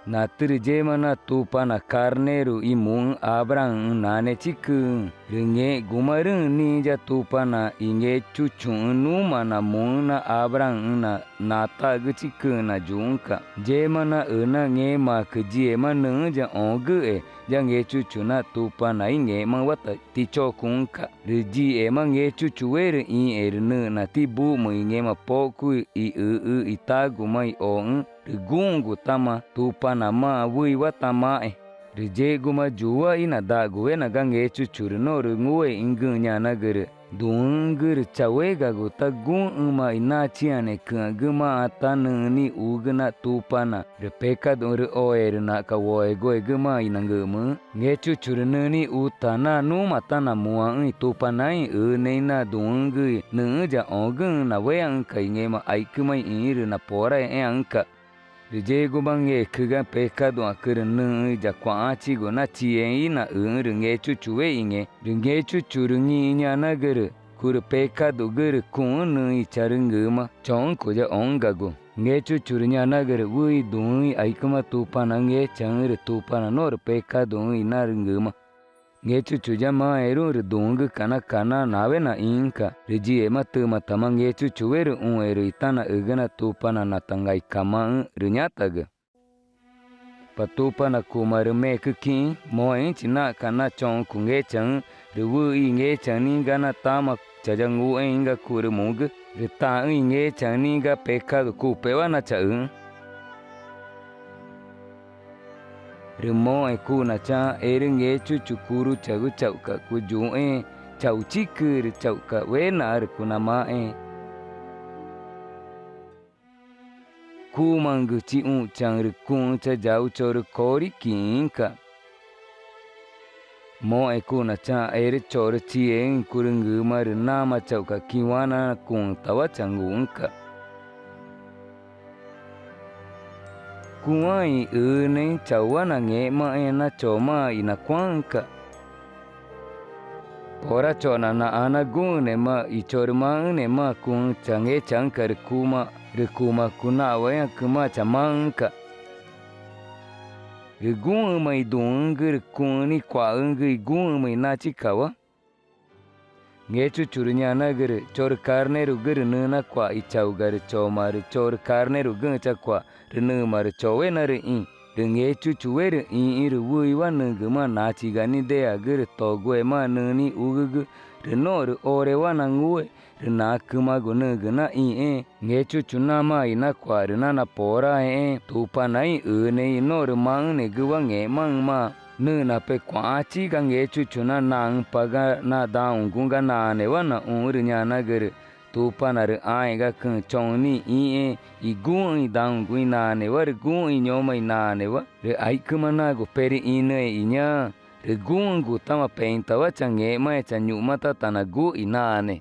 Natürü yema na Tupana carneru i muxü̃ Abraámüxü̃ nanechicüü̃, rü ngẽxgumarüü̃ nixĩ ya Tupana i Ngechuchuxü̃ numa namuü̃ na Abraámüxü̃ na nataxügüchicüü̃ nayuxü̃ca̱x. Yema naxü na ngẽmaãcü yíxema nüxü̃́ yaxõgüxe ya Ngechuchu na Tupana íngẽxmawa ta tichocuxü̃ca̱x. Rü yíxema Ngechuchuwe rü ĩxe rü nüxna tibuxmü i ngẽma poxcu i üxü i taguma ixoxü̃, rü guxü̃gutáma Tupanamaã wüxiwa tamaxẽ. Rü yexguma yuwa ínadaxguwena ga Ngechuchu rü norü ngúexü̃güxü̃ ñanagürü: —Duü̃xü̃gü rü chauégagu tá guxü̃ma i nachiü̃ãnecüã̱xgümaã tá nüxü̃ nixugü na Tupana rü pecaduü̃ rü oe rü naxca̱x woeguegümaã inangüxmüxü̃. Ngechuchu rü nüxü̃ nixu ta na numa tá namuãxü̃ i Tupanaéxü̃ i Üünexü̃ na duü̃xü̃gü i nüxü̃́ yaxõgüxü̃ nawéaxü̃ca̱x i ngẽma aixcüma ixĩxü̃ rü naporaexẽẽãxü̃ca̱x. Rü yexguma ngecü ga pecaduãcü rü nüxü̃ yacua̱xãchigu na chixexü̃ ínaxüxü̃ rü Ngechuchuwe ixĩxü̃. Rü Ngechuchu rü ngĩxĩ ñanagürü: —Curü pecadugü rü cuxü̃́ nüxü̃ icharüngüma. Choxü̃́ cuyaxõxü̃gagu. Ngechuchu rü ñanagürü: —Wüxi i duü̃xü̃ i aixcüma Tupana ngechaü̃xü̃ rü Tupana norü pecaduxü̃ inarüngüma. Ngechuchu ya maxẽxẽẽruü̃ rü duü̃xü̃güca̱x na cana nawe naxĩxü̃ca̱x. Rü yíxema tümatama Ngechuchuwe rü ũxẽ rü itanaxügü na Tupana natangaicamaxü̃ rü ñatagü: —Pa Tupana, cuma rü mecü quixĩ, moxẽxü̃chi naxca̱x na choxü̃ cungechaü̃xü̃, rü wüxi i ngechaü̃ nixĩ ga na tama chayanguxẽẽxü̃ ga curü mugü, rü taxü̃ i ngechaü̃ nixĩ ga pecadu cupewa na chaxüxü̃. Rü moxẽ cuxna chaxã erü Ngechuchu curuchagu chauxca̱x cuyuxẽẽ chauchicü rü chauxca̱x wenaxãrü cunamaxẽ. Cumaü̃gü chixũxchaü̃ rü cuxü̃ chayau chorü cori quixĩxü̃ca̱x. Moxẽ cuxna chaxã erü chorü chixexü̃ i curüngüma rü nama chauxca̱x quiwana na cuxü̃tawa changuxü̃ca̱x. cuáxü̃ i Üünexü̃ chauxü̃wa nangẽxmaxẽ na chomaã i nacuáxü̃ca̱x. Pora chona naxã na guxü̃nemaã i chorü maxü̃nemaã cuxü̃ changechaü̃ca̱x rü cuma, rü cuma cunaxwa̱xexü̃ãcümaã chamaxü̃ca̱x. Rü guxü̃ma i duü̃xü̃gü rü cuxü̃ nicua̱xüü̃gü i guxü̃ma i nachicawa. Ngechuchu rü ñanagürü: —Chorü carnérugü rü nüxü̃ nacua̱x i chauga rü choma rü chorü carnérugüxü̃ chacua̱x rü nüma rü chauenaxü̃ ixĩ. Rü Ngechuchuwe rü ixĩ rü wüxiwa nügümaã nachiga nideagü rü toguemaã nüxü̃ nixugügü. Rü norü orewa nangúe, rü nacümagu nügü naxĩxẽẽ. Ngechuchu namaã i nacua̱x rü nanaporaãẽxẽẽ, Tupanaãẽ i Üünexü̃ i norü maxü̃negüwa ngẽxmaxü̃maã. Nüxna pecua̱xãchiga Ngechuchu na naxü̃paga na dãũguxü̃ ga naanewa naxũxü̃ rü ñanagürü: —Tupana rü ãẽ̱xgacüxü̃ choxü̃ nixĩxẽẽ i guxü̃ i dãũguxü̃ i naanewa rü guxü̃ i ñoma i naanewa. Rü aixcüma nagu perüxĩnüẽ i ñaã, rü guxü̃gutama pexü̃tawa changẽxmaẽcha ñu̱xma tá tanagu i nane.